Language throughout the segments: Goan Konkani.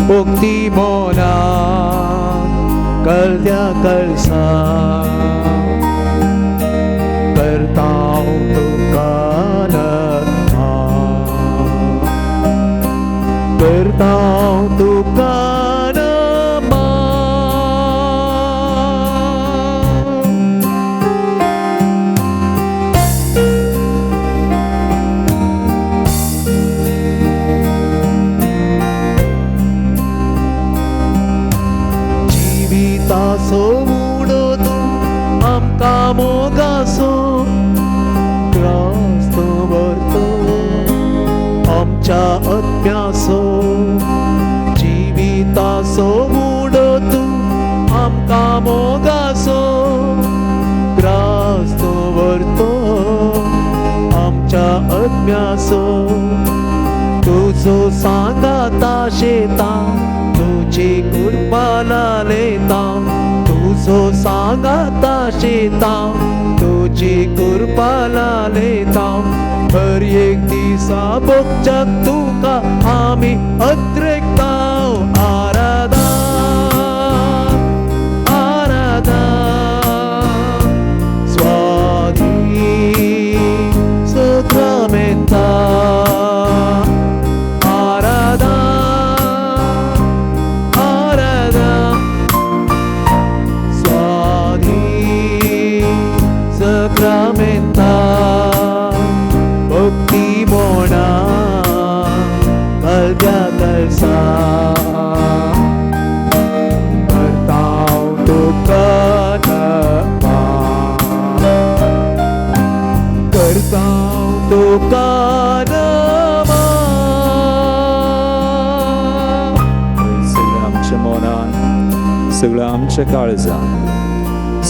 भक्ती मोना कळत्या कळसा करता तुका नमन करता तुका नमन. जिविताचो उडो तूं आमकां मोगाचो त्रास तूं व्हरतो आमच्या आत्म्याचो. जिविताचो उडो तूं आमकां मोगाचो त्रास तूं व्हरतो आमच्या आत्म्याचो. तुजो सांगाता शेता तुजी कृपा लालेता तुजो सांगाता शेता तुजी कृपा लालेता. हर एक दिसा भोगच्याक तुका आमी अत्रेकता. आराधा आराधा स्वाधी सक्रामेंता आराधा आराधा स्वाधी सक्रामेंता भक्ती मोना कळत्या कळसा करता तुका नमन करता तुका नमन. सगळ्या आमच्या मनान, सगळ्या आमच्या काळजान,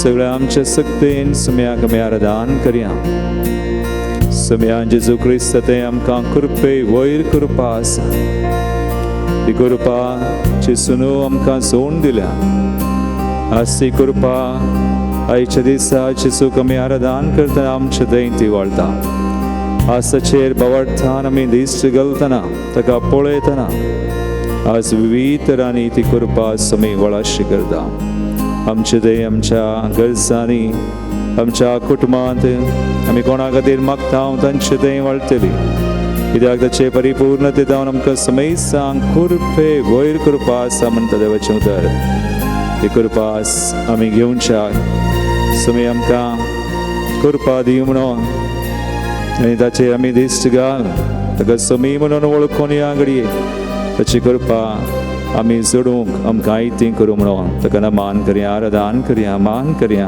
सगळ्या आमच्या सक्तेन सुम्याक आमी आराधन करया. सुम्यान जेजू क्रिस्त ते आमकां कृपे वयर कृपा आसा. ती कृपा जेजून आमकां जोडून दिल्या. आज ती कृपा आयच्या दिसा जेजूक आमी आराधन करतना आमच्या थंय ती वळटा. आज ताचेर बावडटान आमी दिश्ट घालतना ताका पळयतना आज विविध तरांनी ती कृपा आमी वळाशी करता. आमचे थंय आमच्या गरजांनी आमच्या कुटुंबांत आमी कोणा खातीर मागता तांचे थंय वळटली. कित्याक ताचे परिपूर्णते जावन आमकां समेस्तांक कृपे वयर कृपा आसा म्हणटा देवाचें उतर. ती कृपा आमी घेवच्या समे आमकां कृपा दी म्हणून आनी ताचेर आमी दिश्ट घाल ताका समी म्हणून वळखून ह्या घडये ताची कृपा आमी जोडूंक आमकां आयती करूं म्हणून ताका नमान करया, आराधन करया, मान करया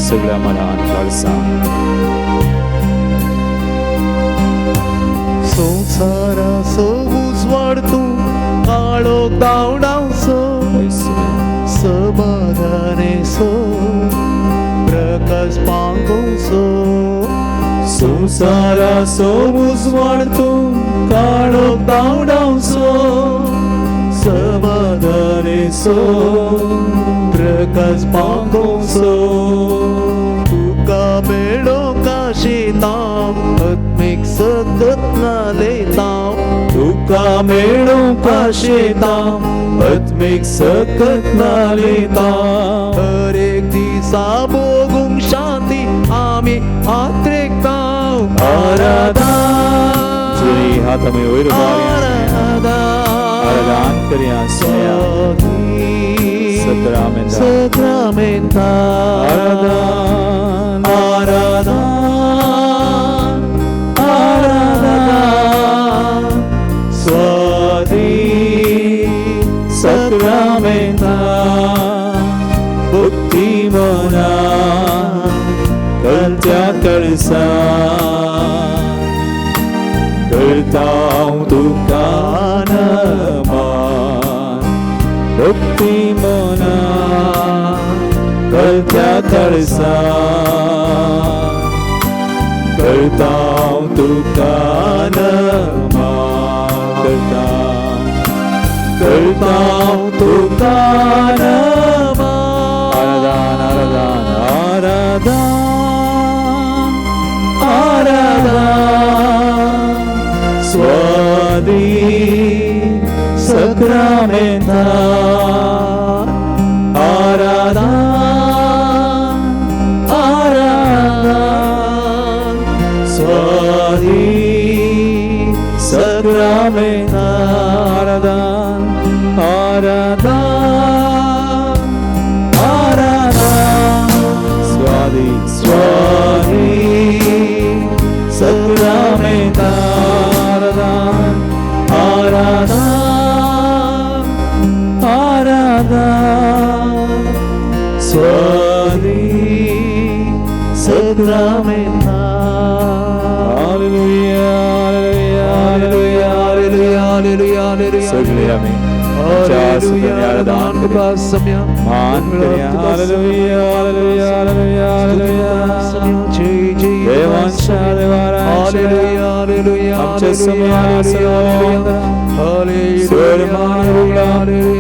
सगळ्या मनान काळसान. संवसाराचो उजवाड तूं काळो धांवडावचो समाधानेचो प्रकाश पांगोवचो. संवसाराचो उजवाड तूं काळो धांवडावचो समाधानेचो प्रकाश पांगोवचो. तुका मेळोंक आशेतां आत्मीक सकत नालेतां तुका मेळोंक आशेतां आत्मीक सकत नालेतां. हर एक दिसा भोगूंक शांती आमी आत्रेकता. आराधना जुनी हात आमी वयर आराधना आराधन करया सुया सक्रामेंता सक्रामेंता आराधन आराधन आराधन स्वादी सक्रामेंता भक्ती मना कळत्या कळसा करता तुका नमन भक्ती मना कळत्या कळसा करता तुका नमन करता करता तुका नमन. आराधन आराधन आराधन आराधन स्वादी सक्रामेंता स्वादी सक्रामेंता. Hallelujah, hallelujah, hallelujah, hallelujah, hallelujah. सगळे आमी हालेलुया, आराधन तुका सम्या, मान करया. Hallelujah, hallelujah, hallelujah, hallelujah. जय जय देवांच्या देवाराच्या हालेलुया, हालेलुया, आमच्या सम्या हालेलुया, स्वर मान उगडा.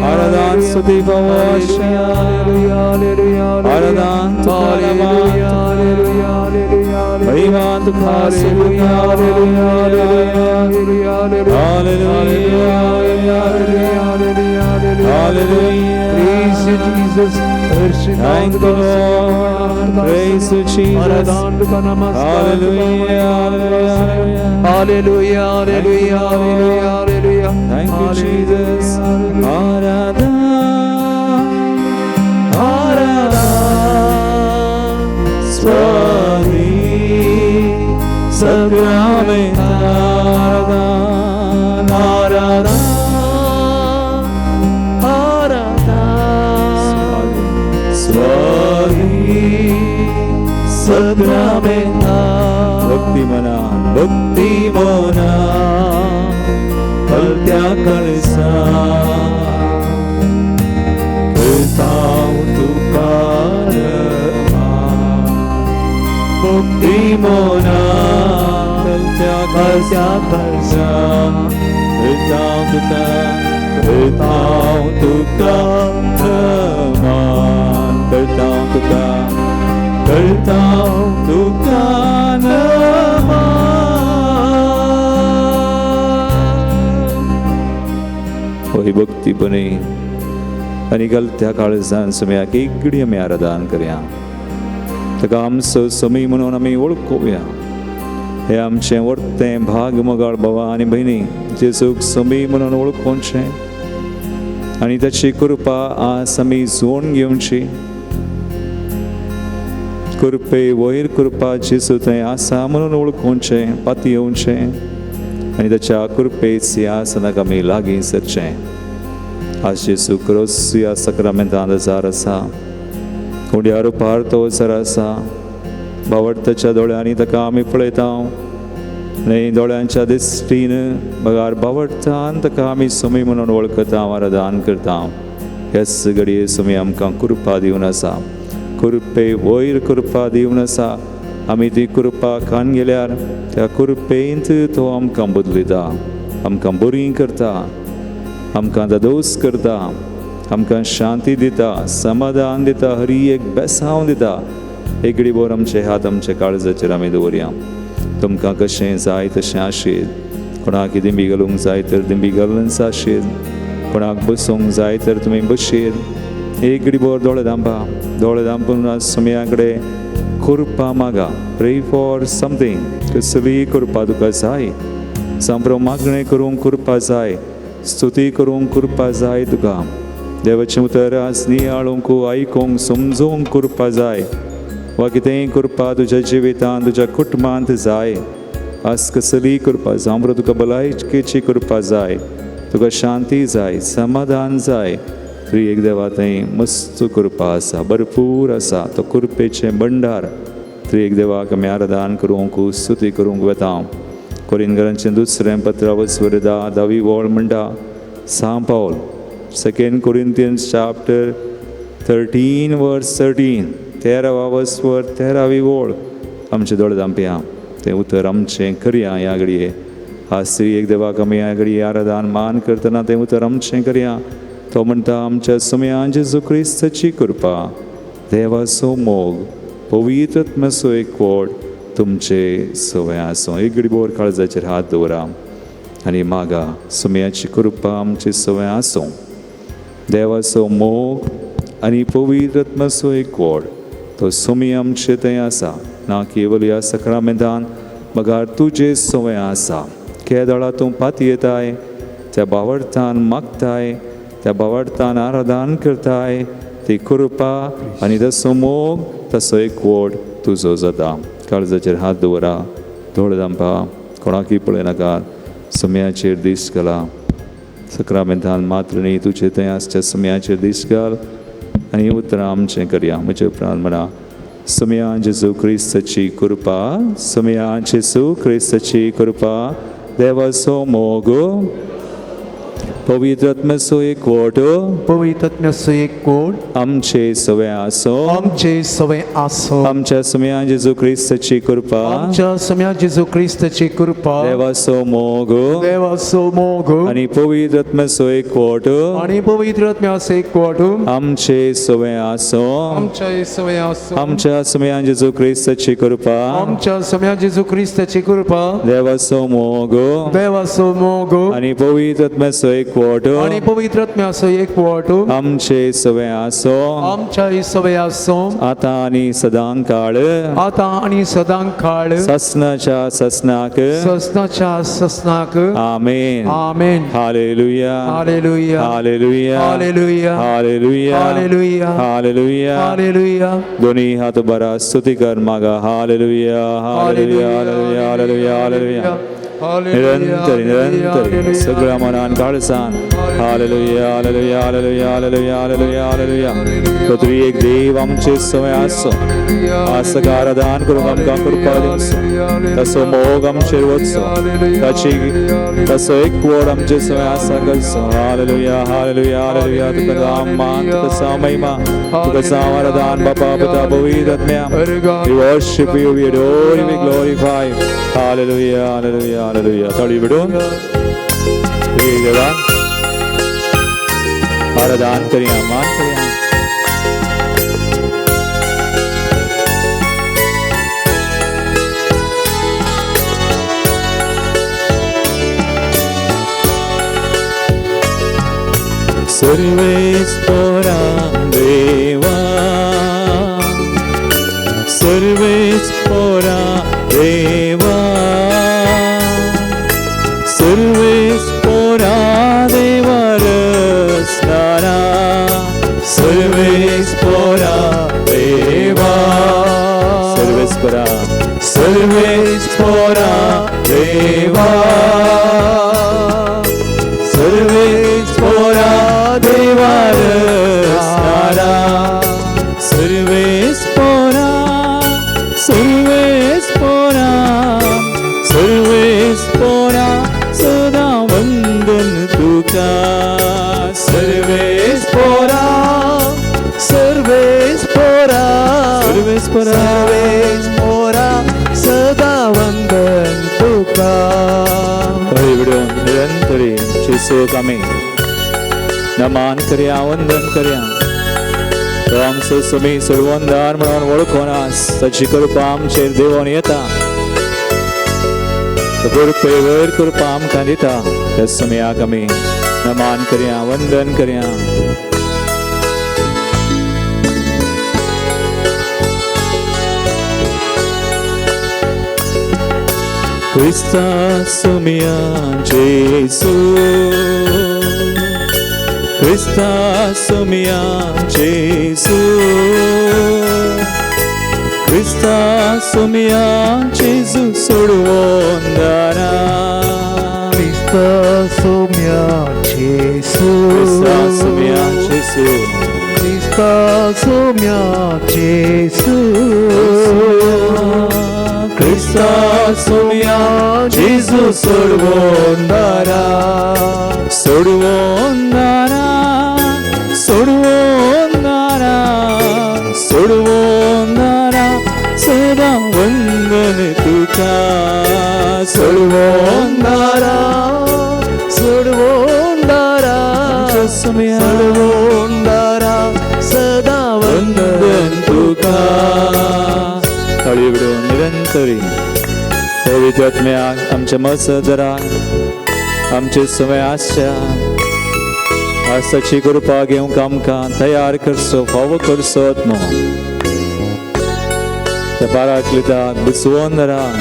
आराधन स्तुती पावोशा. हालेलुया, हालेलुया, आराधन तुका हालेलुया, हालेलुया, हालेलुया, महिमा तुका. Hallelujah, hallelujah, hallelujah, hallelujah, hallelujah, hallelujah, hallelujah. Praise you, Jesus. Thank you, Lord. Praise you, Jesus. आराधन तुका नमस्कार. Hallelujah, hallelujah, hallelujah, hallelujah, hallelujah, hallelujah. Thank you, Jesus. आराधन, आराधन, स्वामी सक्रामेंता. आराधन, आराधन, आराधन, स्वामी सक्रामेंता. भक्ती मना, भक्ती मना, कलत्या कळसा करताव तुका मान. भक्ती मना, कलत्या कलत्या कळसा करताव तुका, करताव तुका मान. करताव तुका, करताव तुका नमन. होय भक्तीपणे आनी गलत्या काळजान सम्याक एगडी आमी आराधन करया. ताका आमचो समी म्हणून आमी वळखुया. हे आमचें वर्तें भाग मोगाळ भावा आनी भयणी, जेजूक समी म्हणून वळखुचें आनी ताची कृपा आज आमी जोड घेवची. कृपे वयर कृपा जेजू थंय आसा म्हणून वळखुचें, पातयेवचें आनी ताच्या कृपेच सिंहासनाक आमी लागीं सरचें. आज जेजू क्रोस ह्या सक्रामेंतांत हजार आसा, उंड्या रुपार तो हजार आसा. बावडताच्या दोळ्यांनी ताका आमी पळयता न्हय, दोळ्यांच्या दिश्टीन बगार बावडटान ताका आमी समी म्हणून वळखता, आराधन करता. हेच घडये समी आमकां कृपा दिवन आसा, कृपे वयर कृपा दिवन आसा. आमी ती कृपा खान गेल्यार त्या कृपेंत तो आमकां बदलयता, आमकां बरी करता, आमकां दादोस करता, आमकां शांती दिता, समाधान दिता, हरी एक बेसांव दिता. एगडी बोर आमचे हात आमच्या काळजाचेर आमी दवरया. तुमकां कशें जाय तशें आशेद. कोणाक दिंबी घालूंक जाय तर दिंबी घालून आशेद, कोणाक बसूंक जाय तर तुमी बशेद. एगडी बोर दोळे धांपा, दोळे धांपून आज सुमया कडेन कृपा मागा. Pray for something. कसली कृपा तुका जाय, सांप्रो मागणें करूंक कृपा जाय, स्तुती करूंक कृपा जाय तुका. देवाचें उतर आज नियाळूंक, आयकूंक, समजूंक कृपा जाय, वा कितेंय कृपा तुज्या जिवितांत, तुज्या कुटुंबांत जाय. आज कसली कृपा जांबरो तुका भलायकेची कृपा जाय, तुका शांती जाय, समाधान जाय. तरी एक देवा थंय मस्त कृपा आसा, भरपूर आसा तो कृपेचें भंडार. तरी एक देवाक आमी आराधन करूंक, स्तुती करूंक वता. कोरिनगरांचें दुसरें पत्र वसवरदा धावी वळ म्हणटा सांव पावल, 2 Corinthians chapter 13 verse 13, 13वा वसवर 13वी वळ. आमचे दोळे धांपया, तें उतर आमचें करया ह्या घडये. आज तरी एक देवाक आमी ह्या घडये आराधन मान करतना तें उतर आमचें करया. तो म्हणटा, आमच्या सुमया जेजू क्रिस्ताची कृपा, देवाचो मोग, पवित्र आत्म्याचो एकवट तुमचे सवय आसूं. एक घडी बोर काळजाचेर हात दवरा आनी मागा, सुमयाची कृपा आमची सवय आसूं, देवाचो मोग आनी पवित्र आत्म्याचो एकवट तो सुमी आमचे थंय आसा. ना केवल ह्या सक्रामेंतान मगार तुजे सवय आसा. केदळा तूं पातयेताय, त्या बावडतान मागताय, त्या बावडतान आराधन करताय, ती कृपा आनी तसो मोग, तसो एकवट तुजो जाता. काळजाचेर हात दवरा, दोळे धांपा, कोणाकय पळयनाका, सुमयाचेर दीस घाला. सक्रामेंतान मात्र न्ही, तुजे थंय आसच्या सुमयाचेर दीस घाल. आनी उतरां आमचें करया. म्हजे उपरांत म्हणा, सुमया जेजू क्रिस्ताची कृपा, सुमया जेजू क्रिस्ताची कृपा, देवाचो मोग, पवित्र आत्म्याचो एकवट, पवित्र आत्म्याचो एकवट, आमचे सवे आसो, आमचे सवे आसो. आमच्या सुमया जेजू क्रिस्ताची कृपा, आमच्या सुमया जेजू क्रिस्ताची कृपा, देवाचो मोग, देवाचो मोग, आनी पवित्र आत्म्याचो एकवट, आनी पवित्र आत्म्याचो एकवट, आमचे सवे आसो, आमच्या सवे आसो. आमच्या सुमया जेजू क्रिस्ताची कृपा, आमच्या सुमया जेजू क्रिस्ताची कृपा, देवाचो मोग, देवाचो मोग, आनी पवित्र आत्म्याचो एकवट, आनी पवित्र आत्म्याचो एकवट, आमचे सवे आसो, आमच्या सवे आसो, आतां आनी सदां काळ, आतां आनी सदां काळ, ससनाच्या ससनाक, ससनाच्या ससनाक. आमेन. आमेन. Hallelujah, hallelujah, hallelujah, hallelujah, hallelujah, hallelujah, hallelujah. Hallelujah. दोन्ही हात बरा स्तुती कर मागा. Hallelujah, hallelujah, hallelujah, hallelujah, hallelujah. निरंतर निरंतर सगळ्या मनान काळसान. Hallelujah, hallelujah, hallelujah, hallelujah, hallelujah, hallelujah. तो तरी एक देव आमचे समय आसो, आसकार दान करूंक आमकां कृपा दिवचो, तसो मोग आमचेर वचचो, ताची तसो एकवट आमचे समय आसा करचो. Hallelujah, hallelujah, hallelujah. तुका जावं मान, तुका जावं महिमा, तुका जावं आराधन बापा पुता पवित्र आत्म्या. We worship you, we adore you, we glorify you. Hallelujah, hallelujah, hallelujah. ताळी बिडून देवा आराधन करिया, मान करिया. सर्वेस्परा देवा, सर्वेस्परा देवा, सर्वेस्परा देवा रसनारा, सर्वेस्परा देवा, सर्वेस्परा, सर्वेस्परा देवा, सर्वेस्परा देवा रसनारा, सर्वेस्परा, सर्वेस्परा, सर्वेस्परा सदा वंदन तुका. सर्वेस्परा, सर्वेस्परा, सर्वेस्परा, सर्वेस्परा सदा वंदन तुका. निरंतरी जेजूक आमी नमान करया, वंदन करया. तो आमचो सुमी सोडवणदार म्हणून वळखून आस, ताची कृपा आमचेर देवून येता, तो कृपे वयर कृपा आमकां दिता. त्या सुमयाक आमी नमान करया, वंदन करया. क्रिस्ता सुमया जेजू, क्रिस्ता सुमया जेजू, क्रिस्ता सुमया जेजू सोडवणदारा, क्रिस्ता सुमया जेजू, क्रिस्ता सुमया जेजू, क्रिस्ता सुमया जेजू, क्रिस्ता सुमया जेजू सोडवणदारा, सोडवणदारा, सोडवणदारा, सोडवणदारा सदा वंदन तुका. सोडवणदारा, सोडवणदारा, सोडवणदारा सदा वंदन तुका. ताळी बिडून निरंतरी पवित्र आत्म्याक आमच्या मसदराक आमचे समय आसच्या आसाची कृपा घेवंक आमकां तयार करचो, फावो करचो आत्मो. त्या पाराक्लिताक, बिसवंदराक,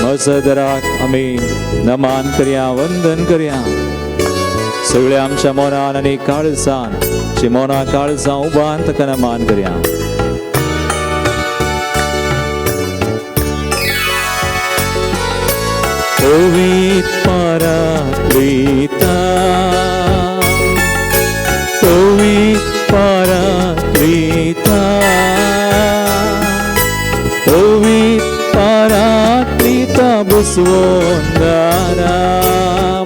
मसदराक आमी नमान करया, वंदन करया. सगळ्या आमच्या मनान आनी काळजान, मना काळजां उबान ताका नमान करया. पवित्र पराक्लिता, पवित्र पराक्लिता, बुसवोन दारा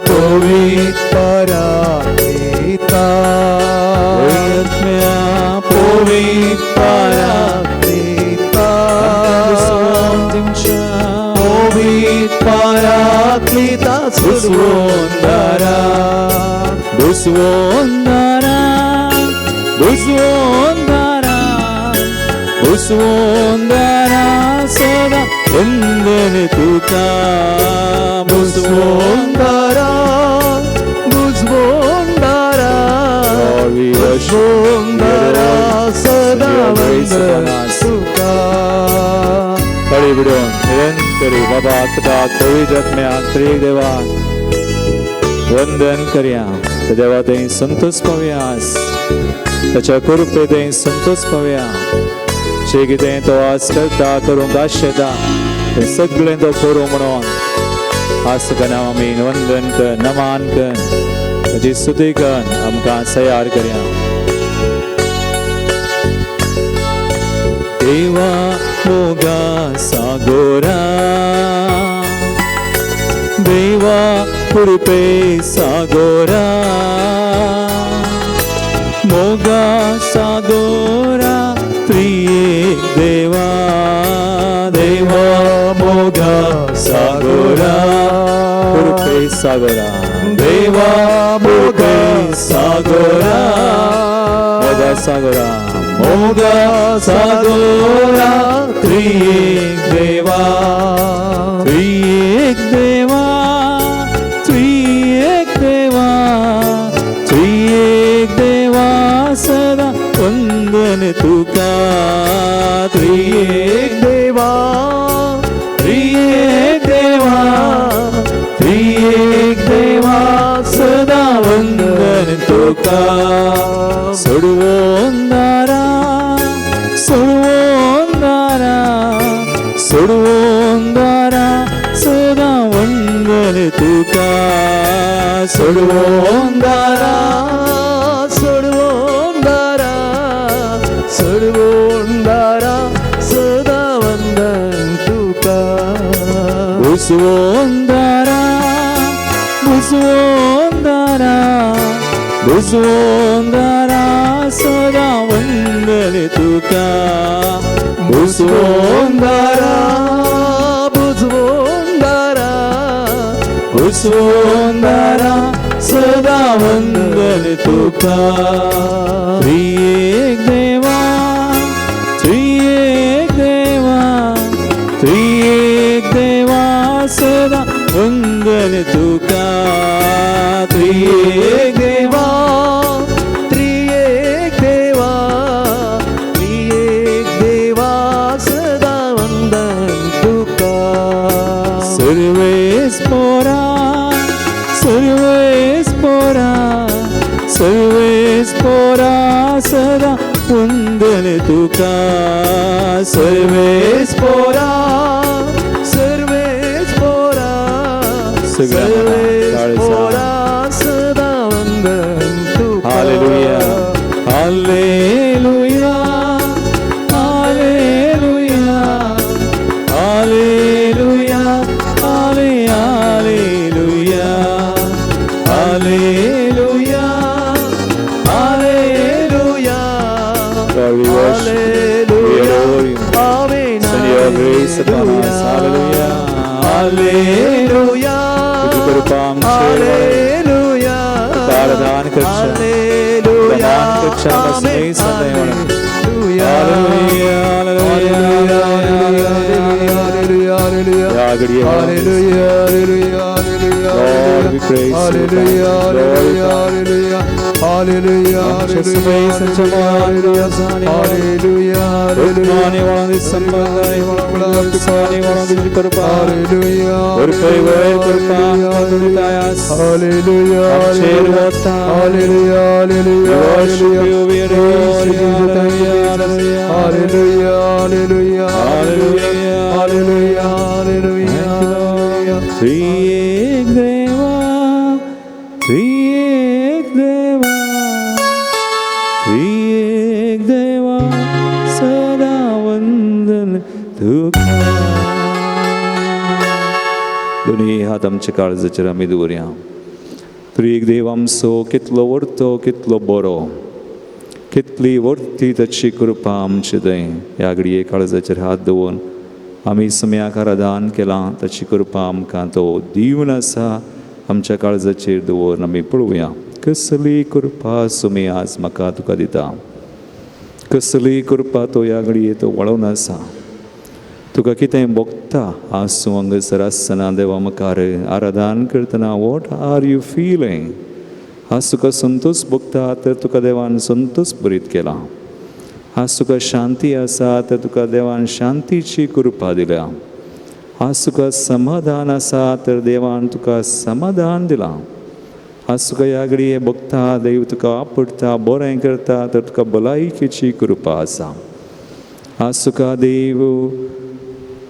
पवित्र पराक्लिता आत्म्या पवित्र पराक्लिता बुसवोन दिवच्या पवित्र पराक्लिता बुसवोन दारा बुसवोन दारा बुसवोन दारा बुसवोन दारा सदा वंदन तुका बुसवोन दारा बुजवोन दारा Lord, we worship बुजवोन दारा सदा Your grace upon वंदन us. तुका तळी बुडोवन निरंतरी बाबा तुका पवित्र आत्म्याक त्रिएक देवाक वंदन करया. त्या देवा थंय संतोष पावया, ताच्या कृपे थंय संतोष पावया. जे कितें तो आज करता करूंक आशेता तें सगळें तो करूं म्हणून आज तुका नांव आमी वंदन कर, नमान कर, ताची स्तुती कर, आमकां तयार करया. देवा मोगा सागोरा देवा कृपे सागोरा मोगा सागोरा त्रिएक देवा देवा मोगा सागोरा कृपे सागोरा देवा मोगा सागोरा मोगा सागोरा मोगा सागोरा त्रिएक देवा त्रिएक देवा त्रिएक देवा त्रिएक देवा सदा वंदन तुका त्रिएक देवा त्रिएक देवा त्रिएक देवा सदा वंदन तुका. सोडवोन दारा सोडवोन दारा सोडवोन दारा सदा वंदन तुका. सोडवोन दारा सोडवोन दारा सोडवोन दारा सदा वंदन तुका. बुसवोन दारा बुसवोन दारा बुसवोन दारा सदा वंदन तुका. बुसवोन दारा बुजवोन दारा बुसवोन दारा सदा वंदन तुका. त्रिएक देवा त्रिएक देवा त्रिएक देवा सदा वंदन तुका. त्रिएक देवा त्रिएक देवा त्रिएक देवा सदा वंदन तुका. सर्वेस पोरा सर्वेस पोरा सर्वेस पोरा सदा वंदन तुका. सर्वेस पोरा सर्वेस पोरा सगळ्या सर्वेस मनात पोरा सदा वंदन तुका. Hallelujah hallelujah hallelujah hallelujah hallelujah hallelujah hallelujah. Lord, we worship you. We adore you. Amen. Send your grace upon us. Hallelujah. Hallelujah. तुझी कृपा आमचेर Hallelujah. तुका आराधन करच्या. Hallelujah. प्रदान करच्या Amen. बसणे सदैव. Hallelujah. Hallelujah. Hallelujah. Hallelujah. Hallelujah. या घडये Hallelujah. Hallelujah. Hallelujah. Lord, we praise you. Hallelujah. Glorify. Hallelujah. Hallelujah. आमच्या सभे Hallelujah. Hallelujah. आत्माने वळून संबंधाने वळून तुकाने वळून तुझी कृपा Hallelujah. कृपेवर कृपा तुझ्यास Hallelujah. आमचेर वता. Hallelujah. Hallelujah. We worship you, we adore you. Thank you, Jesus. Hallelujah. Hallelujah. Hallelujah. Hallelujah. Hallelujah. Hallelujah. Thank you, Lord. त्रिएक देवा त्रिएक देवा त्रिएक देवा सदा वंदन तुका. आमच्या काळजाचेर आमी दवरया. तरी एक देव आमचो कितलो व्हरतो, कितलो बरो, कितली व्हरती ताची कृपा आमचे थंय. ह्या घडये काळजाचेर हात दवरून आमी सुम्याक आराधन केलां, ताची कृपा आमकां तो दिवन आसा. आमच्या काळजाचेर दवरून आमी पळोवया कसली कृपा सुमी आज म्हाका तुका दिता, कसली कृपा तो ह्या घडये तो वळोवन आसा. तुका कितें भोगता आज तूं हांगासर आसतना देवा मुखार आराधन करतना, what are you feeling? आज तुका संतोष भोगता तर तुका देवान संतोष बरीत केला. आज तुका शांती आसा तर तुका देवान शांतीची कृपा दिल्या. आज तुका समाधान आसा तर देवान तुका समाधान दिलां. आज तुका ह्या घडये भोगता, देव तुका आपडटा, बरें करता तर तुका भलायकेची कृपा आसा. आज तुका देव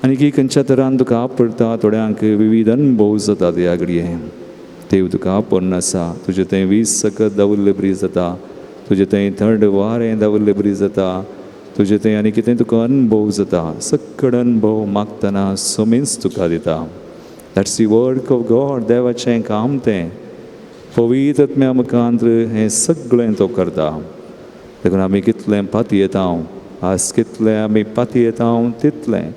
आनी खंयच्या तरान तुका आपडटा, थोड्यांक विविध अनुभव जातात ह्या घडये. देव तुका आपोवन आसा, तुजें थंय वीज सकत दावल्ले बरी जाता, तुजें थंय थंड वारें दावल्ले बरी जाता, तुजें थंय आनी कितें तुका अनुभव जाता. सकड अनुभव मागतना सोमीच तुका दिता. That's the work of God. देवाचें काम तें पवित्र आत्म्या मुखांत हें सगळें तो करता. देखून आमी कितलें पातयेता, आज कितलें आमी पातयेता तितलें,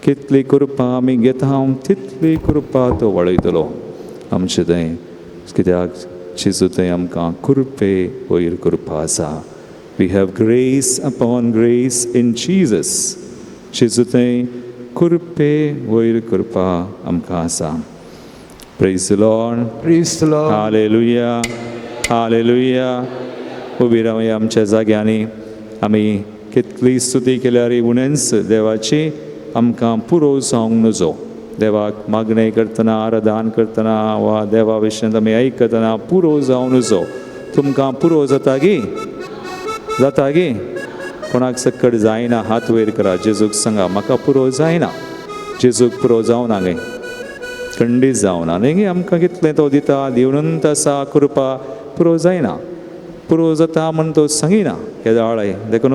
कितली कृपा आमी घेता तितली कृपा तो वळयतलो आमचे थंय. कित्याक जेजू थंय आमकां कृपे वयर कृपा आसा. We have grace upon grace in Jesus. जेजू थंय कृपे वयर कृपा आमकां आसा. Praise the Lord. Praise the Lord. Hallelujah, hallelujah. उबी रावया आमच्या जाग्यांनी. आमी कितली स्तुती केल्यार उणेंच देवाची आमकां पुरो जावंक नजो. देवाक मागणें करतना, आराधन करतना वा देवा विशयांत आमी आयकतना पुरो जावं नजो. तुमकां पुरो जाता गी? जाता गी? कोणाक सक्कड जायना हात वयर करा. जेजूक सांगा म्हाका पुरो जायना. जेजूक पुरो जावना गे, खंडीत जावना न्ही गे. आमकां कितलें तो दिता, दिवनंत आसा कृपा, पुरो जायना. पुरो जाता म्हण तो सांगिना केदाळाय. देखून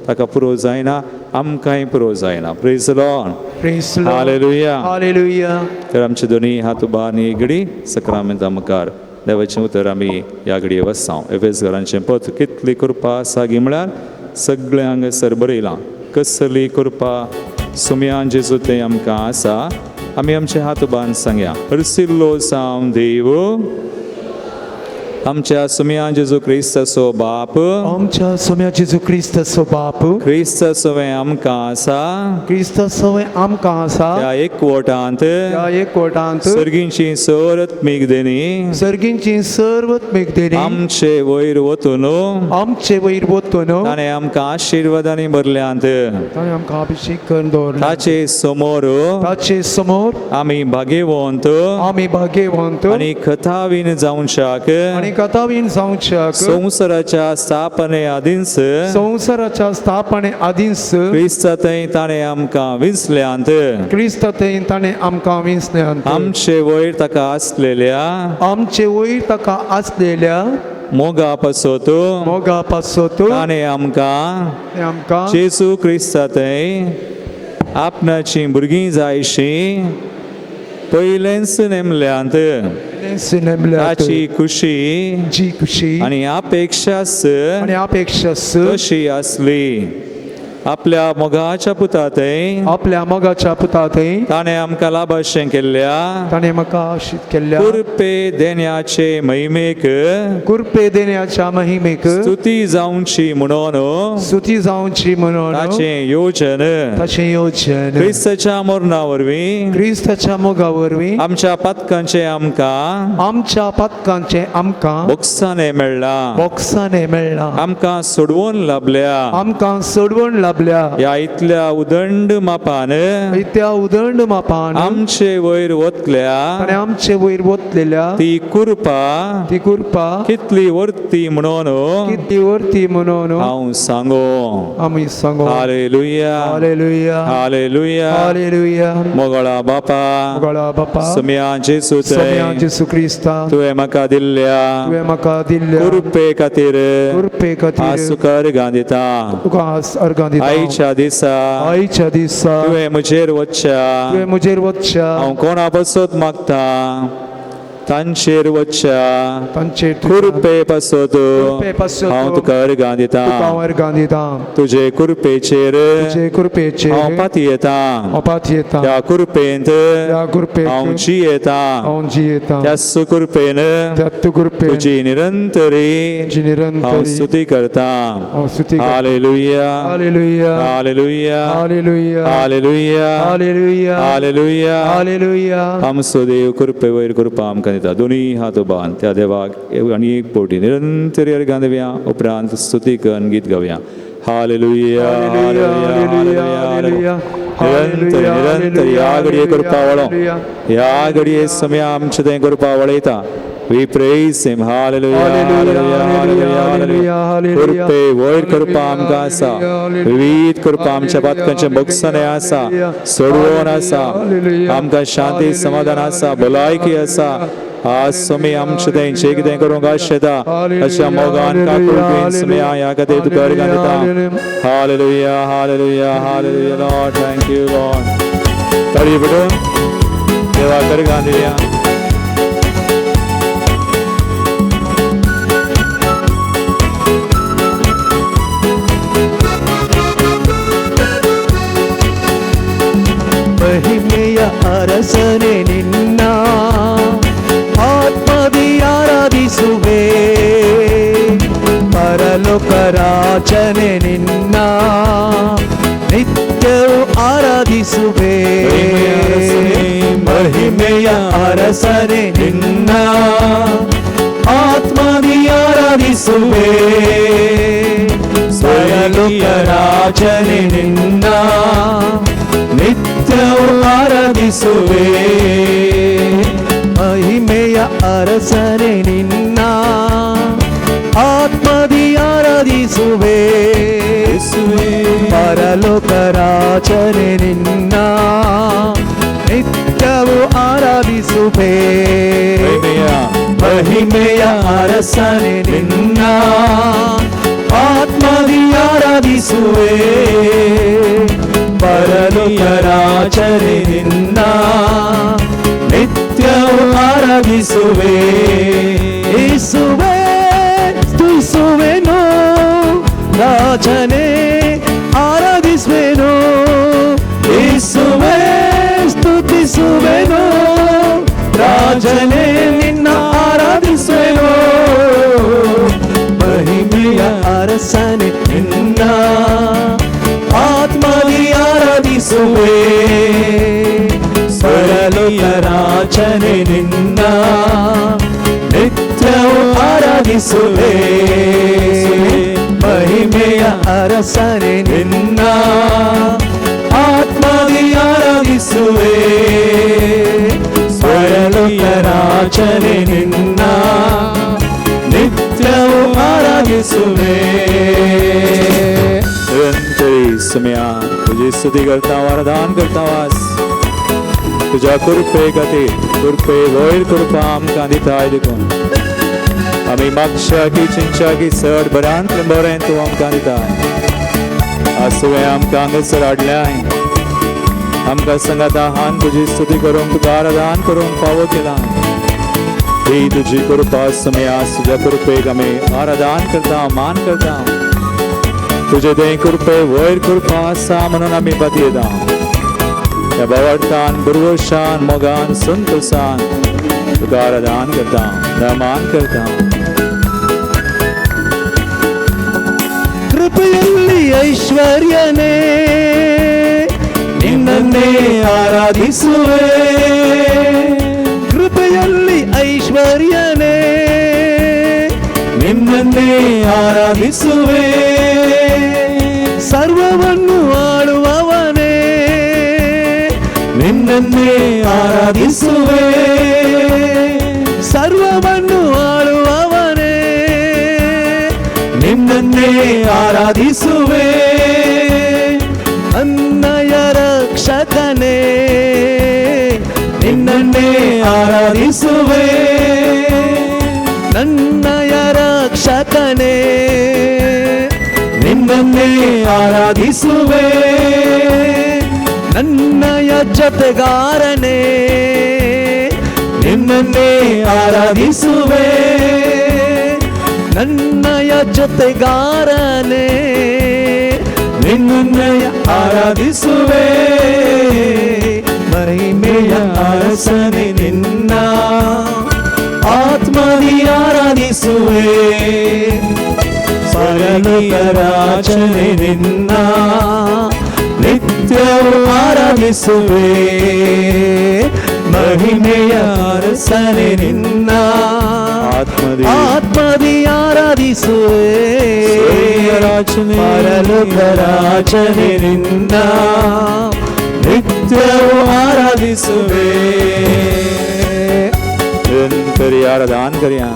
ताका पुरो जायना, आमकांय पुरो जायना. Praise the Lord. Praise the Lord. Hallelujah. Hallelujah. तर आमचे दोनी हात उबार घडी सक्रामेंता मुखार देवाचें उतर आमी ह्या घडये वसांव. एफेसकारांचें पत्र. कितली कृपा आसा गी म्हळ्यार सगळें हांगासर बरयलां. कसली कृपा सुमयान जेजू तें आमकां आसा. आमी आमचे हात उबारून सांगया. हरसिल्लो सावन देव आमच्या सुमयान जेजू क्रिस्ताचो बाप, आमच्या सोम्या जेजू क्रिस्ताचो बाप, क्रिस्ता सवें आमकां आसा, क्रिस्ता सवें आमकां आसा, त्या एकवटांत, त्या एकवटांत सर्गींची सर्वत्मीक देणी, सर्गींची सर्वत्मीक देणी आमचे वयर वतून, आमचे वयर वतून ताणें आमकां आशिर्वादांनी भरल्यांत, ताणें आमकां अभिषेक करून दवरला, ताचे समोर, ताचे समोर आमी भाग्यवंत, आमी भाग्यवंत आनी कथावीन जावच्याक, आनी कथावीन जावच्याक संवसाराच्या स्थापने आदींच, संवसाराच्या स्थापने आदींच क्रिस्ता थंय ताणें आमकां विंचल्यांत, क्रिस्ता थंय ताणें आमकां विंचल्यांत, आमचे वयर ताका आसलेल्या, आमचे वयर ताका आसलेल्या मोगा पासत, मोगा पासत ताणें आमकां आमकां जेजू क्रिस्ता थंय आपणाचीं भुरगीं जायशीं पयलेंच नेमल्यांत, ताची खुशी जी खुशी आनी अपेक्षास आनी अपेक्षास तशी आसली. आपल्या मोगाच्या पुता थंय, आपल्या मोगाच्या पुता थंय ताणें आमकां लाभाशें केल्ल्या, ताणें म्हाका आशीत केल्ल्या कृपे देण्याचे महिमेक, कृपे देण्याच्या महिमेक स्तुती जावची म्हणून, स्तुती जावची म्हणून ताचें योजन, ताचें योजन क्रिस्ताच्या मरणा वरवीं, क्रिस्ताच्या मोगा वरवीं आमच्या पातकांचें आमकां, आमच्या पातकांचें आमकां बोक्साने मेळ्ळां, बोक्साने मेळ्ळां, आमकां सोडवून लाभल्या, आमकां सोडवण लाभल्या, ह्या इतल्या उदंड मापान, इतल्या उदंड मापान आमचे वयर वतल्या, आनी आमचे वयर वतलेल्या ती कृपा, ती कृपा कितली वर्ती म्हणून कितली वर्ती म्हणून हांव सांगो. आमी सांगो. Hallelujah, hallelujah, hallelujah. Hallelujah. मोगळा बापा, मोगळा बापा, सुमया जेजू सोम्या जेजू क्रिस्ता, तुवें म्हाका दिल्ल्या, तुवें म्हाका दिल्ल्या कृपे खातीर कृपे खातीर आज तुका अर्गां दिता, तुका आज अर्गां दिता. दिता. आयच्या दिसा आयच्या दिसा तुवें म्हजेर वचच्या तुवें म्हजेर वचच्या हांव कोणा पासत मागता तांचेर वचच्या तांचेर कृपे पासत कृपे पासत हांव तुका अर्गां दिता. तुका हांव अर्गां दिता. तुजे कृपेचेर तुजे कृपेचेर हांव पातयेता. हांव पातयेता. त्या कृपेंत त्या कृपेंत हांव जियेता. हांव जियेता. त्याच कृपेन त्याच कृपेन तुजी निरंतरी तुजी हांव निरंतरी स्तुती करता. हांव स्तुती करता. Hallelujah. Hallelujah. Hallelujah. Hallelujah. Hallelujah. Hallelujah. Hallelujah. Hallelujah. आमचो देव कृपे वयर कृपा आमकां दिता. दोनूय हात उबान त्या देवाक आनी एक पवटी निरंतरी अर्गां दिवया. उपरांत स्तुती करून गीत गावया. हालेलुया. हालेलुया. हालेलुया. निरंतर निरंतर ह्या घडये कृपा वळो. ह्या घडये समय आमचें तें कृपा वळयता. We praise him. Hallelujah. Hallelujah. Hallelujah. Hallelujah. कृपे वयर कृपा आमकां आसा. विविध कृपा आमच्या पातकांचें भोगसणें आसा, सोडवण आसा, आमकां शांती समाधान आसा, भलायकी आसा. आज स्वामी आमचें तें जें कितें करूंक आशेता अशा मोगान काकुळटेन स्वामी ह्या खातीर तुका अर्गां दिता. Hallelujah. Hallelujah. Hallelujah. Lord, thank you Lord. ताळी पडून देवाक अर्गां दिवया. ಮಹಿಮೆಯ ಅರಸನೆ ನಿನ್ನ ಆತ್ಮದಿ ಆರಾಧಿಸುವೆ. ಪರಲೋಕ ರಾಜನೆ ನಿನ್ನ ನಿತ್ಯವೂ ಆರಾಧಿಸುವೆ. ಮಹಿಮೆಯ ಅರಸನೆ ನಿನ್ನ ಆತ್ಮದಿ ಆರಾಧಿಸುವೆ. ಪರಲೋಕ ರಾಜನೆ ನಿನ್ನ ನಿತ್ಯವೂ ಆರಾಧಿಸುವೆ. ಮಹಿಮೆಯ ಅರಸನೆ ನಿನ್ನ ಆತ್ಮದಿ ಆರಾಧಿಸುವೆ. ಪರಲೋಕ ರಾಜನೆ ನಿನ್ನ ನಿತ್ಯವೂ ಆರಾಧಿಸುವೆ. ಮಹಿಮೆಯ ಅರಸನೆ ನಿನ್ನ ಆತ್ಮದಿ ಆರಾಧಿಸುವೆ. ಪರಲೋಕ ರಾಜನೆ ನಿನ್ನ ನಿತ್ಯವೂ ಆರಾಧಿಸುವೆ. ಯೇಸುವೇ ಸ್ತುತಿಸುವೆನು, ರಾಜನೇ ಆರಾಧಿಸುವೆನು. ಯೇಸುವೇ ಸ್ತುತಿಸುವೆನು, ರಾಜನೇ ನಿನ್ನ ಆರಾಧಿಸುವೆನು. ಮಹಿಮೆಯ ಅರಸನೆ ನಿನ್ನ ಆತ್ಮದಿ ಆರಾಧಿಸುವೆ. ಪರಲೋಕ ರಾಜನೆ ನಿನ್ನ ನಿತ್ಯವೂ ಆರಾಧಿಸುವೆ. ಮಹಿಮೆಯ ಅರಸನೆ ನಿನ್ನ ಆತ್ಮದಿ ಆರಾಧಿಸುವೆ. ಪರಲೋಕ ರಾಜನೆ ನಿನ್ನ ನಿತ್ಯವೂ ಆರಾಧಿಸುವೆ. निरंतरी सम्या तुझी स्तुती करता, आराधन करता. वास तुज्या कृपे खातीर कृपे वयर कृपा आमकां दिताय देखून आमी मागच्या की चिंतच्या की चड बऱ्यांतलें बरें तूं आमकां दिताय. आज तुवें आमकां हांगासर हाडल्याय. आमकां सांगाता हान तुजी स्तुती करूंक तुका आराधन करूंक फावो केलां. ही तुजी कृपा सम्या. तुज्या कृपेक आमी आराधन करता, मान करता. तुजे तें कृपे वयर कृपा आसा म्हणून आमी पातयेता. ह्या भावार्थान भरवशान मोगान संतोशान तुका आराधन करता, मान करता. ಕೃಪೆಯಲ್ಲಿ ಐಶ್ವರ್ಯನೇ ನಿನ್ನನ್ನೇ ಆರಾಧಿಸುವೆ. ಕೃಪೆಯಲ್ಲಿ ಐಶ್ವರ್ಯನೇ ನಿನ್ನನ್ನೇ ಆರಾಧಿಸುವೆ. ಸರ್ವವನ್ನು ಆಳುವವನೇ ನಿನ್ನನ್ನೇ ಆರಾಧಿಸುವೆ. ಸರ್ವವನ್ನು ಆಳುವವನೇ ನಿನ್ನನ್ನೇ ಆರಾಧಿಸುವೆ. ಅನ್ನಯ ರಕ್ಷಕನೇ ನಿನ್ನನ್ನೇ ಆರಾಧಿಸುವೆ. ನನ್ನಯ ರಕ್ಷಕನೇ ನಿನ್ನ ನಿನ್ನನ್ನೇ ಆರಾಧಿಸುವೆ. ನನ್ನಯ ಜೊತೆಗಾರನೇ, ನಿನ್ನನ್ನೇ ಆರಾಧಿಸುವೆ. ನನ್ನಯ ಜೊತೆಗಾರನೇ, ನಿನ್ನನ್ನೇ ಆರಾಧಿಸುವೆ. ಮಹಿಮೆಯ ಅರಸನೆ ನಿನ್ನ ಆತ್ಮದಿ ಆರಾಧಿಸುವೆ. ಪರಲೋಕ ರಾಜನೇ ನಿನ್ನ ನಿತ್ಯವೂ ಆರಾಧಿಸುವೆ. ಮಹಿಮೆಯ ಅರಸನೆ ನಿನ್ನ ಆತ್ಮದಿ ಆತ್ಮದಿ ಆರಾಧಿಸುವೆ. ರಾಜನೇ ಪರಲೋಕ ರಾಜನೇ ನಿನ್ನ ನಿತ್ಯವೂ ಆರಾಧಿಸುವೆ. निरंतरी आराधन करया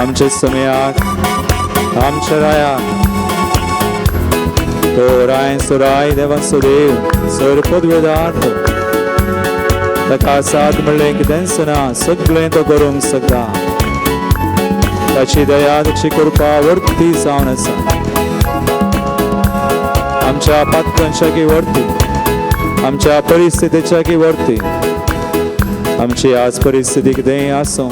आमच्या समयाक, आमच्या रायाक. तो राय सुराय देवाचो देव, सर पदवेदार. ताका साथ म्हणलें कितेंच ना, सगळें तो करूंक शकता. ताची दया, ताची कृपा वर्ती जावन आसा. आमच्या पात्रांच्या की वर्ती, आमच्या परिस्थितीच्या की वर्ती. आमची आज परिस्थिती कितेंय आसूं,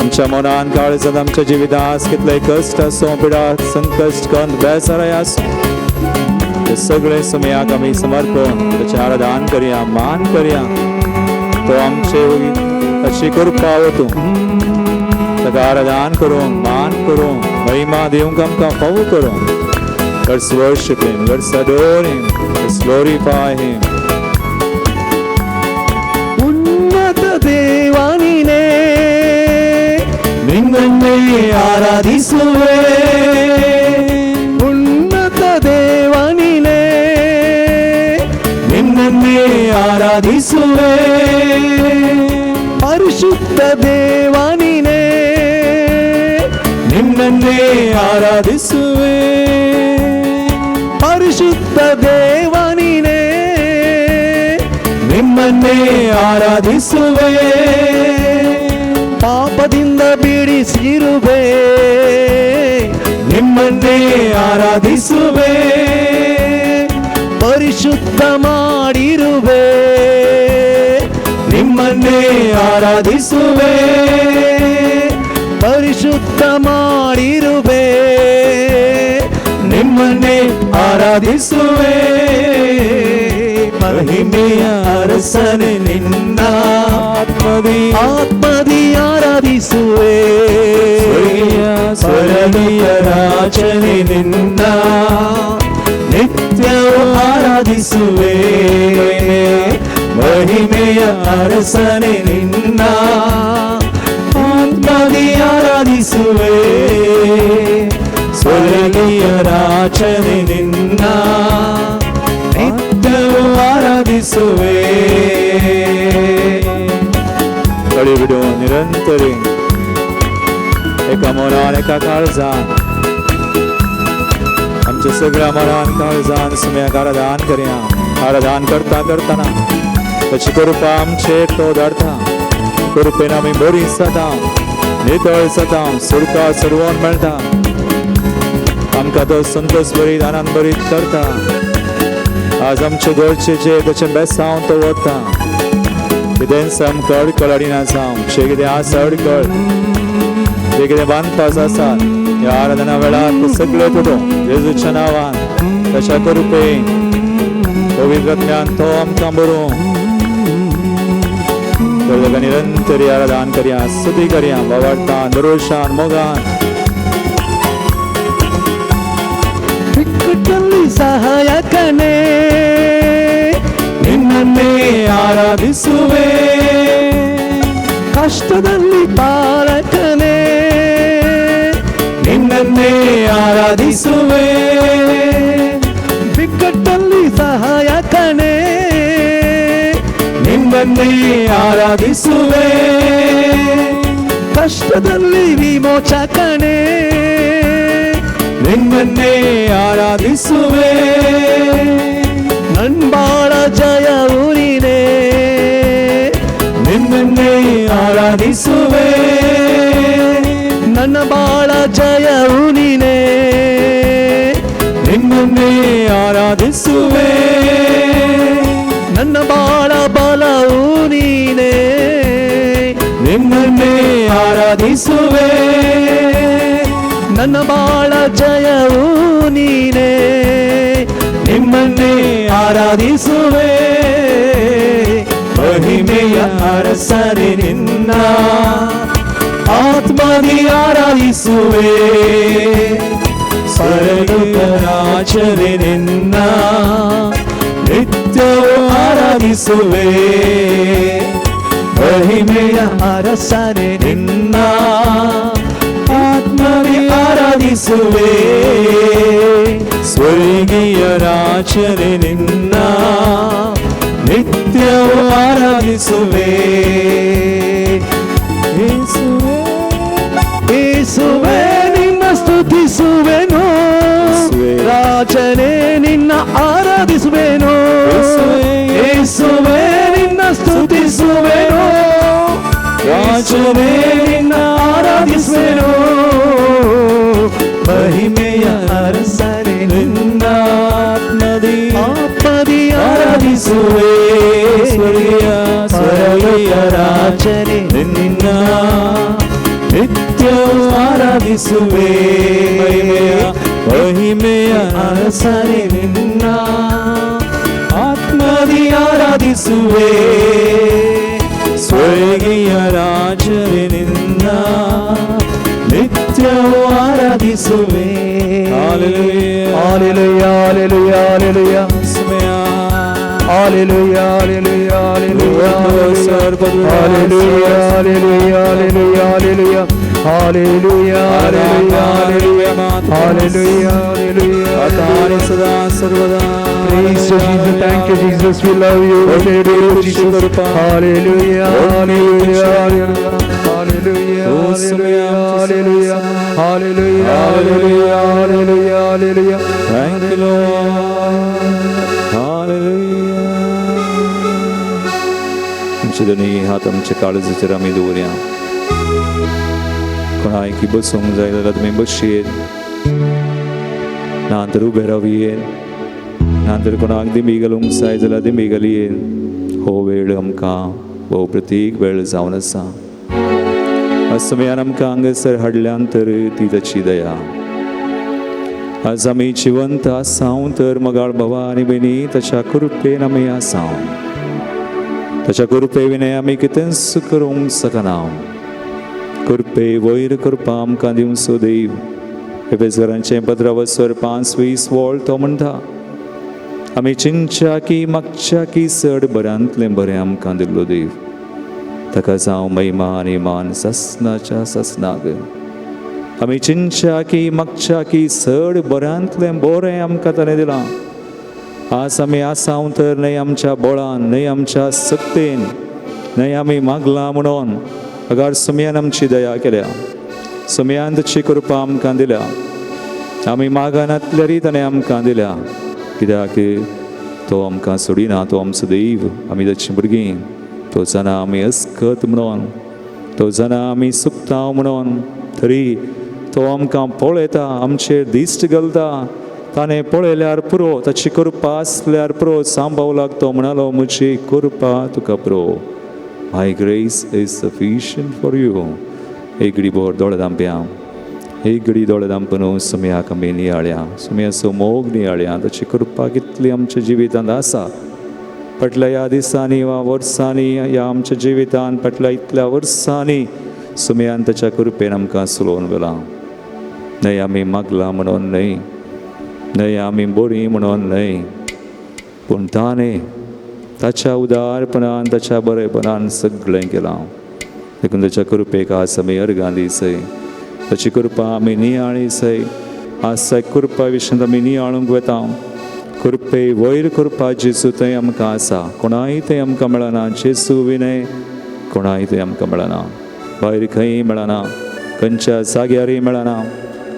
आमच्या मनान काळजांत, आमच्या जिवितांत आज कितले कश्ट आसूं, पिडा, संकश्ट, कंद, बेजाराय आसूं, ते सगळे समयाक आमी समर्पण ताचें आराधन करया, मान करया. तो आमचे ताची कृपा वतूं ताका आराधन करूंक, मान करूंक, महिमा दिवंक आमकां फावो करूंक. Let's worship Him, let's adore Him, let's glorify Him. ಉನ್ನತ ದೇವ ನೀನೇ, ನಿನ್ನನ್ನೇ ಆರಾಧಿಸುವೆ. ಉನ್ನತ ದೇವ ನೀನೇ, ನಿನ್ನನ್ನೇ ಆರಾಧಿಸುವೆ. ಪರಿಶುದ್ಧ ದೇವ ನೀನೇ, ನಿನ್ನನ್ನೇ ಆರಾಧಿಸುವೆ. ಪರಿಶುದ್ಧ ದೇವ ನೀನೇ, ನಿಮ್ಮನ್ನೇ ಆರಾಧಿಸುವೆ. ಪಾಪದಿಂದ ಬಿಡಿಸಿರುವೆ, ನಿಮ್ಮನ್ನೇ ಆರಾಧಿಸುವೆ. ಪರಿಶುದ್ಧ ಮಾಡಿರುವೆ, ನಿಮ್ಮನ್ನೇ ಆರಾಧಿಸುವೆ. ಪರಿಶುದ್ಧ ಮಾಡಿರುವೆ, ನಿಮ್ಮನ್ನೇ ಆರಾಧಿಸುವೆ. ಮಹಿಮೆಯ ಅರಸನೆ ನಿನ್ನ ಆತ್ಮದಿ ಆತ್ಮದಿ ಆರಾಧಿಸುವೆ. ಸ್ವರ್ಗೀಯ ರಾಜನೇ ನಿನ್ನ ನಿತ್ಯವೂ ಆರಾಧಿಸುವೆ. ಮಹಿಮೆಯ ಅರಸನೆ ನಿನ್ನ ಆತ್ಮದಿ ಆರಾಧಿಸುವೆ. ಸ್ವರ್ಗೀಯ ರಾಜನೇ ನಿನ್ನ ನಿತ್ಯವೂ ಆರಾಧಿಸುವೆ. कळी निरंतरी एका मनान, एका काळजान, आमच्या सगळ्या मनान काळजान सुम्याक आराधन करया. आराधन करता करतना ताची कृपा आमचेर तो धाडता. कृपेन आमी बरी जाता, नितळ जाता, सुरका सोडवून मेळटा. आमकां तो संतोष भरीत, आनंद भरीत करता. आज आमचे गरजेचे ताचें बेसांव तो वता. कितेंच आमकां अडकळ हाडिना जावं, जे कितें आसा अडकळ, जे कितें बांदपास आसात, ह्या आराधना वेळार ते सगळे तुटो जेजूच्या नांवान. ताच्या कृपेन, पवित्र ज्ञान तो आमकां बरोवं. तर ताका निरंतरी आराधन करया, स्तुती करया, भावार्थान, भरोशान, मोगान. ಬಿಕ್ಕಟ್ಟಲ್ಲಿ ಸಹಾಯಕನೇ, ನಿನ್ನನ್ನೇ ಆರಾಧಿಸುವೆ. ಕಷ್ಟದಲ್ಲಿ ಪಾಲಕನೇ, ನಿನ್ನನ್ನೇ ಆರಾಧಿಸುವೆ. ಬಿಕ್ಕಟ್ಟಲ್ಲಿ ಸಹಾಯಕನೇ, ನಿನ್ನನ್ನೇ ಆರಾಧಿಸುವೆ. ಕಷ್ಟದಲ್ಲಿ ವಿಮೋಚಕನೇ, ನಿನ್ನನ್ನೇ ಆರಾಧಿಸುವೆ. ನನ್ಬಾಳ ಜಯವು ನೀನೇ, ನಿನ್ನನ್ನೇ ಆರಾಧಿಸುವೆ. ನನ್ನ ಬಾಳ ಜಯವು ನೀನೇ. ಆರಾಧಿಸುವೆ. ನನ್ನ ಬಾಳ ಬಲವು ನೀನೇ, ನಿನ್ನನ್ನೇ ಆರಾಧಿಸುವೆ. ನನ್ನ ಬಾಳ ಜಯವು ನೀನೇ, ನಿಮ್ಮನ್ನೇ ಆರಾಧಿಸುವೆ. ಮಹಿಮೆಯ ಅರಸನೆ ನಿನ್ನ ಆತ್ಮದಿ ಆರಾಧಿಸುವೆ. ಸ್ವರ್ಗ ರಾಜನೆ ನಿನ್ನ ನಿತ್ಯವೂ ಆರಾಧಿಸುವೆ. ಮಹಿಮೆಯ ಅರಸನೆ ನಿನ್ನ ಆತ್ಮದಿ ಆರಾಧಿಸುವೆ. ಸ್ವರ್ಗೀಯ ರಾಜನೆ ನಿನ್ನ ನಿತ್ಯವೂ ಆರಾಧಿಸುವೆ. ಯೇಸುವೇ, ಯೇಸುವೇ ನಿನ್ನ ಸ್ತುತಿಸುವೆನು, ರಾಜನೇ ನಿನ್ನ ಆರಾಧಿಸುವೆನು. ಯೇಸುವೇ ನಿನ್ನ ಸ್ತುತಿಸುವೆನು, ರಾಜನೇ ನಿನ್ನ ಆರಾಧಿಸುವೆನು. ಮಹಿಮೆಯ ಅರಸನೆ ನಿನ್ನ ಆತ್ಮದಿ ಆತ್ಮದಿ ಆರಾಧಿಸುವೆ. ಸ್ವರ್ಗೀಯ ಸ್ವರ್ಗೀಯ ರಾಜನೇ ನಿನ್ನ ನಿತ್ಯವೂ ಆರಾಧಿಸುವೆ. ಮಹಿಮೆಯ ಮಹಿಮೆಯ ಅರಸನೆ ನಿನ್ನ ಆತ್ಮದಿ ಆರಾಧಿಸುವೆ. ಸ್ವರ್ಗೀಯ ರಾಜನೇ ನಿನ್ನ ನಿತ್ಯವೂ ಆರಾಧಿಸುವೆ. Hallelujah. Hallelujah, hallelujah, hallelujah. Hallelujah, hallelujah, hallelujah. Hallelujah, hallelujah, hallelujah, hallelujah. Hallelujah, hallelujah, hallelujah. Hallelujah, hallelujah. ತಾನೇ ಸದಾ ಸರ್ವದಾ. Praise you, Jesus. Thank you, Jesus. We love you. Hallelujah, Jesus. Hallelujah, hallelujah, hallelujah. Hallelujah, hallelujah, hallelujah, hallelujah, hallelujah, hallelujah. Thank you, Lord. Hallelujah. आमचे दोनी हात आमच्या काळजाचेर आमी दवरया. कोणाक बसूंक जाय जाल्यार तुमी बसयेत, ना तर उबे रावयेत, ना तर कोणाक दिमी घालूंक जाय जाल्यार दिमी घालयेत. हो वेळ आमकां भोव प्रतीक वेळ जावन आसा. असमयान आमकां हांगासर हाडल्यान तर ती ताची दया. आज आमी जिवंत आसाव तर मगाळ बाबा आनी भयणी ताच्या कृपेन आमी आसाव. ताच्या कृपे विणें आमी कितेंच करूंक शकना. कृपे वयर कृपा आमकां दिवचो देव. एफेसरांचें पत्रावसर 5:20 वळ तो म्हणटा, आमी चिंतच्या की मागच्या की चड बऱ्यांतलें बरें आमकां दिल्लो देव. ताका जावं महिमा आनी मान ससनाच्या ससनाक. आमी चिंतच्या की मागच्या की चड बऱ्यांतलें बरें आमकां ताणें दिलां. आज आमी आसाव तर न्हय आमच्या बळान, न्हय आमच्या सक्तेन, न्हय आमी मागलां म्हणून, अगार सुमयान आमची दया केल्या, सुमयान ताची कृपा आमकां दिल्या. आमी मागनातल्यारी ताणें आमकां दिल्या. कित्याक तो आमकां सोडिना, तो आमचो देव, आमी ताचीं भुरगीं. तो जाणा आमी अस्कत म्हणून, तो जाणा आमी सुकता म्हणून, तरी तो आमकां पळयता, आमचेर दिश्ट घालता. ताणें पळयल्यार पुरो, ताची कृपा आसल्यार पुरो. सांबावलाक तो म्हणालो, म्हजी कृपा तुका पुरो. My grace is sufficient for you. एक घडी भर दोळे धांपया, एक घडी दोळे धांपून सुमयाक आमी नियाळया, सुमयाचो मोग नियाळया, ताची कृपा कितली आमच्या जिवितांत आसा. फाटल्या ह्या दिसांनी वा वर्सांनी ह्या आमच्या जिवितांत फाटल्या इतल्या वर्सांनी सुमयान ताच्या कृपेन आमकां चलोवन व्हेलां. न्हय आमी मागलां म्हणून न्हय, न्हय आमी बरीं म्हणून न्हय, पूण ताणें ताच्या उदारपणान, ताच्या बरेपणान सगळें केलां. देखून ताच्या कृपेक आज आमी अर्गां दिसय, ताची कृपा आमी नियाळी सय. आज त्या कृपा विशयांत आमी नियाळूंक वता. कृपे वयर कृपा जेजू थंय आमकां आसा. कोणाय थंय आमकां मेळना, जेजू विनय कोणाय थंय आमकां मेळना, भायर खंय मेळना, खंयच्या जाग्यारय मेळना,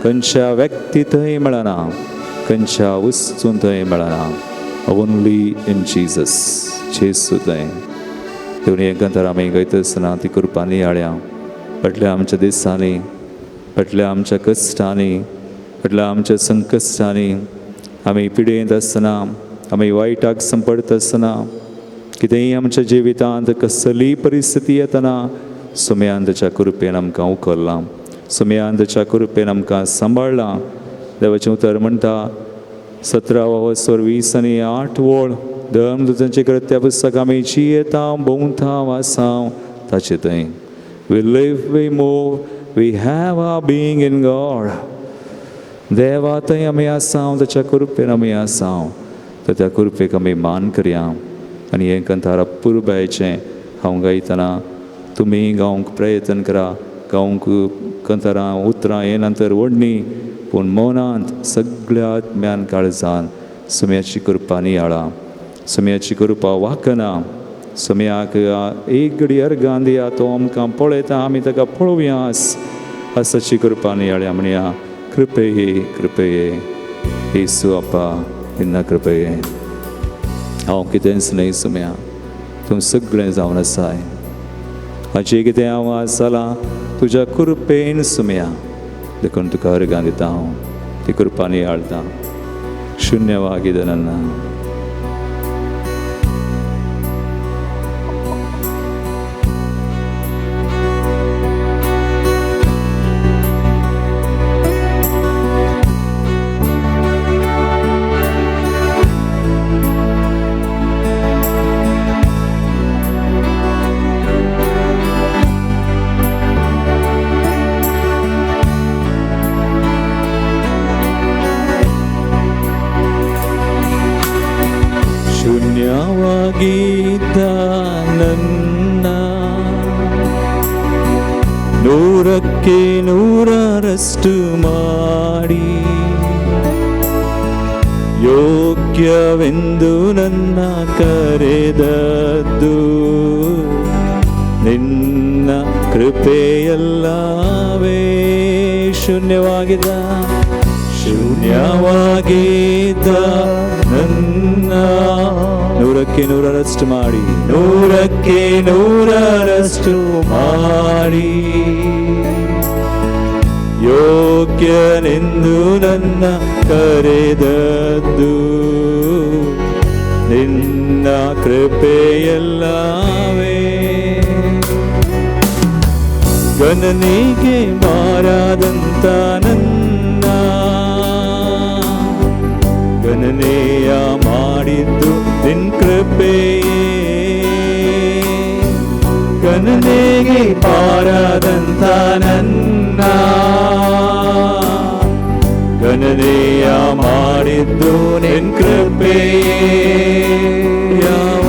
खंयच्या व्यक्ती थंय मेळना, खंयच्या वस्तून थंय मेळना. ओनली इन जीजस, जेजू थंय. देखून एकांतर आमी गयता आसतना ती कृपा नियाळया. फाटल्या आमच्या दिसांनी, फाटल्या आमच्या कश्टांनी, फाटल्या आमच्या संकश्टांनी आमी पिडेंत आसतना, आमी वायटाक संपडत आसतना, कितेंय आमच्या जिवितांत कसलीय परिस्थिती येतना सुम्यान ताच्या कृपेन आमकां उखल्लां, सुम्यान ताच्या कृपेन आमकां सांबाळ्ळां. देवाचें उतर म्हणटा 17 20 आनी 8 वळ, धर्मदूतांचे कृत्या पुस्तक आमी जियेता भोंवता वासांव ताचे थंय. We live, we move, we have our being in God. देवा थंय आमी आसाव, ताच्या कृपेन आमी आसाव, तर त्या कृपेक आमी मान करया. आनी हें कंतारा पुरबायचें हांव गायतना तुमी गावंक प्रयत्न करा. गावंक कंतारां उतरां हे नंतर ओडणी, पूण मनांत सगळ्या आत्म्यान काळजान सुम्याची कृपा नियाळा, सुम्याची कृपा वाकना. सुम्याक एक घडी अर्गान दिया, तो आमकां पळयता, आमी ताका पळोवया. आसाची कृपा नियाळ्या म्हणया, कृपये कृपये येसू आपा निन्ना कृपये. हांव कितेंच न्हय सुम्या, तूं सगळें जावन आसाय. हाचें कितें हांव आज जालां तुज्या कृपेन सुम्या, देखून तुका अर्गां दिता हांव, ती कृपा नियाळटा. शून्यवागिद नन्ना. ಶೂನ್ಯವಾಗಿದ್ದ ನನ್ನ 100ಕ್ಕೆ 100ರಷ್ಟು ಮಾಡಿ ಯೋಗ್ಯವೆಂದು ನನ್ನ ಕರೆದದ್ದು ನಿನ್ನ ಕೃಪೆಯಲ್ಲವೇ. ಶೂನ್ಯವಾಗಿದ್ದ ಶೂನ್ಯವಾಗಿದ್ದ ನನ್ನ 100ಕ್ಕೆ 100ರಷ್ಟು ಮಾಡಿ, 100ಕ್ಕೆ 100ರಷ್ಟು ಮಾಡಿ ಯೋಗ್ಯನೆಂದು ನನ್ನ ಕರೆದದ್ದು ನಿನ್ನ ಕೃಪೆಯಲ್ಲವೇ. ಗಣನೆಗೆ ಬಾರದಂತ ನನ್ನ ಗಣನೆಯ ಮಾಡಿದ್ದು ನಿನ್ ಕೃಪೆಯೇ. ಗಣನೆಗೆ ಬಾರದಂತ ನನ್ನ ಗಣನೆಯ ಮಾಡಿದ್ದು ನಿನ್ ಕೃಪೆಯೇ. ಯಾವ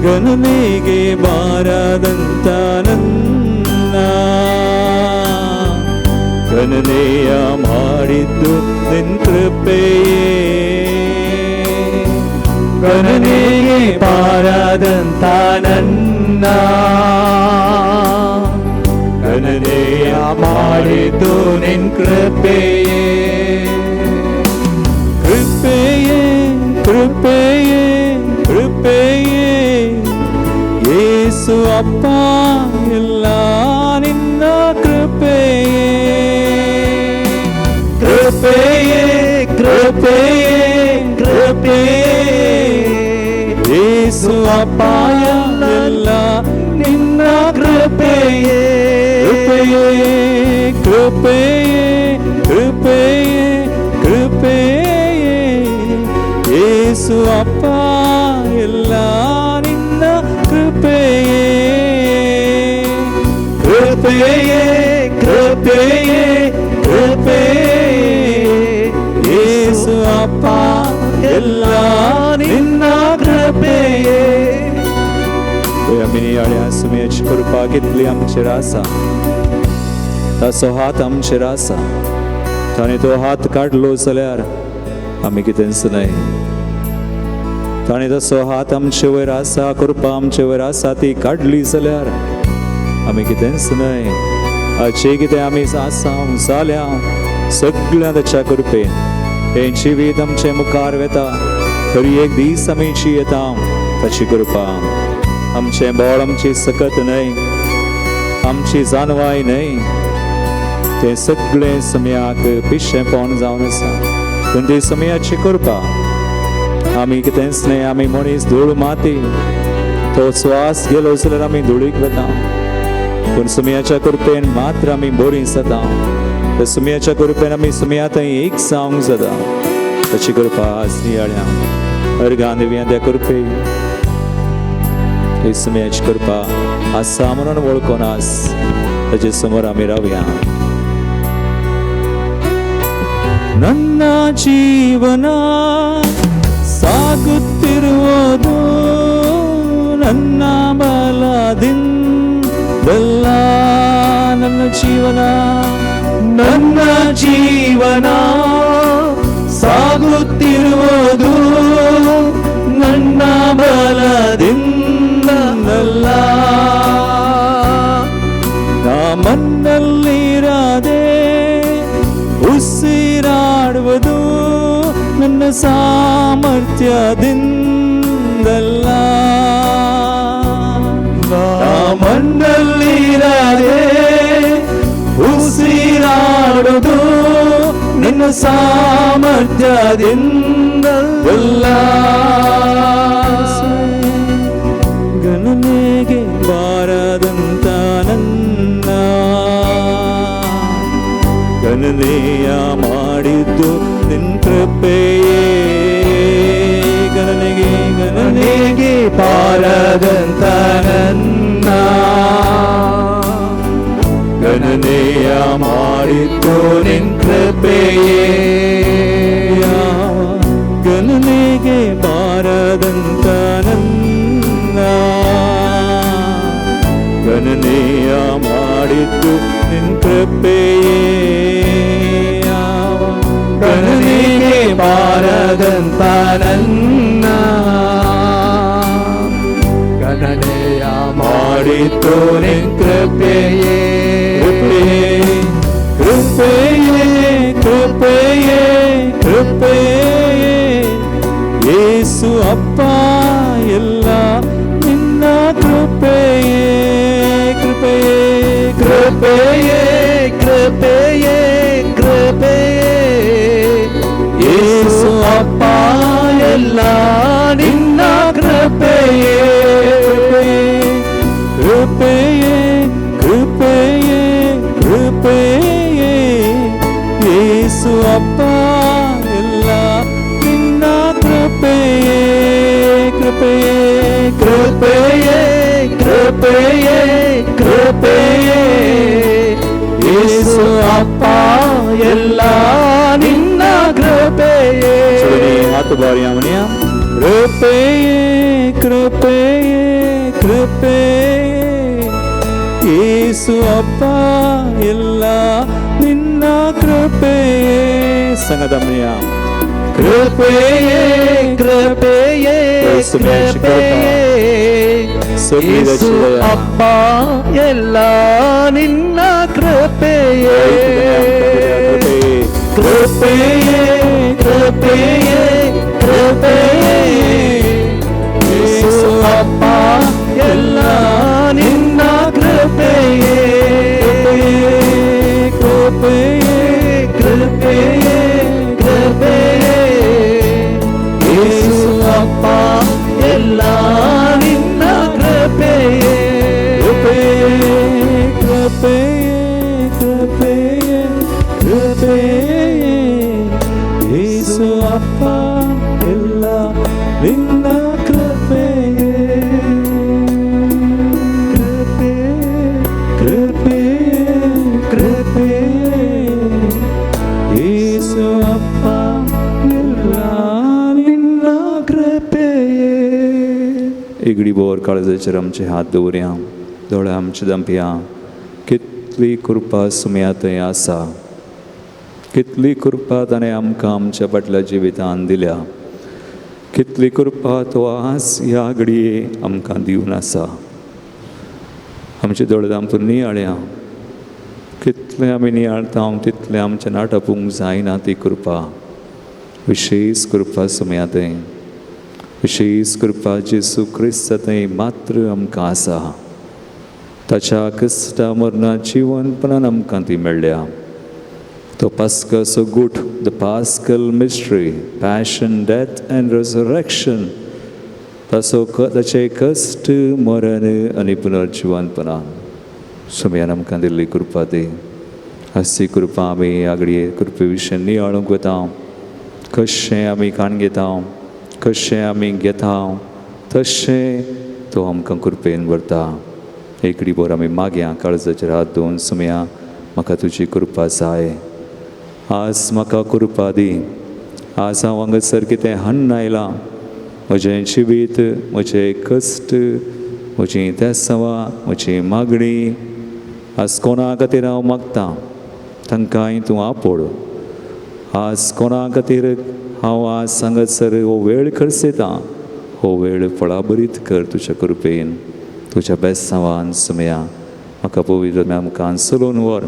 ಗಣನೆಗೆ ಬಾರದಂತ ನನ್ನ ಗಣನೆಯ ಮಾಡಿದ್ದು ನಿನ್ ಕೃಪೆಯೇ. ಗಣನೆಗೆ ಬಾರದಂತ ನನ್ನ ಗಣನೆಯ ಮಾಡಿದ್ದು ನಿನ್ ಕೃಪೆಯೇ. ಕೃಪೆಯೇ ಕೃಪೆಯೇ ಕೃಪೆಯೇ ಯೇಸು ಅಪ್ಪ ಎಲ್ಲ ನಿನ್ನ ಕೃಪೆಯೇ. ಕೃಪೆಯೇ ಕೃಪೆಯೇ ಕೃಪೆಯೇ ಯೇಸು ಅಪ್ಪ ಎಲ್ಲ ನಿನ್ನ ಕೃಪೆಯೇ. ಕೃಪೆಯೇ ಕೃಪೆಯೇ ಕೃಪೆಯೇ ಕೃಪೆಯೇ ಯೇಸು ಅಪ್ಪ ಎಲ್ಲ ನಿನ್ನ ಕೃಪೆಯೇ. ಕೃಪೆಯೇ ಕೃಪೆಯೇ ಕೃಪೆಯೇ ಯೇಸು ಅಪ್ಪ ಎಲ್ಲ ನಿನ್ನ ಕೃಪೆಯೇ. आमी नियाळ्या सुम्याची कृपा कितली आमचेर आसा, ताचो हात आमचेर आसा. ताणें तो हात काडलो जाल्यार आमी कितेंच न्हय. ताणें तसो हात आमचे वयर आसा, कृपा आमचे वयर आसा, ती काडली जाल्यार आमी कितेंच न्हय. हाचे कितें आमी आसा जाल्या सगळ्या ताच्या कृपेन हें जिवीत आमचे मुखार वेता. तरी एक दीस आमी जियेता ताची कृपा. आमचें बळ आमची सकत न्हय, आमची जानवाय न्हय, तें सगळें सम्याक पिशेंपण जावन आसा. पूण ती समयाची कृपा आमी कितेंच न्हय, आमी मनीस धूळ माती, तो श्वास गेलो जाल्यार आमी धुळीक वता, पूण सुमयाच्या कृपेन मात्र आमी बरीं जाता. त्या सुमयाच्या कृपेन आमी सुमया थंय एक जावंक जाता. ताची कृपा आज नियाळ्या अर्गां दिवया त्या कृपे. ही सुमयाची कृपा आसा म्हणून वळखून आज ताचे समोर आमी रावया. ನನ್ನ ಜೀವನ ಸಾಗುತ್ತಿರುವುದು ನನ್ನ ಬಲದಿಂದಲ್ಲ, ನನ್ನ ಜೀವನ ನನ್ನ ಜೀವನ ಸಾಗುತ್ತಿರುವುದು ನನ್ನ ಬಲದಿಂದಲ್ಲ, ನಾ ಮಣ್ಣಲ್ಲಿರದೆ ಉಸಿರಾಡುವುದು ನನ್ನ ಸಾಮರ್ಥ್ಯದಿಂದಲ್ಲ, ನಾ ಮಣ್ಣಲ್ಲಿರದೆ ಉಸಿರಾಡುವುದು ನಿನ್ನ ಸಾಮರ್ಥ್ಯದಿಂದಲ್ಲ, ಗಣನೆಗೆ ಬಾರದಂತ ನನ್ನ ಗಣನೆಯ ಮಾಡಿದ್ದು ನಿನ್ ಕೃಪೆಯೇ. ಗಣನೆಗೆ ಗಣನೆಗೆ ಬಾರದಂತ ನನ್ನ ಗಣನೆಯ ಮಾಡಿದ್ದು ನಿನ್ ಕೃಪೆಯೇ, ಗಣನೆಗೆ ಬಾರದಂತ ನನ್ನ ಗಣನೆಯ ಮಾಡಿದ್ದು ನಿನ್ ಕೃಪೆಯೇ, ಗಣನೆಗೆ ಬಾರದಂತ ನನ್ನ ಗಣನೆಯ ಮಾಡಿದ್ದು ನಿನ್ ಕೃಪೆಯೇ. ಕೃಪೆಯೇ ಕೃಪೆಯೇ ಕೃಪೆಯೇ ಕೃಪೆಯೇ ಯೇಸು ಅಪ್ಪ ಎಲ್ಲ ನಿನ್ನ ಕೃಪೆಯೇ. ಕೃಪೆಯೇ ಕೃಪೆಯೇ ಕೃಪೆಯೇ ಕೃಪೆಯೇ ಯೇಸು ಅಪ್ಪ ಎಲ್ಲ ನಿನ್ನ ಕೃಪೆಯೇ. ಕೃಪೆಯೇ ಕೃಪೆಯೇ ಕೃಪೆಯೇ ಯೇಸು ಅಪ್ಪ ಎಲ್ಲ ನಿನ್ನ ಕೃಪೆಯೇ. ಕೃಪೆಯೇ ಕೃಪೆಯೇ ಕೃಪೆಯೇ ಕೃಪೆಯೇ ಯೇಸು ಅಪ್ಪ ಎಲ್ಲ ನಿನ್ನ ಕೃಪೆಯೇ. हाथ बारियां मनिया. ಕೃಪೆಯೇ ಕೃಪೆಯೇ ಕೃಪೆಯೇ ಯೇಸು ಅಪ್ಪ ಎಲ್ಲ ನಿನ್ನ ಕೃಪೆಯೇ. ಸಂಗದಮ್ಮನಿಯ ಕೃಪೆಯೇ ಕೃಪೆಯೇ ಕೃಪೆಯೇ ಯೇಸು ಅಪ್ಪ ಎಲ್ಲ ನಿನ್ನ ಕೃಪೆಯೇ. ಕೃಪೆಯೇ ಕೃಪೆಯೇ ಕೃಪೆಯೇ ಯೇಸು ಅಪ್ಪ ಎಲ್ಲ ನಿನ್ನ ಕೃಪೆಯೇ. ಕೃಪೆಯೇ ಕೃಪೆಯೇ ಕೃಪೆಯೇ ಯೇಸು ಅಪ್ಪ ಎಲ್ಲ ನಿನ್ನ ಕೃಪೆಯೇ. ಕೃಪೆಯೇ ಕೃಪೆಯೇ ಕೃಪೆಯೇ ಕೃಪೆಯೇ ಯೇಸು ಅಪ್ಪ ಎಲ್ಲ ನಿನ್ನ ಕೃಪೆಯೇ. ಕೃಪೆ ಕೃಪೆ ಕೃಪೆಯೇ ಯೇಸು ಅಪ್ಪ ಎಲ್ಲ ನಿನ್ನ ಕೃಪೆಯೇ. एगडी बोर काळजाचेर आमचे हात दवरया, दोळे आमचे दंपया. कितली कृपा सुमया थंय आसा, कितली कृपा ताणें आमकां आमच्या फाटल्या जिवितान दिल्या, कितली कृपा तो आज ह्या घडये आमकां दिवन आसा. आमचे दोळे दामपून नियाळया, कितलें आमी नियाळता तितलें आमचें नाटपूंक जायना ती कृपा. विशेष कृपा सुमया थंय, विशेष कृपा जेसू क्रिस्त थंय मात्र आमकां आसा. ताच्या क्रिस्ता मरणा जिवनपणान आमकां ती मेळ्ळ्या. तो पास्काचो गूट, the paschal mystery, passion, death and resurrection, ताचो ताचें कश्ट, मरण आनी पुनर्जिवनपणान सुमयान आमकां दिल्ली कृपा दी. आसची कृपा आमी आगडी कृपे विशीं नियाळूंक वता, कशें आमी काण घेता, कशें आमी घेता तशें तो आमकां कृपेन व्हरता. एकडी बोर आमी मागया काळजाचेर हात दवरून, सुमया म्हाका तुजी कृपा जाय, आज म्हाका कृपा दी. आज हांव हांगासर कितें हाडून आयलां, म्हजें जिवीत, म्हजें कश्ट, म्हजीं तेसांवां, म्हजी मागणी, आज कोणा खातीर हांव मागतां तांकांय तूं आपोड. आज कोणा खातीर हांव आज हांगासर हो वेळ खर्चयतां, हो वेळ फळाबरीत कर तुज्या कृपेन, तुज्या बेसांवान. सुमया म्हाका पवित्र आत्म्या चलोवन व्हर,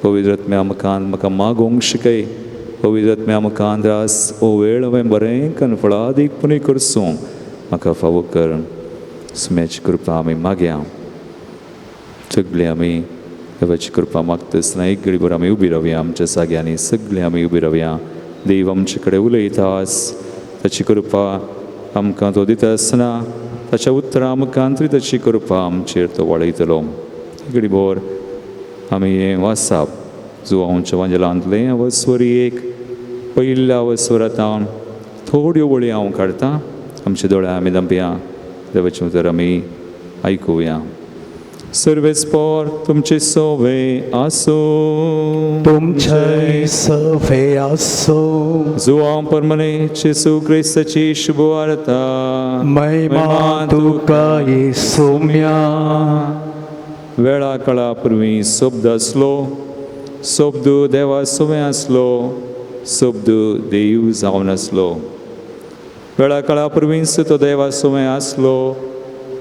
पवित्र आत्म्या म्हाका मागोवंक शिकय, पवित्र आत्म्या मुखान आज हो वेळ हांवें बरें कन्न फळादीकपणी करसूं म्हाका फावो कर. सुम्याची कृपा आमी मागया. सगळीं आमी देवाची कृपा मागता आसतना एक घडीभर आमी उबी रावया. आमच्या जाग्यांनी सगळीं आमी उबी रावया. देव आमचे कडेन उलयता आज, ताची कृपा आमकां तो दिता आसतना ताच्या उतरां मुखांतरी ताची कृपा आमचेर तो वाडयतलो. घडीभर आमी हें वाचप जुवांच्या वांजेलांतलें अवस्वरी एक पयल्या अवस्वरांत थोड्यो वळी हांव काडटा. आमचे दोळे आमी धांपया, देवाचें उतर आमी आयकुया. सर्वेस्पोर तुमचे सोवे आसूं, तुमचे सवे आसूं. जुवांव परमने जेसू क्रिस्ताची शुभवार्ता. महिमा तुका येसुम्या. वेळा काळा पुर्वी शब्द आसलो, शब्द देवा सोवे आसलो, शब्द देव जावन आसलो. वेळा काळा पुर्वींच तो देवा सोवे आसलो.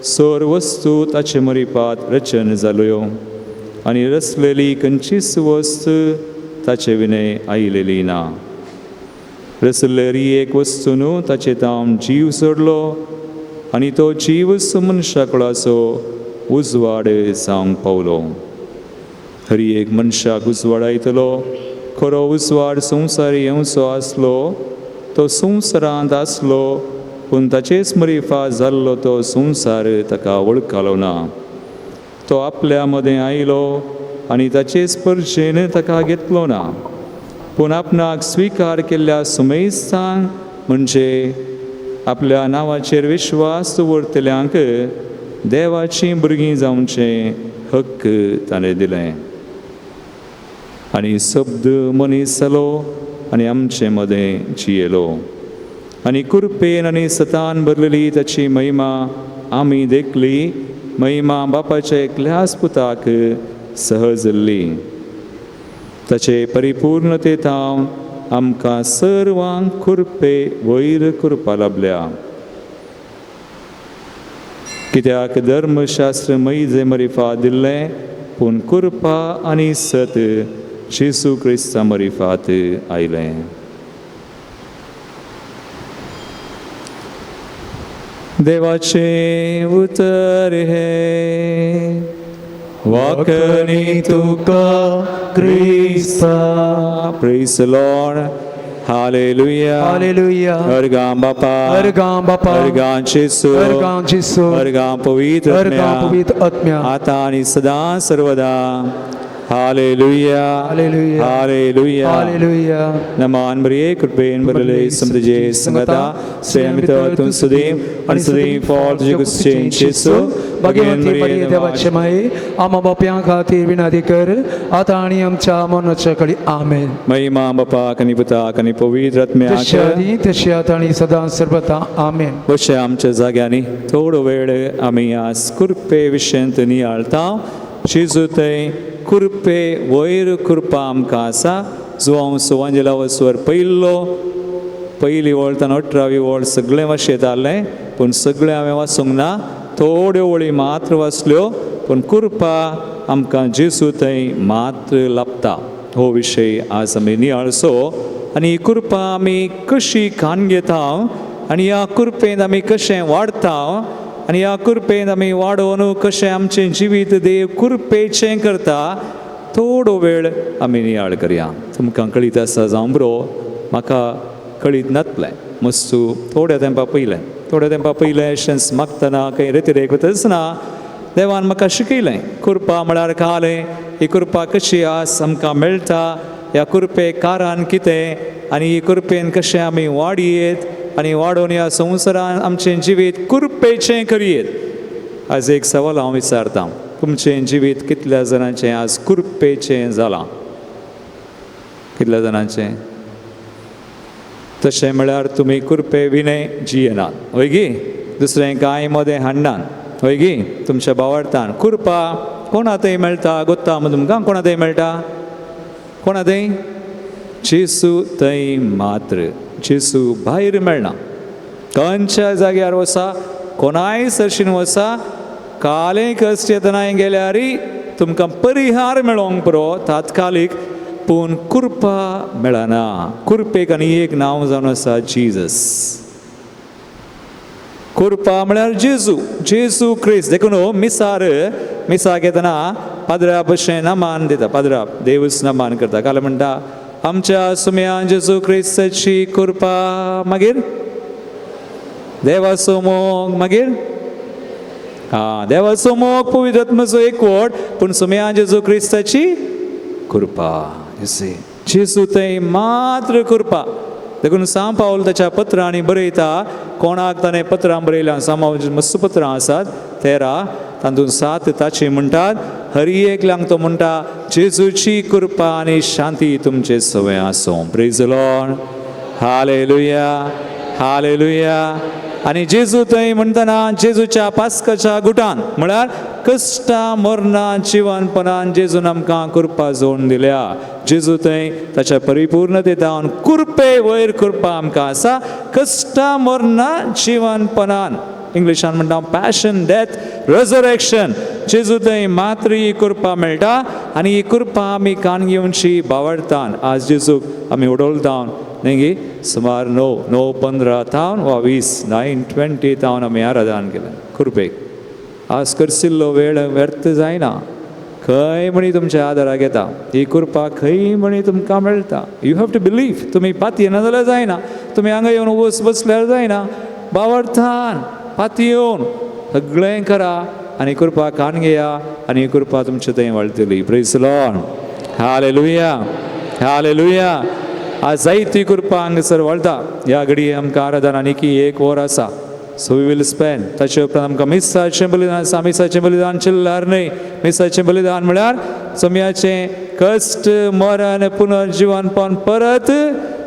सर वस्तू ताचे मरिपात रचन जाल्यो आनी रचलेली खंयचीच वस्त ताचे विणें आयलेली ना. रचलेली एक वस्तू न्हू ताचे तावन जीव सोडलो आनी तो जीव मनशा कुळाचो उजवाड जावंक पावलो. हरी एक मनशाक उजवाडायतलो. खरो उजवाड संवसारी येवचो आसलो, तो संवसारांत आसलो, पूण ताचेच मरिफा जाल्लो तो संवसार ताका वळखलो ना. तो आपल्या मदें आयलो आनी ताचेच परजेन ताका घेतलो ना, पूण आपणाक स्विकार केल्ल्या सुमेस्तांक म्हणजे आपल्या नांवाचेर विश्वास दवरतल्यांक देवाचीं भुरगीं जावचें हक्क ताणें दिलें. आनी शब्द मनीस जालो आनी आमचे मदें जियेलो आनी कृपेन आनी सतान भरलेली ताची महिमा आमी देखली. महिमा बापाच्या एकल्याच पुताक सहजल्ली. ताचे परिपूर्णते थावन आमकां सर्वांक कृपे वयर कृपा लाभल्या. कित्याक धर्मशास्त्र मैजे मरिफा दिल्लें, पूण कृपा आनी सत जेजू क्रिस्ता मरिफात आयलें. देवाचें उतर हें वाकणी तुका क्रिस्ता. Praise the Lord. Hallelujah. Hallelujah. अर्गां बापा, अर्गां बापा, अर्गां जेजू, अर्गां जेजू, अर्गां पवित्र अर्गां पवित्र आत्म्या, आता आनी सदां सर्वदा. Hallelujah. Hallelujah. Hallelujah. Hallelujah. नमान मरिये कृपेन भरले समतजे संगता स्वयं तूं सदैव आनी सदैव फॉल तुजे कुसचें जेजू. भगवंती मरिये देवाचे माये, आमा बाप्यां खातीर विनंती कर आतां आनी आमच्या मरणाच्या कडी. आमेन. महिमा बापाक आनी पुताक आनी पवित्र आत्म्याक, तशी आदी तशी आतां आनी सदां सर्वता. आमेन. अशें आमच्या जाग्यांनी थोडो वेळ आमी आज कृपे विशयांत नियाळता. जेजू थंय कृपे वयर कृपा आमकां आसा. जुवांव सुवांजेला वसवर पयल्लो पयली वळ तान 18वी वळ सगळें वाचयतालें, पूण सगळें हांवें वाचूंक ना, थोड्यो वळी मात्र वाचल्यो. पूण कृपा आमकां जेजू थंय मात्र लाभता. हो विशय आज आमी नियाळचो आनी ही कृपा आमी कशी खाण घेता आनी ह्या कृपेन आमी कशें वाडता आनी ह्या कृपेन आमी वाडोवन कशें आमचें जिवीत देव कृपेचें करता. थोडो वेळ आमी नियाळ करया. तुमकां कळीत आसा जावं बरो, म्हाका कळीत नातलें. मस्तू थोड्या तेंपा पयलें, थोड्या तेंपा पयलें अशेंच मागतना खंय रेतिरेक वतना देवान म्हाका शिकयलें कृपा म्हळ्यार कालें. ही कृपा कशी आस आमकां मेळटा, ह्या कृपे कारान कितें आनी ही कृपेन कशें आमी वाडयेत आनी वाडोवन ह्या संवसारान आमचें जिवीत कृपेचें करयेत. आज एक सवाल हांव विचारतां, तुमचें जिवीत कितल्या जाणांचें आज कृपेचें जालां? कितल्या जाणांचें? तशें म्हळ्यार तुमी कृपे विणे जियेनात, हय गी? दुसरें कांय मदें हाडनात, हय गी? तुमच्या बावडतान कृपा कोणा थंय मेळटा? गोत्ता तुमकां कोणा थंय मेळटा? कोणा थंय? जेजू थंय मात्र. जेजू भायर मेळना. खंयच्या जाग्यार वसा, कोणाय सरशीन वसा, कालें कश्ट येतनाय गेल्यार तुमकां परिहार मेळोंक पुरो तात्कालीक, पूण कृपा मेळना. कृपेक आनी एक नांव जावन आसा जिजस. कृपा म्हळ्यार जेजू, जेजू क्रिस्त. देखून मिसार मिसाक येतना पाद्रा भशेन नमान दिता, पाद्रा देवूच नमान करता. काल म्हणटा आमच्या सुम्या जेजू क्रिस्ताची कृपा, मागीर देवाचो मोग, मागीर आं देवाचो मोग, पवित्र आत्म्याचो एकवट, पूण सुम्या जेजू क्रिस्ताची कृपा. जेजू थंय मात्र कृपा. देखून सांव पावल ताच्या पत्रांनी बरयता. कोणाक ताणें पत्रां बरयल्या? सांव पावल मस्त पत्रां आसात 13, तातूंत 7 ताची म्हणटात. हर एकल्यांक तो म्हणटा जेजूची कृपा आनी शांती तुमचे सवय आसूं. Praise the Lord, hallelujah, hallelujah. आनी जेजू थंय म्हणटना जेजूच्या पास्काच्या गुटान म्हळ्यार कश्टां मरणां जिवनपणान जेजून आमकां कृपा जोडून दिल्या. जेजू थंय ताच्या परिपूर्णतेतावन कृपे वयर कृपा आमकां आसा. कश्टां मरणां जिवनपणान, इंग्लिशान म्हणटा पॅशन, डेथ, रेजरेक्शन. जेजू थंय मात्र ही कृपा मेळटा आनी ही कृपा आमी कान घेवची बावडतान. आज जेजूक आमी उडोलतावन न्ही गी, सुमार 9:15 थावन वा 20, 9:20 थावन आमी आराधन केलें कृपेक. आज करसिल्लो वेळ व्यर्थ जायना. खंय म्हणी तुमच्या आदाराक येता ही कृपा, खंय म्हणी तुमकां मेळटा. You have to believe. तुमी पातयेना जाल्यार जायना, तुमी हांगा येवन वस बसल्यार जायना. बावडतान पातयेवन सगळें करा आनी कृपा कान घेया आनी कृपा तुमचे थंय वाडटली. Praise Lord, hallelujah, hallelujah. आज जायती कृपा हांगासर वाळटा. ह्या घडये आमकां आराधन आनी की 1 वर आसा, सो we will spend. ताचे उपरांत आमकां मिसाचें बलिदान आसा. मिसाचें बलिदान चिल्लार न्हय. मिसाचें बलिदान म्हळ्यार सोम्याचें कश्ट, मरण, पुनर्जिवनपण परत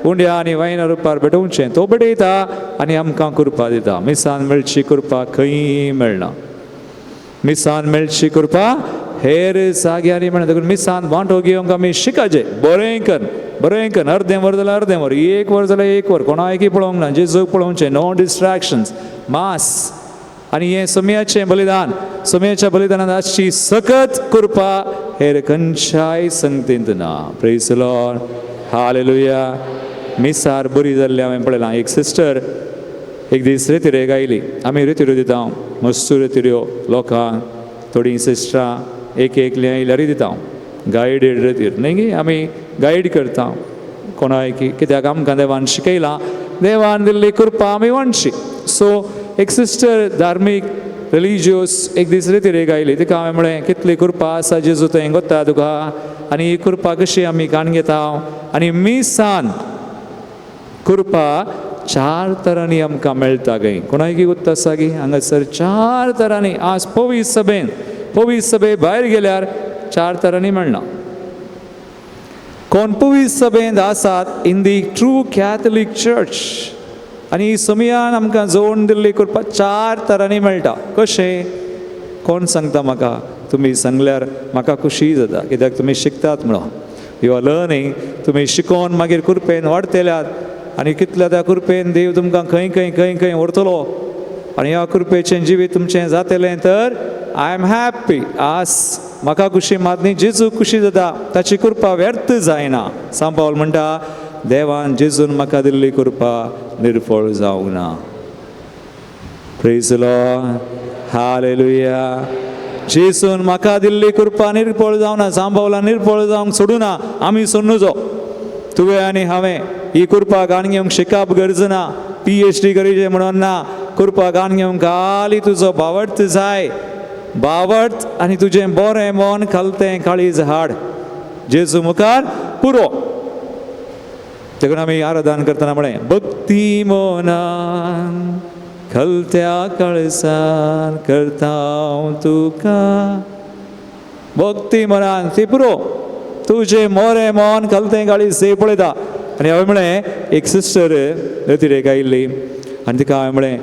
उंड्या आनी वायना रुपार भेटोवचें. तो भेटयता आनी आमकां कृपा दिता. मिसान मेळची कृपा खंय मेळना. मिसान मेळची कृपा हेर जाग्यांनी मेळना. देखून मिसान वांटो घेवंक आमी शिकाचें. बरें कर, बरें कर. अर्दें वर जाल्यार अर्दें वर, 1 वर जाल्यार 1 वर, कोणायकी पळोवंक ना, जेजूक पळोवचें. No distractions. मास आनी हें सोम्याचें बलिदान. सोम्याच्या बलिदानांत आसची सकत कृपा हेर खंयच्याय संगतींत ना. Praise Lord, hallelujah. मिसार बरी जाल्ली हांवें पळयलां. एक सिस्टर एक दीस रेतिरेक आयली. आमी रेतिऱ्यो दिता, मस्तू रेतिऱ्यो लोकांक. थोडीं सिस्टरां एक एकलीं आयल्यारूय दिता, गायडेड रेतीर न्ही गी, आमी गायड करता कोणाय की, कित्याक आमकां देवान शिकयलां, देवान दिल्ली कृपा आमी वांटची. सो एक सिस्टर धार्मीक रिलिजियस एक दीस रेतिरेक आयली. तिका हांवें म्हळें कितली कृपा आसा जेजू थंय गोत्ता तुका आनी ही कृपा कशी आमी काण घेता. आनी मिसान कृपा 4 तरांनी आमकां मेळटा गे. कोणायकी गोत्ता आसा गी हांगासर 4 तरांनी. आज पवीस सभेन, पवीस सभे भायर गेल्यार 4 तरांनी मेळना. कोण पवीस सभेंत आसात in the true Catholic church आनी सोमियान आमकां जोडून दिल्ली कृपा 4 तरांनी मेळटा. कशें? कोण सांगता म्हाका? तुमी सांगल्यार म्हाका खुशी जाता, कित्याक तुमी शिकतात म्हणून. You are learning. तुमी शिकोवन मागीर कृपेन वाडटल्यात आनी कितल्या त्या कृपेन देव तुमकां खंय खंय खंय खंय व्हरतलो आनी ह्या कृपेचें जिवीत तुमचें जातलें. तर I am happy. आज म्हाका खुशी मात न्ही, जेजू खुशी जाता. ताची कृपा व्यर्थ जायना. सांव पावल म्हणटा देवान जेजून म्हाका दिल्ली कृपा निर्फळ जावंक ना. Praise Lord, hallelujah. जेजून म्हाका दिल्ली कृपा निर्पळ जावना, जांबावला निर्पळ जावंक सोडूना, आमी सोडनुजो. तुवें आनी हांवें ही कृपा गाण घेवंक शिकप गरज ना, PhD गरजे म्हणून ना. कृपा गाण घेवंक खाली तुजो भावार्थ जाय, भावार्थ आनी तुजें बरें मन खालतें काळीज हाड जेजू मुखार पुरो. देखून आमी आराधन करतना म्हळें, भक्ती मनान खलत्या कळसान करता हांव तुका. भक्ती मनान ती पुरो, तुजें मोरें मन खलतें काळीज से पळयता. आनी हांवें म्हळें, एक सिस्टर रतिरेक आयिल्ली आनी तिका हांवें म्हळें,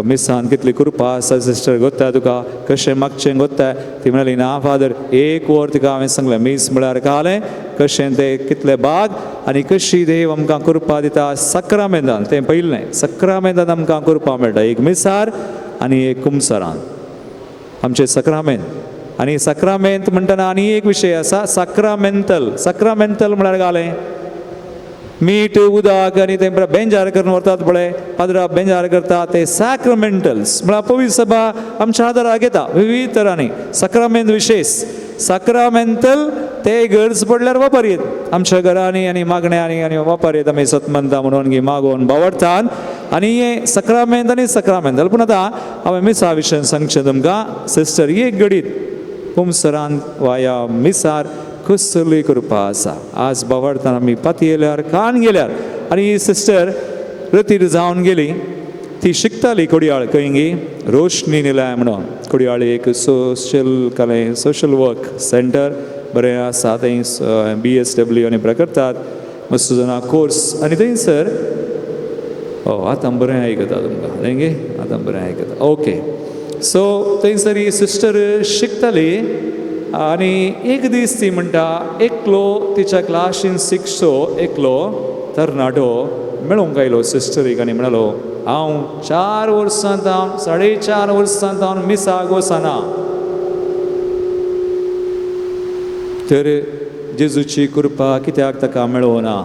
मिसान कितली कृपा आसा सिस्टर, गोत्ता तुका कशें मागचें गोत्ता. ती म्हणाली ना फादर, एक वर तिका हांवें सांगलें मीस म्हळ्यार कालें कशें तें कितले बाग आनी कशी देव आमकां कृपा दिता सक्रामेंतान. तें पयलें सक्रामेंतान आमकां कृपा मेळटा, एक मिसार आनी एक कुमसरान आमचें सक्रामेंत. आनी सक्रामेंत म्हणटना आनी एक विशय आसा, सक्रामेंतल. सक्रामेंतल म्हळ्यार घालें मीठ उदक आनी तें बेंजार करून व्हरतात पळय, पाद्रा बेंजार करता, ते सॅक्रमेंटल्स म्हळ्यार पवित्र सभा आमच्या आदाराक येता विविध तरांनी. सक्रामेंत विशेश सक्रामेंतल ते गरज पडल्यार वापर येत आमच्या घरांनी आनी मागण्यांनी आनी वापर येत आमी सतमंता म्हणून गी मागोवन बावडटात. आनी हें सक्रामेंत आनी सक्रामेंतल. पूण आतां हांवें मिसा विशयान सांगचें तुमकां सिस्टर, एक घडीत कुमसरान वा ह्या मिसार कसली कृपा आसा. आज बावडताना आमी पातयेल्यार कान गेल्यार आनी ही सिस्टर रतीर जावन गेली. ती शिकताली कोडयाळ खंय गी रोशनी निलय म्हणून, कोडयाळ एक सोशल कले सोशल वर्क सेंटर बरें आसा, थंय BSW आनी बरें करतात मस्त जाणां कोर्स. आनी थंयसर आतां बरें आयकता तुमकां न्ही गे, आतां बरें आयकता. ओके, सो थंयसर ही सिस्टर शिकताली आनी एक दीस ती म्हणटा, एकलो तिच्या क्लासीन शिकचो एकलो तरणाटो मेळूंक आयलो सिस्टरीक आनी म्हणालो, हांव 4 वर्सां जावन 4.5 वर्सां जावन मिसाक वचना. तर जेजूची कृपा कित्याक ताका मेळना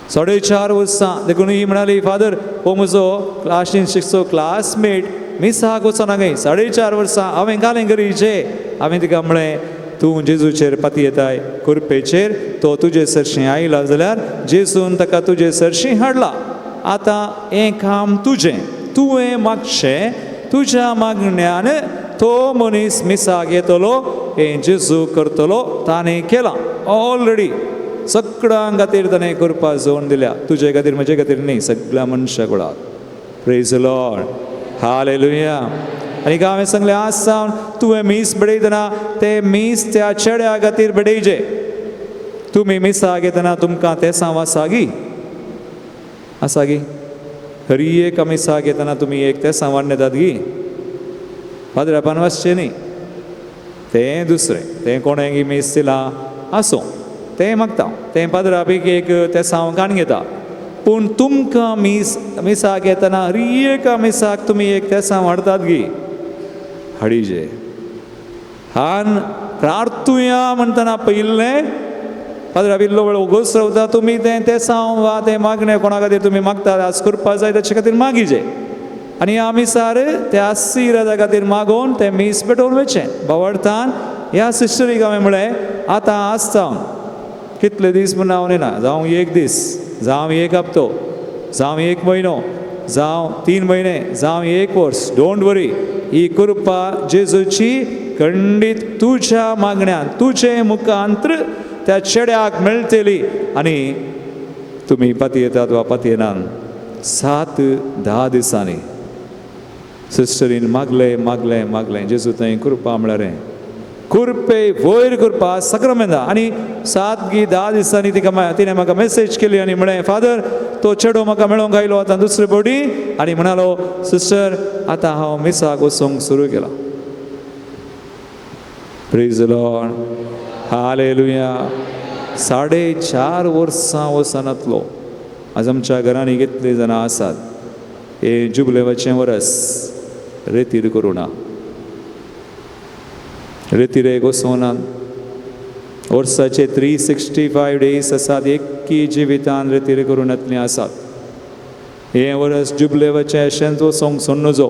4.5 वर्सां. देखून ही म्हणाली, फादर हो म्हजो क्लासीन शिकचो क्लासमेट मिसाक वचना खंय 4.5 वर्सां, हांवें घालें गरीचे. हांवें तिका म्हळें, तूं जेजूचेर पातयेताय कृपेचेर, तो तुजे सरशीं आयला जाल्यार जेजून ताका तुजे सरशीं हाडला. आतां हें काम तुजें, तुवें मागचें, तुज्या मागण्यान तो मनीस मिसाक येतलो, हें जेजू करतलो. ताणें केलां ऑलरेडी, सगळ्यां खातीर ताणें कृपा जोडून दिल्या, तुजे खातीर म्हजे खातीर न्ही, सगळ्या मनशा कुळाक. Praise Lord, hallelujah. आनी हांवें सांगलें, आज सावन तुवें मीस बडयतना तें मीस त्या चेड्या खातीर बडयचें. तुमी मिसाक येतना तुमकां तेसांव आसा गी, आसा गी? हरी एक मिसाक येतना तुमी एक तेसांव वाडून येतात गी, पाद्रापान वाचचें न्ही, तें दुसरें, तें कोणें गी मीस दिलां आसूं, तें मागता, तें पाद्रापीक एक तेसांव काण घेता. पूण तुमकां मीस मिसाक येतना हरी एका मिसाक तुमी एक तेसांव हाडतात गी, हाडीजे. हान प्रार्थुया म्हणटना पयिल्लें पाद्रा इल्लो वेळ उगोस रावता, तुमी तें तेसांव वा तें मागणें कोणा खातीर तुमी मागतात आज करपा जाय ताचे खातीर मागीजे. आनी आमी सार त्या इरादा खातीर मागोवन तें मीस पेटोवन वयचें बावडतान. ह्या सिस्टरीक हांवें म्हळें, आतां आज जावन कितले दीस म्हूण हांव नेना, जावं एक दीस, जावं एक हप्तो, जावं एक म्हयनो, जावं 3 म्हयने, जावं 1 वर्स, don't वरी, ही कृपा जेजूची खंडीत तुज्या मागण्यान तुजे मुखांत्र त्या चेड्याक मेळटली. आनी तुमी पातयेतात वा पातयेनात, 7-10 दिसांनी सिस्टरीन मागलें मागलें मागलें, जेजू थंय कृपा म्हळ्यार कृपे वयर कृपा सक्रामेंता. आनी 7-10 दिसांनी तिका तिणें म्हाका मेसेज केली आनी म्हळें, फादर तो चेडो म्हाका मेळोंक आयलो आतां दुसरे बोडी आनी म्हणालो, सिस्टर आतां हांव मिसाक वचूंक सुरू केलां. Praise Lord, hallelujah. 4.5 वर्सां वचनातलो. आज आमच्या घरांनी कितलीं जाणां आसात हे जुबलेवाचें वरस रेतीर करुणा रेतिरेक वचोनात. वर्साचे 365 डेज आसात, एकी जिवितान रेतीर करुणांतलीं आसात. हें वरस जुबलेवाचें अशेंच वचोंक सोडनुजो.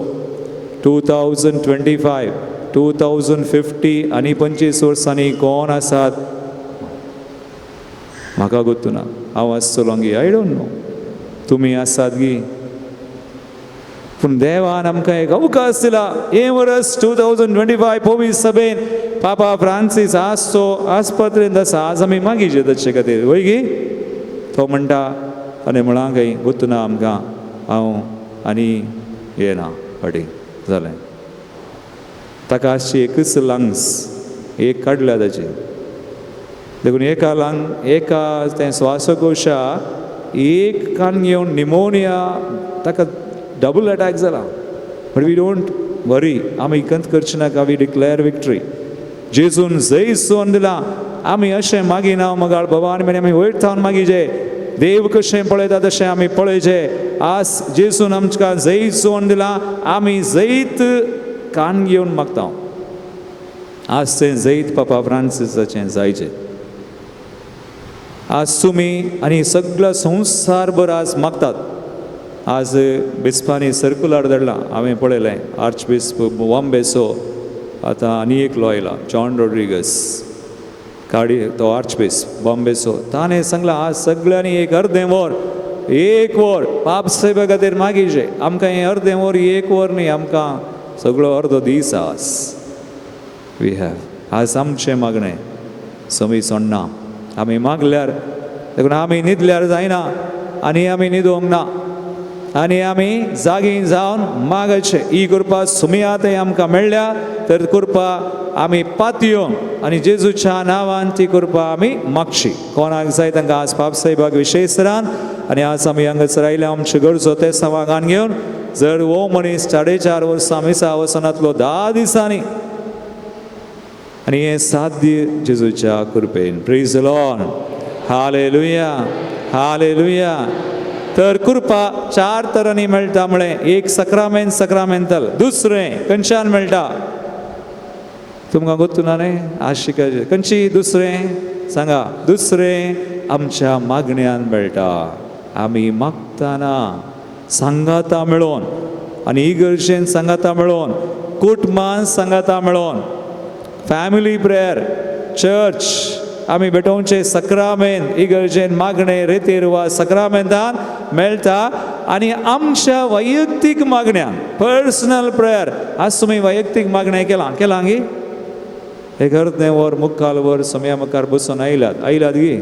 2025 2050 आनी 25 वर्सांनी कोण आसात म्हाका गोत्तू ना. हांव आसतलो गी I don't know, तुमी आसात गी. पूण देवान आमकां एक अवकाश दिला. हें वर्स 2025 पवित्र सभेन पापा फ्रांसीस आसचो आस्पत्रेंत आसा. आज आमी मागीचे ताचे खातीर वय गी. तो म्हणटा आनी म्हळां खंय गोत्तू ना आमकां, हांव आनी येना फाटीं जालें. ताका आसची एकच लंग्स एक काडल्या ताची, देखून एका लंग एका तें श्वासकोशा एक कान घेवन निमोनिया ताका डबल अटॅक जाला. बट we don't वरी, आमी कंत करचे नाका. We declare victory. जेजून जैत सोन दिला. आमी अशें मागिना मगाळ बाबा आनी आमी वयर थावन मागीचे. देव कशें पळयता तशें आमी पळयचें. आज जेजून आमकां जैत सोन दिला, आमी जैत कान घेवन मागता. आज तें जैत पापा फ्रांसिसाचें जायचें. आज तुमी आनी सगळो संवसारभर आज मागतात. आज बिस्पांनी सर्कुलर धाडला, हांवें पळयलें. आर्च बिस्प बॉम्बेचो आतां आनी एकलो आयला, जॉन रॉड्रिगस काडी, तो आर्च बिस्प बॉम्बेचो. ताणें सांगलां आज सगळ्यांनी एक अर्दें वर एक वर पाप साहेबा खातीर मागीचें. आमकां हें अर्दें वर एक वर न्ही, आमकां सगळो अर्दो दीस आज we have. आज आमचें मागणें समी सोडना. आमी मागल्यार देखून आमी न्हिदल्यार जायना आनी आमी न्हिदोंक ना आनी आमी जागी जावन मागचें. ही कृपा सुमया थंय आमकां मेळ्ळ्या तर कृपा आमी पातयोन आनी जेजूच्या नांवान ती कृपा आमी मागची. कोणाक जाय तांकां आज पाप साहेबाक विशेष रान. आनी आज आमी हांगासर आयल्या आमच्यो गरजो ते सवागान घेवन. जर हो मनीस 4.5 वर्सां मिसा वचनातलो 10 दिसांनी आनी हें साध्य जेजूच्या कृपेन. Praise the Lord. Hallelujah, hallelujah. तर कृपा 4 तरांनी मेळटा म्हळें. एक सक्रामेंत सक्रामेंतल, दुसरें खंयच्यान मेळटा तुमकां गोत्तू ना न्ही, आज शिकायचें. खंयची दुसरें सांगा? दुसरें आमच्या मागण्यान मेळटा. आमी मागतना सांगाता मेळोन आनी इगर्जेन सांगाता मेळोन, कुटुंबान सांगाता मेळोन, फॅमिली प्रेयर, चर्च आमी भेटोवचें सक्रामेंत इगर्जेन मागणें रेतीर वा सक्रामेंतान मेळटा. आनी आमच्या वैयक्तीक मागण्यान पर्सनल प्रेयर. आज तुमी वैयक्तीक मागणें केलां केलां गी? एक अर्दें वर मुखाल वर समया मुखार बसून आयल्यात आयल्यात गी?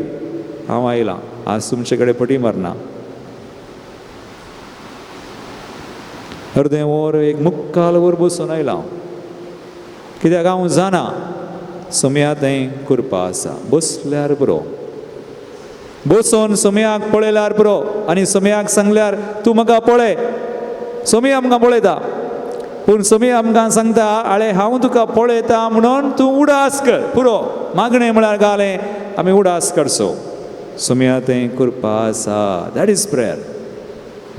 हांव आयलां आज तुमचे कडेन पटी मारना. अर्दें वर एक मुखाल वर बसून आयलां कित्याक हांव जाणा सोम्या थंय कृपा आसा. बसल्यार पुरो, बसून सोम्याक पळयल्यार पुरो आनी सोम्याक सांगल्यार तूं म्हाका पळय. सोम्या आमकां पळयता पूण सोम्या आमकां सांगता आळे हांव तुका पळयता म्हणून तूं उडास कर पुरो. मागणें म्हळ्यार घालें आमी उडास करचो. सोम्या थंय कृपा आसा. That is prayer.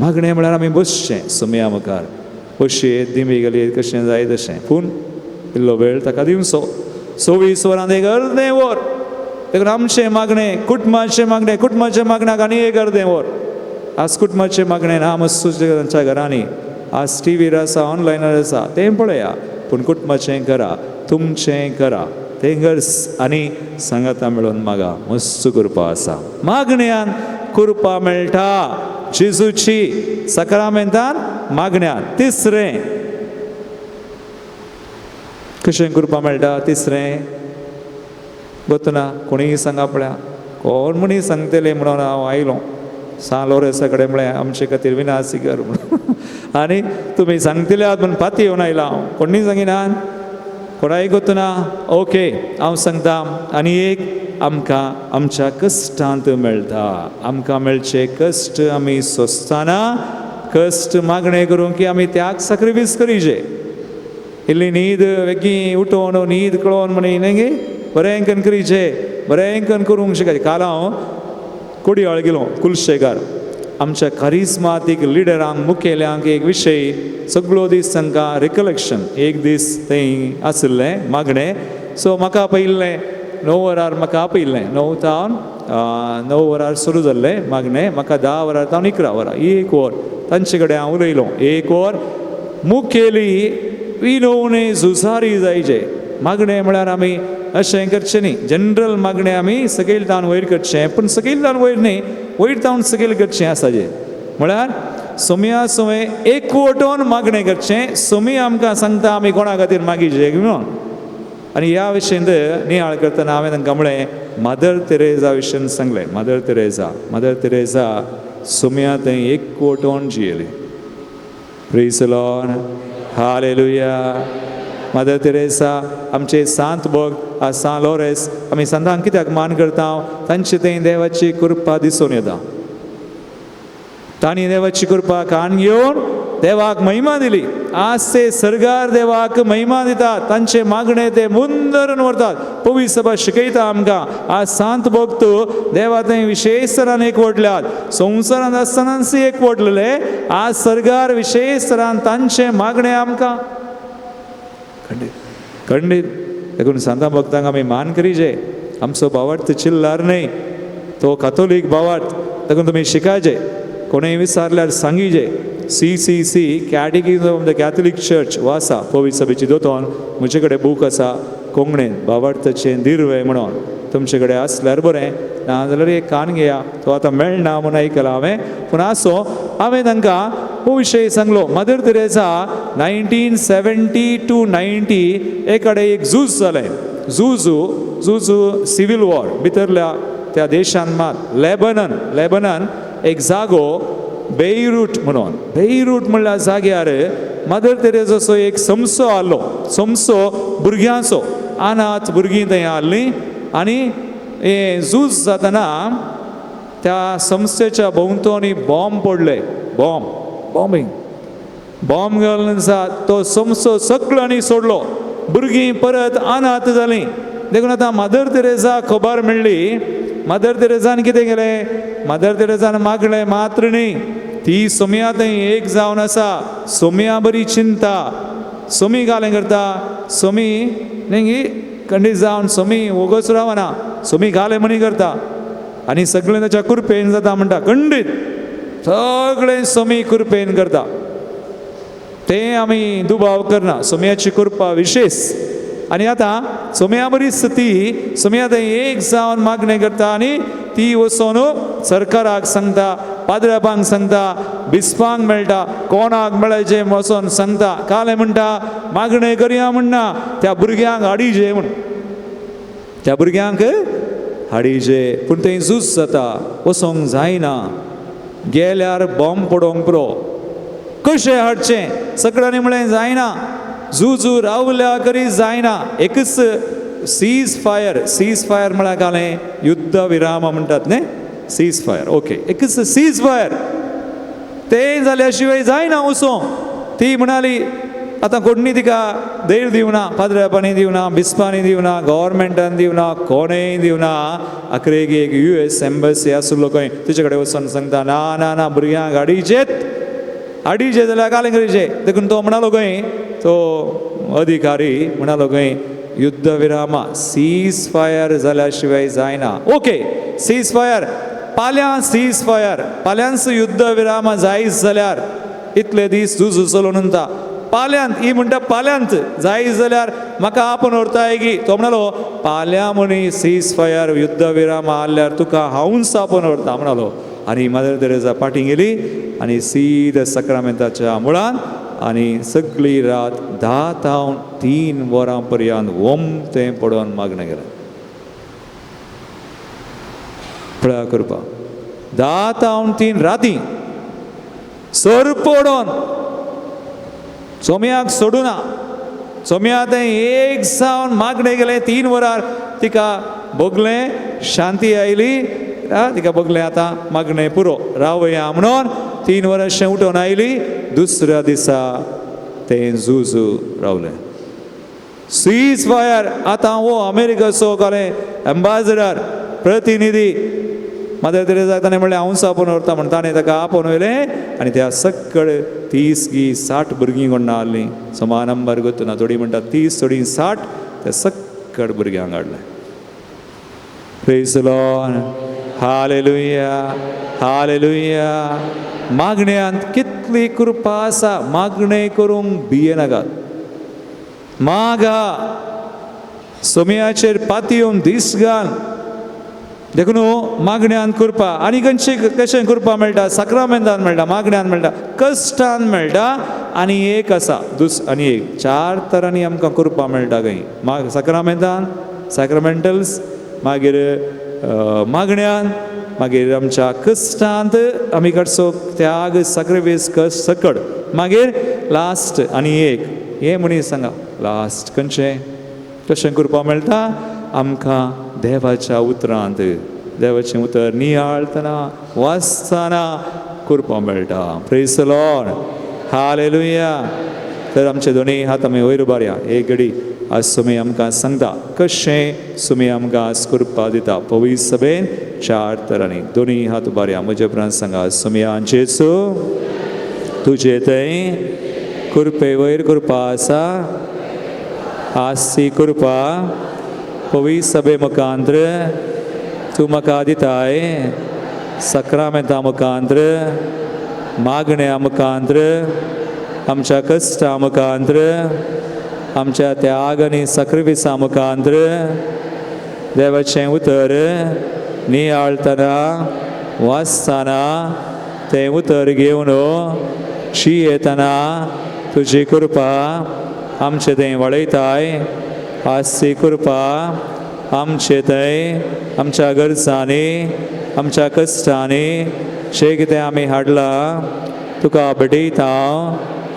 मागणें म्हळ्यार आमी बसचें सोम्या मुखार, बशयेत दिमी घालयेत कशें जाय तशें, पूण इल्लो वेळ ताका दिवचो. 24 वरां एक अर्दें वर. देखून आमचें मागणें कुटुंबाचें मागणें, कुटुंबाच्या मागण्याक आनी एक अर्दें वर. आज कुटुंबाचें मागणें ना मस्तूच्या तांच्या घरांनी, आज टिवीर आसा ऑनलायनार आसा तें पळया, पूण कुटुंबाचें करा, तुमचें करा तें गरज आनी सांगाता मेळून मागा. मस्त कृपा आसा. मागण्यान कृपा मेळटा जेजूची सक्रामेंतान मागण्यान. तिसरें कशें कृपा मेळटा? तिसरें गोतना कोणीय सांगा पळया, कोण मनीस सांगतले म्हणून हांव आयलो सान लोरेसा कडेन म्हळें आमचे खातीर विनासी कर म्हणून आनी तुमी सांगतले आहात म्हूण पाती येवन आयला हांव. कोणीय सांगिनात, कोणाय गोतना. ओके हांव सांगता. आनी एक आमकां आमच्या कश्टांत मेळटा. आमकां मेळचे कश्ट आमी सोंसतना कश्ट मागणें करूंक की आमी त्याग सॅक्रिफायस करीचे. इल्ली न्हीद वेगीं उठोवन न्हीद कळोवन म्हण न्ही बरें करून करीचे, बरें करून करूंक शिकायचें. काल हांव कोडयाळ गेलो कुलशेकार, आमच्या करिस्मातीक लिडरांक मुखेल्यांक एक विशय सगळो दीस तांकां रिकलेक्शन एक दीस थंय आशिल्लें मागणें. सो म्हाका आपयिल्लें 9 वरार, म्हाका आपयिल्लें 9 तावन 9 वरार सुरू जाल्लें मागणें. म्हाका 10 वरार तावन 11 वरां एक वर तांचे कडेन हांव उलयलो. एक वर मुखेली विनवणे झुजारी जायचे. मागणें म्हळ्यार आमी अशें करचें न्ही, जनरल मागणें आमी सकयल तावन वयर करचें, पूण सकयल तावन वयर न्ही, वयर तावन सकयल करचें आसा जें. म्हळ्यार सोमया सोमे एकवटोन मागणें करचें. सोमी आमकां सांगता आमी कोणा खातीर मागीचे म्हणून. आनी ह्या विशयंत नियाळ करतना हांवें तांकां म्हळें मदर तेरेजा विशयन सांगलें. Mother Teresa, mother Teresa Somaiya थंय एकवटोन जियेली. Praise the Lord, hallelujah. Mother Teresa आमचे सांत भक्त सां लोरेस आमी सांतांक कित्याक मान करता? तांचे थंय देवाची कृपा दिसून येता. तांणी देवाची कृपा कान घेवन देवाक महिमा दिली. आज ते सर्गार देवाक महिमा दितात, तांचे मागणे ते मुंदरून व्हरतात. पवित्र सभा शिकयता आमकां आज सांत भक्त देवा थंय विशेष तरान एकवटल्यात. संवसारांत आसतनाच एकवटलेले, आज सर्गार विशेष तरान तांचे मागणे आमकां खंडीत खंडीत. देखून सांता भक्तांक आमी मान करीजे. आमचो भावार्थ चिल्लार न्हय, तो कातोलीक भावार्थ. देखून तुमी शिकायचे, कोणेय विचारल्यार सांगीजे. CCC catechism of the Catholic church हो आसा पवित्र सभेची दोतोन. म्हजे कडेन बूक आसा कोंकणीन भावार्थाचें दिर्वे म्हणून. तुमचे कडेन आसल्यार बरें, ना जाल्यार एक कान घेया. तो आतां मेळना म्हूण आयकलां हांवें, पूण आसो. हांवें तांकां हो विशय सांगलो. मदर तेरेजा 1970 to 90 एक कडेन एक झूज जालें. झूज झूज सिवील वॉर भितरल्या त्या देशान मात लेबनन, लेबनन एक जागो बेरूट म्हणून. बेरूट म्हणल्या जाग्यार मदर तेरेजाचो एक संसो आहलो. संसो भुरग्यांचो, अनाथ भुरगीं थंय आहलीं. आनी हें झूज जातना त्या संस्थेच्या भोंवतणी बॉम्ब पडले. बॉम्ब, बॉम्बिंग, बॉम्ब घालून तो संस्थो सगळ्यांनी सोडलो. भुरगीं परत अनाथ जालीं. देखून आतां मदर तेरेजा खबर मेळ्ळी. मदर तेरेजान कितें केलें? मदर तेरेजान मागलें मात्र न्ही, ती सोमया थंय एक जावन आसा. सोमया बरी चिंता. सोमी घालें करता, सोमी न्ही खंडीत जावन सोमी वोगोच रावना, सोमी घालें म्हणी करता आनी सगळें ताच्या कृपेन जाता म्हणटा. खंडीत सगळें सोमी कृपेन करता, तें आमी दुबाव करना. सोमयाची कृपा विशेष. आनी आतां सोमया बरीच ती सोमया थंय एक जावन मागणें करता आनी ती वचोन सरकाराक सांगता, पाद्रापांक सांगता, बिस्पांक मेळटा, कोणाक मेळायचें वचोन सांगता. कालें म्हणटा मागणें करया म्हणना, त्या भुरग्यांक हाडीजे म्हूण, त्या भुरग्यांक हाडीजे. पूण थंय झूज जाता, वचोंक जायना, गेल्यार बॉम्ब पडोवंक पुरो. कशें हाडचें? सगळ्यांनी म्हळें जायना, झुजू रावल्या करी जायना. एकच सीज फायर. सीज फायर म्हळ्यार घालें युद्ध विराम म्हणटात न्ही, सीज फायर. ओके, एकच सीज फायर तें जाल्या शिवाय जायना वचों. ती म्हणाली आतां कोणी तिका धैर्य दिवना, पाद्र्यापांनी दिवना, बिस्पांनी दिवना, गव्हर्मेंटान दिवना, कोणेय दिवना. अखरेक एक US embassy आसलो खंय, तिचे कडेन वचोन सांगता, ना ना ना भुरग्यांक हाडीचेत, हाडीचे जाल्यार कालें करीचे. देखून तो म्हणालो खंय, तो अधिकारी म्हणालो खंय, युद्ध विरामा सीज फायर जाल्या शिवाय जायना. ओके, सीज फायर पाल्यां, सीज फायर पाल्यांच युद्ध विरामा जायच जाल्यार इतले दीस झूज चलोवन उरता. पाल्यांत ही म्हणटा, पाल्यांत जायच जाल्यार म्हाका आपोवन व्हरताय की. तो म्हणालो पाल्यां म्हणी सीज फायर युद्ध विराम आहल्यार तुका हांवूच आपोवन व्हरता म्हणालो. आनी मदर तेरेजा फाटीं गेली आनी सीद सक्रामेंताच्या मुळान आनी सगळी रात 10 तावन 3 वरां पर्यंत ओमतें पडोवन मागणें केलें. पळया करपा 10 तावन 3 राती सर पडोवन सोम्याक सोडूना. सोम्या तें एक जावन मागणें गेलें. 3 वरार तिका भोगलें, शांती आयली. तिका भोगलें आतां मागणें पुरो, रावया म्हणून 3 वरां अशें उठोवन आयली. दुसऱ्या दिसा तें झूज रावलें. सीज फायर आतां हो अमेरिकाचो कळ्ळें एम्बासिडर प्रतिनिधी मदर तेरेजाक ताणें म्हणलें हांवूच आपोवन व्हरता म्हण. ताणें ताका आपोवन व्हेलें आनी त्या सगळे 30 गी 60 भुरगीं कोण आहलीं. समा नंबर गोत्तू ना, थोडीं म्हणटा 30, थोडीं 60. त्या सगळे भुरग्यांक हाडलें. Praise the Lord, hallelujah, hallelujah. मागण्यांत कितली कृपा आसा. मागणें करूंक भियेनाकात. मागा, सोमयाचेर पातयेवन दीस घाल. देखून मागण्यान कृपा आनी खंयचे कशें कृपा मेळटा? साक्रामेंतान मेळटा, मागण्यान मेळटा, कश्टान मेळटा. आनी एक आसा आनी एक चार तरांनी आमकां कृपा मेळटा खंय. माग साक्रामेंतान, साक्रामेंटल्स, मागीर मागण्यान, मागीर आमच्या कश्टांत आमी काडचो त्याग, साक्रिफीस, कश्ट सकड, मागीर लास्ट आनी एक हें मनीस सांगा लास्ट खंयचें कशें कृपा मेळटा आमकां? देवाच्या उतरांत, देवाचें उतर नियाळतना वाचतना कृपा मेळटा. Praise the Lord, hallelujah. तर आमचे दोनूय हात आमी वयर उबारया. एक घडी आज सुमी आमकां सांगता कशें सुमी आमकां आज कृपा दिता. पवित्र सभेन चार तरांनी. दोनूय हात उबारया. म्हज्या उपरांत सांगा, सुमया जेजू तुजे थंय कृपे वयर कृपा आसा, आज ती कृपा पवित्र सभे मुखांत्र तूं म्हाका दिताय, सक्रामेंता मुखांत्र, मागण्या मुखांत्र, आमच्या कश्टा मुखांत्र, आमच्या त्याग आनी साक्रिफिसा मुखांत्र, देवाचें उतर नियाळतना वाचतना तें उतर घेवन शियेतना तुजी कृपा आमचे थंय वळयताय. आज ती कृपा आमचे थंय आमच्या गरजांनी, आमच्या कश्टांनी जें कितें आमी हाडलां तुका भेटयता.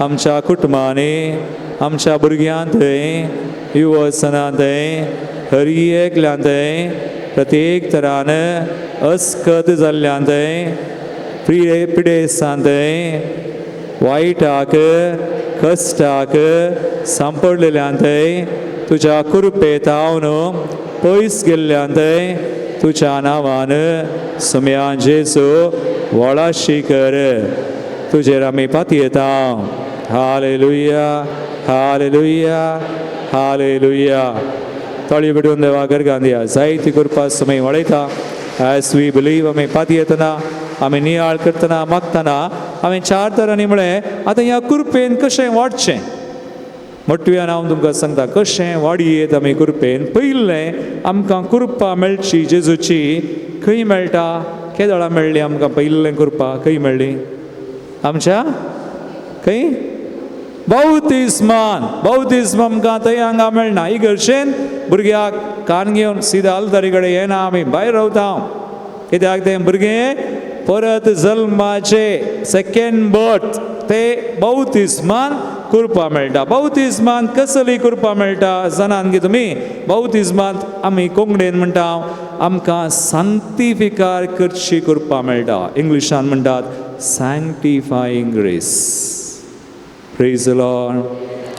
आमच्या कुटुंबांनी, आमच्या भुरग्यां थंय, युवसनां थंय, हर एकल्यान थंय प्रत्येक तरान अस्कत जाल्ल्यान थंय, पिडेस्तां थंय, वायटाक कश्टाक सांपडलेल्यान थंय, तुज्या कृपे तावन पयस गेल्ल्यान थंय तुज्या नांवान सुमया जेजू वळाशी कर. तुजेर आमी पातयेता. Hallelujah, hallelujah, hallelujah. ताळी पेटोवन देवा गर्गान दिया. जायती कृपा सुमय वळयता. एज we believe, आमी पातयेतना, आमी नियाळ करतना, मागतना हांवें चार तरांनी म्हळें. आतां ह्या कृपेन कशें वाडचें मोटव्यान हांव तुमकां सांगता कशें वाडयेत आमी कृपेन. पयलें आमकां कृपा मेळची जेजूची. खंय मेळटा? केदळा मेळ्ळी आमकां पयलें कृपा? खंय मेळ्ळी आमच्या? खंय? बाउतिस्मान. बाउतिस्म आमकां थंय हांगा मेळना. इगर्जेन भुरग्याक कान घेवन सिधा आल्तारी कडेन येना, आमी भायर रावता. कित्याक तें भुरगें परत जल्माचे सेकेंड बर्थ, ते बाउतिस्मान कृपा मेळटा. बाउतिस्मान कसली कृपा मेळटा जाणात गे तुमी? बाउतिस्मांत आमी कोंकणीन म्हणटा आमकां सांक्तिफिकार करची कृपा मेळटा. इंग्लिशान म्हणटात sanctifying grace. Praise the Lord,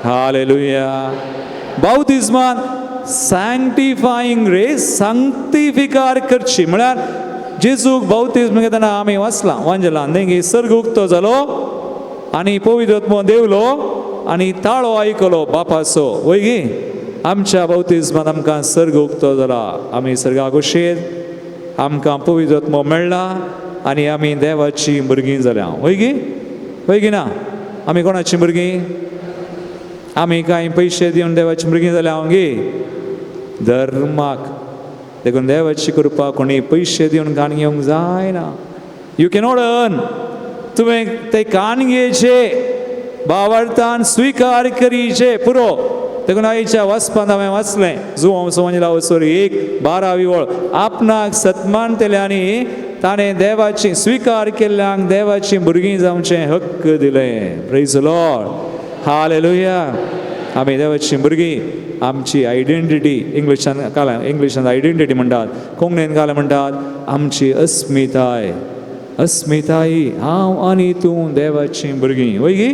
hallelujah. बाउतिस्मान sanctifying grace, सांक्तिफिकार करची म्हळ्यार जेजूक बाउतिज्म घेतना आमी वाचलां वांजेलान न्ही, सर्ग उक्तो जालो आनी पवित्र आत्मो देवलो आनी ताळो आयकलो बापाचो. वय गी? आमच्या बाउतिज्मान आमकां सर्ग उक्तो जाला, आमी सर्गाक उशेर, आमकां पवित्र आत्मो मेळ्ळा आनी आमी देवाची भुरगीं जाल्या. वय गी? वय गी ना? आमी कोणाची भुरगीं? आमी कांय पयशे दिवन देवाची भुरगीं जाल्या हांव गी? धर्माक. देखून देवाची कृपा कोणी पयशे दिवन कान घेवंक जायना. You cannot earn. तुवें ते कान घेवचे, भावार्थान स्विकार करीचे पुरो. देखून आयच्या वाचपांत हांवें वाचलें जुवांव सोंजला वसोर 1:12 वळ, आपणाक सत्मानतल्यांनी ताणें देवाची स्विकार केल्ल्यांक देवाची भुरगीं जावचें हक्क दिलें. Praise the Lord, hallelujah. आमी देवाची भुरगीं. आमची आयडेंटिटी इंग्लिशान काल इंग्लिशान आयडेंटिटी म्हणटात, कोंकणीन काल म्हणटात आमची अस्मिताय. अस्मिताय, हांव आनी तूं देवाची भुरगीं. वय गी?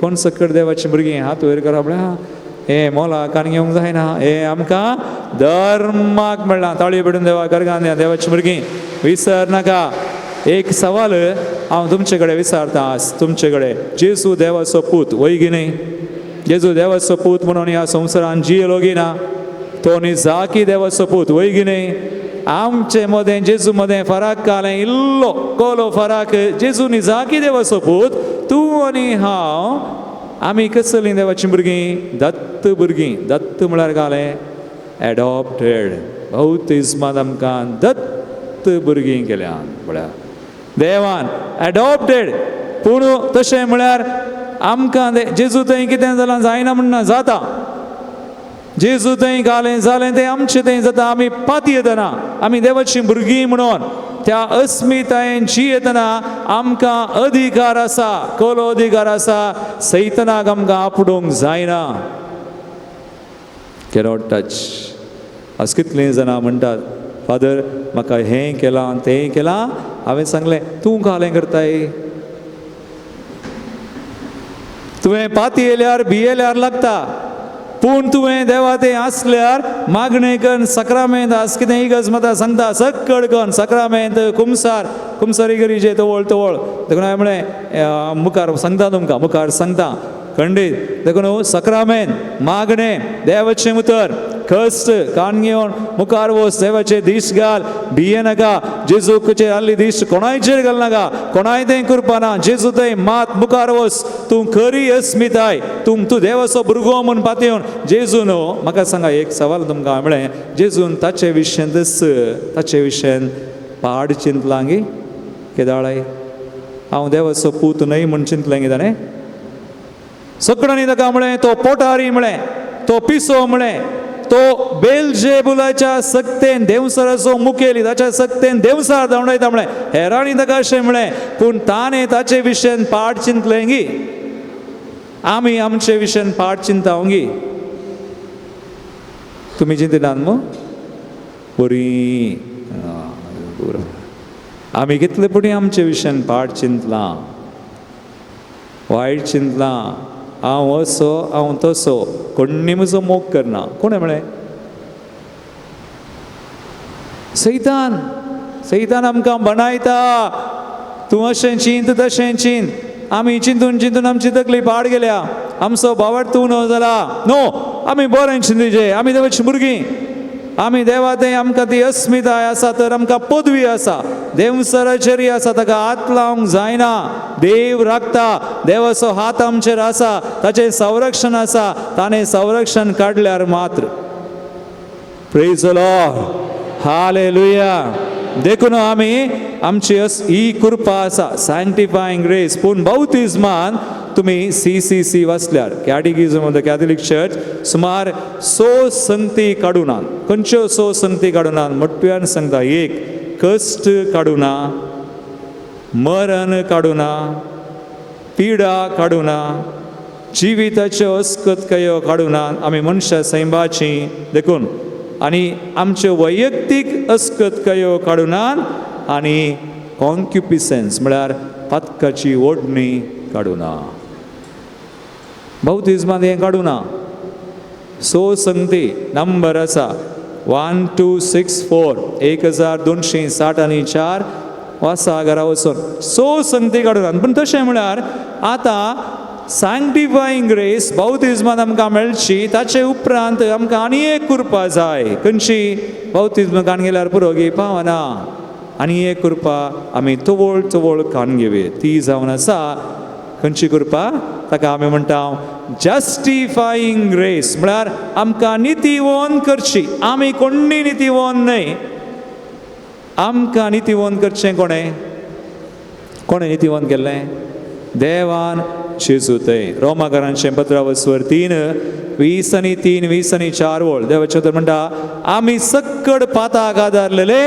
कोण सकट देवाची भुरगीं? हात वयर करा. म्हळ्यार हें मोला कान घेवंक जायना, हें आमकां धर्माक मेळ्ळां. ताळयो पेटून देवा गर्गान देवाची भुरगीं विसर नाका. एक सवाल हांव तुमचे कडेन विचारता आज तुमचे कडेन, जेजू देवाचो पूत वय गी न्ही? जेजू देवाचो पूत म्हणून ह्या संवसारान जियेलो गी ना? तो निजाकी देवाचो पूत वय गी न्ही? आमचे मदें जेजू मदें फरक कालें इल्लो कोलो फरक. जेजू निजाकी देवाचो पूत, तूं आनी हांव आमी कसलीं देवाचीं भुरगीं? दत्त भुरगीं. दत्त म्हळ्यार घालें एडॉप्टेड. बाप्तिज्मान आमकां दत्त भुरगीं केल्या म्हळ्यार देवान एडॉप्टेड. पूण तशें म्हळ्यार आमकां जेजू थंय कितें जालां जायना म्हणना, जाता. जेजू थंय घालें जालें तें आमचें थंय जाता. आमी पाती येतना आमी देवाचीं भुरगीं म्हणून त्या अस्मितायेन जियेतना आमकां अधिकार आसा, कोलो अधिकार आसा. सैतनाक आमकां आपडूंक जायना, कॅनॉट टच. आज कितलीं जाणां म्हणटात, फादर म्हाका हें केलां तें केलां. हांवें सांगलें, तूं घालें करताय? तुवें पाती येयल्यार भियेल्यार लागता, पूण तुवें देवा तें आसल्यार मागणें कन्न सक्रामेंत. आज कितें इगर्ज माता सांगता, सक्कड कन्न सक्रामेंत, कुमसार, कुमसार इगर्जेचे तवळ तवळ. देखून हांवें म्हळें मुखार सांगता तुमकां, मुखार सांगता खंडीत. देखून सक्रामेंत, मागणें, देवाचें उतर, कश्ट कान घेवन मुखार वच, देवाचे दीस घाल, भिये नाका. जेजूचेर आहली दीस कोणायचेर घालनाका, कोणाय तें करपाना. जेजू थंय मात मुखार वच, तूं खरी अस्मिताय, तूं तूं देवाचो भुरगो म्हूण पातयेवन. जेजू न्हू म्हाका सांगा एक सवाल तुमकां. हांवें म्हळें जेजून ताचे विशयंतच ताचे विशयान पाड चिंतलां गी केदाळाय? हांव देवाचो पूत न्हय म्हूण चिंतलें गी ताणें? सगळ्यांनी ताका म्हळें तो पोटारी म्हळें, तो पिसो म्हळें, तो बेलजेबुलाच्या सक्तेन देंवसराचो मुखेली ताच्या सक्तेन देंवसार धांवडायता म्हळें. हेरांनी ताका अशें म्हळें, पूण ताणें ताचे विशयान पाड चिंतलें गी? आमी आमचे विशयान पाड चिंता गी? तुमी चिंतिनात मू? बरी आमी कितले पुणी आमचे विशयान पाड चिंतलां, वायट चिंतलां. हांव असो, हांव तसो, कोण्णी म्हजो मोग करना. कोणें म्हळें? सैतान. सैतान आमकां बनायता, तूं अशें चिंत तशें चिंत. आमी चिंतून चिंतून आमची तकली पाड गेल्या, आमचो भावार्थ तूं न्हू जाला. न्हू, आमी बरें चिंतचे. आमी देवाची भुरगीं, आमी देवा तें आमकां ती अस्मिताय आसा, तर आमकां पदवी आसा, देवसराचेरय आसा, ताका हात लावंक जायना. देव राखता, देवाचो हात आमचेर आसा, ताचें संरक्षण आसा. ताणें संरक्षण काडल्यार मात्र. Praise the Lord, hallelujah. देखून आमी आमची ही कृपा आसा, सँक्टिफायिंग ग्रेस. पूण बाप्तिज्मान तुमी सी सी सी वाचल्यार, catechism of the Catholic church, सुमार 6 संगती काडुनात. खंयच्यो 6 संगती काडुनात? मोठ्यान सांगता. एक, कश्ट काडुना, मरण काडुना, पिडा काडुना, जिविताच्यो अस्कतकायो काडुना. आमी मनशां सैंबाची देखून आनी आमच्यो वैयक्तीक अस्कतकायो काडुनात, आनी कॉन्क्युपिसन्स म्हळ्यार पातकाची ओडणी काडुना. बाप्तिज्मान हें काडुना. 6 संगती नंबर आसा 1 2 6 4, 1260 आनी 4. वासा घरा वचून 6 संगती काडून. पूण तशें म्हळ्यार आतां सँक्टिफायिंग ग्रेस बाप्तिज्मान आमकां मेळची, ताचे उपरांत आमकां आनी एक कृपा जाय. खंयची? बाप्तिज्म कान गेल्यार पुरो गी? पावना. आनी एक कृपा आमी तवळ तवळ कान घेवया, ती जावन आसा खंयची कृपा? ताका आमी म्हणटा जस्टिफायिंग ग्रेस. म्हळ्यार आमकां नितीवंत करची. आमी कोण्णी नितीवंत न्हय, आमकां नितीवंत करचें कोणें? कोणें नितीवंत केल्लें? देवान जेजू थंय. रोमाकारांचें पत्रावस्वर 3 20 आनी 3 20 आनी 4 वळ देवाचें उतर म्हणटा, आमी सक्कड पाताक आदारलेले,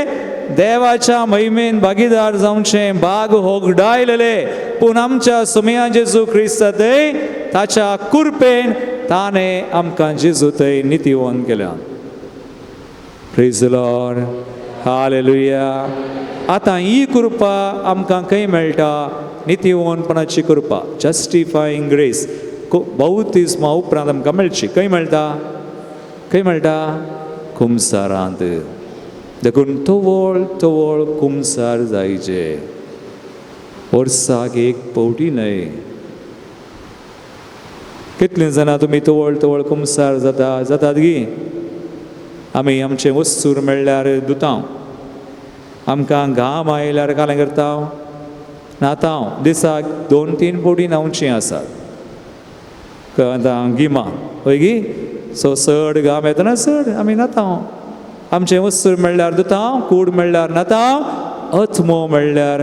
देवाच्या महिमेन भागीदार जावचें भाग होगडायलेले, पूण आमच्या सुमया जेजू क्रिस्त थंय ताच्या कुरपेन ताणें आमकां जेजू थंय नितीवंत केल्या. Praise the Lord, hallelujah. आतां ही कृपा आमकां खंय मेळटा? नितीवंतपणाची कृपा, जस्टिफायिंग ग्रेस, बाप्तिज्मा उपरांत आमकां मेळची. खंय मेळटा? खंय मेळटा? कुमसारांत. देखून तवळ तवळ कुमसार जायचे, वर्साक एक पावटी न्हय. कितलीं जाणां तुमी तवळ तवळ कुमसार जाता? जातात गी? आमी आमचें वस्तूर मेळ्ळ्यार दुतांव, आमकां घाम आयल्यार कालें करता, न्हातांव. दिसाक 2-3 फावटी न्हांवचीं आसात. आतां गिमा हय गी, सो चड घाम येतना चड आमी न्हाता. आमचें वस्तू म्हणल्यार धुता, कूड म्हणल्यार न्हाता, आत्मो म्हणल्यार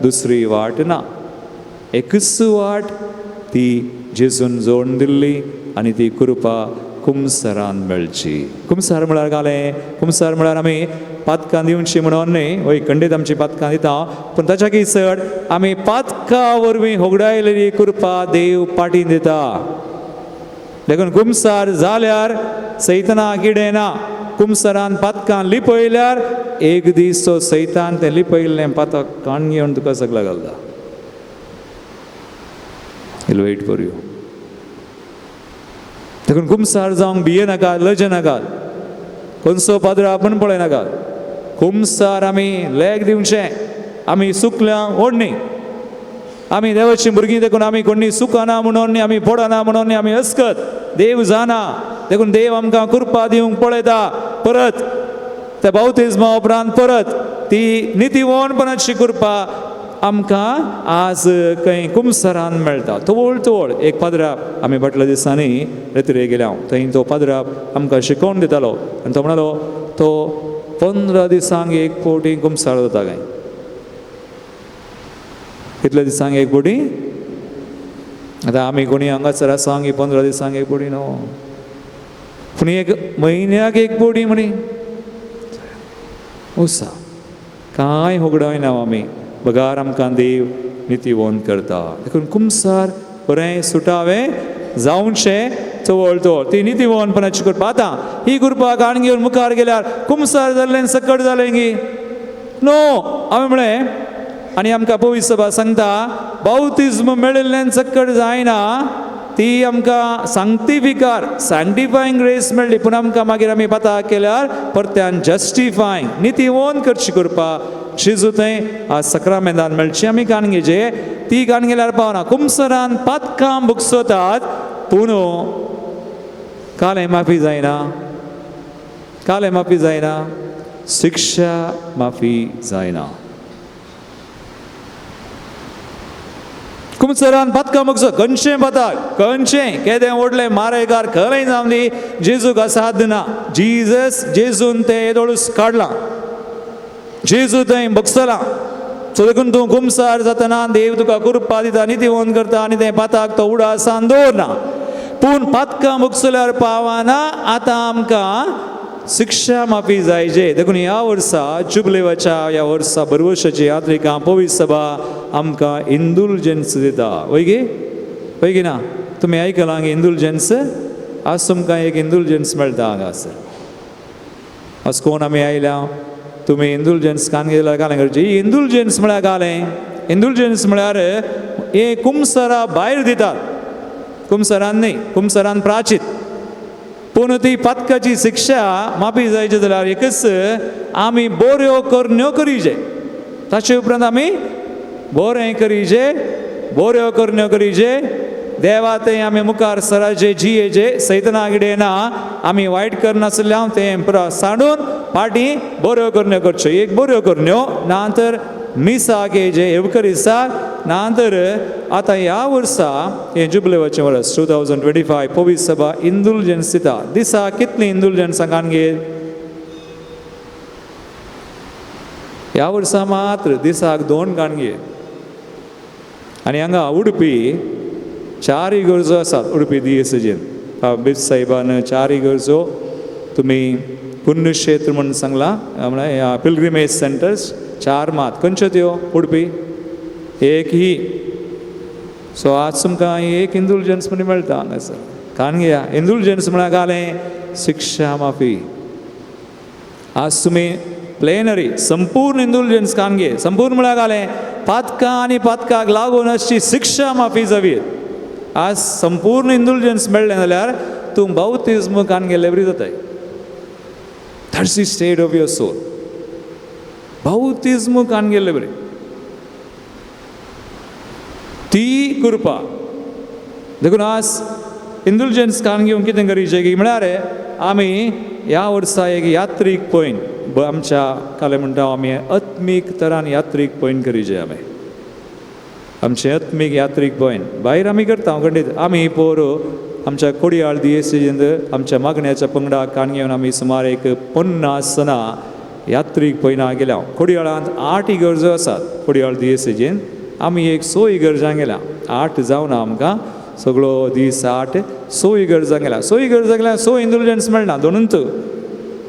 दुसरी वाट ना. एकूच वाट ती जेजून जोडून दिल्ली आनी ती कृपा कुमसरान मेळची. कुमसार म्हळ्यार घालें, कुमसार म्हळ्यार आमी पातकां दिवची म्हणून न्ही, वय खंडीत आमची पातकां दिता, पूण ताच्याकय चड आमी पातकां वरवीं होगडायलेली कृपा देव पाटी दिता. देखून कुमसार जाल्यार सैतना किडें ना. कुमसरान पातकां लिपयल्यार एक दीस तो सैतान तें लिपयल्लें पातक काण घेवन तुका सगळा घालता. He'll wait for you. देखून कुमसार जावंक भिये नाका, लजे नाका, कोणसो पाद्र आपण पळय नाका. कुमसार आमी लेग दिवचें, आमी सुकल्या ओडणी, आमी देवाची भुरगीं, देखून आमी कोणी सुकना म्हणून, आमी पडना म्हणून, आमी अस्कत देव जाना. देखून देव आमकां कृपा दिवंक पळयता. परत त्या बावतिज्मा उपरांत परत ती नितीवणपणाची कृपा आमकां आज खंय कुमसरान मेळटा. तवळ तवळ एक पाद्राप आमी फाटल्या दिसांनी रेत्रे गेल्या, थंय तो पाद्राप आमकां शिकोवन दितालो आनी तो म्हणालो तो 15 दिसांक एक फावटी कुमसार जाता काय. कितल्या दिसांक एक फावटी? आतां आमी कोणी हांगासर आसा की 15 दिसांक एक फावटी न्हू, पूण एक म्हयन्याक एक फावटी म्हणी उसा कांय होगडायना आमी, बगार आमकां देव नितीवंत करता. देखून कुमसार बरें सुटावें जावचें चवळ तवळ ती नितीवंतपणाची कृपा. आतां ही कृपा काण घेवन मुखार गेल्यार कुमसार जाल्लें सकट जालें गी नो. हांवें म्हळें आनी आमकां पवित्र सभा सांगता बावतिज्म मेळिल्ल्यान सकट जायना, ती आमकां सांक्टिफिकार सँक्टिफायींग ग्रेस मेळ्ळी, पूण आमकां मागीर आमी पाता केल्यार परत्यान जस्टिफायींग नितीवंत करची कृपा जेजू थंय आज सक्रामेंतान मेळची. आमी कान घेचे ती कान गेल्यार पावना. कुमसरान पातकां भुगसतात पूण कालें माफी जायना, कालें माफी जायना, शिक्षा माफी जायना. कुमसरान पातकां भुगसो खंयचें पाताक खंयचें केदें व्हडलें मारेकार खरें जावन दी जेजूक असाद ना. जिजस जेजून तें येदोळूच काडलां, जेजू थंय भोगसलां. सो देखून तूं कुमसार जातना देव तुका कृपा दिता, नितीवंत करता आनी तें पाताक तो उडासान दवरना. पूण पातकां भोगसल्यार पावना. आतां आमकां शिक्षा माफी जायजे. देखून ह्या वर्सा जुबलेवाच्या ह्या वर्सा बरवर्शाची यात्रिकां पवित्र सभा आमकां इंदुलजन्स दिता. वय गी, वय गी ना? तुमी आयकलां इंदुलजन्स? आज तुमकां एक इंदुलजन्स मेळटा हांगासर. आज कोण आमी आयल्या तुमी इंदुलजन्स कान घेतल्यार घालें करची. ही इंदुलजन्स म्हळ्यार घालें, इंदुलजन्स म्हळ्यार हे कुमसरा भायर दितात, कुमसरान न्ही, कुमसरान प्राचीत. पूण ती पातकाची शिक्षा माफी जायची जाल्यार एकच आमी बऱ्यो करण्यो करीजे, ताचे उपरांत आमी बरें करीजे, बऱ्यो करण्यो करीजे, देवा तें आमी मुखार सराचे जियेचे सैतना कितें ना आमी वायट करनासल्या तें पुरा सांडून फाटीं बऱ्यो करण्यो करच्यो. एक बऱ्यो करण्यो ना तर मिसाक जे येवकरिसाक ना तर आतां ह्या वर्सा हें जुबलेवाचें वर्स 2025 पवित्र सभा इंदुलजन्स दिता. दिसा कितलीं इंदुलजन्सां कान घेत? ह्या वर्सा मात्र दिसाक 2 कान घेत. आनी हांगा उडपी 4 इगर्जो आसात. उडपी दियेसजेन बीच साहेबान 4 इगर्जो तुमी पुण्यक्षेत्र म्हूण सांगलां, म्हळ्यार पिलग्रिमेज सेंटर्स 4 मात. खंयच्यो त्यो उडपी? एक ही. सो आज तुमकां एक इंदुलजन्स म्हण मेळटा हांगासर. कान घेया. इंदुलजन्स म्हळ्यार घालें शिक्षा माफी. आज तुमी प्लेनरी संपूर्ण इंदुलजन्स कान घे. संपूर्ण म्हळ्यार घालें पातकां आनी पातकाक लागून अशी शिक्षा माफी जावी. आज संपूर्ण इंदुलजन्स मेळ्ळें जाल्यार तूं बावतिज्म कान गेल्ले बरी जाताय. That's the state of your soul. बावतिज्म कान गेल्ले बरी ती कृपा. देखून आज इंदुलजन्स कान घेवन कितें करीचें की म्हळ्यार आमी ह्या वर्सा एक यात्रीक पॉयंट आमच्या काले म्हणटा आमी आत्मीक तरान यात्रीक पॉयंट करीचे. आमी आमचें आत्मीक यात्रीक पॉयंट भायर आमी करता खंडीत. आमी पोर आमच्या कोडियाळ दियेसींत आमच्या मागण्याच्या पंगडाक कान घेवन आमी सुमार एक 50 जाणां यात्रीक पयना गेल्या. कोडियाळांत 8 इगर्जो आसात. कोडियाळ दियेसीन आमी एक 6 इगर्जां गेल्या. 8 जावन आमकां सगळो दीस 8 6 इगर्जां गेल्या. 6 इगर्जां गेल्या 6 इंडुलजन्स मेळना दोनूच.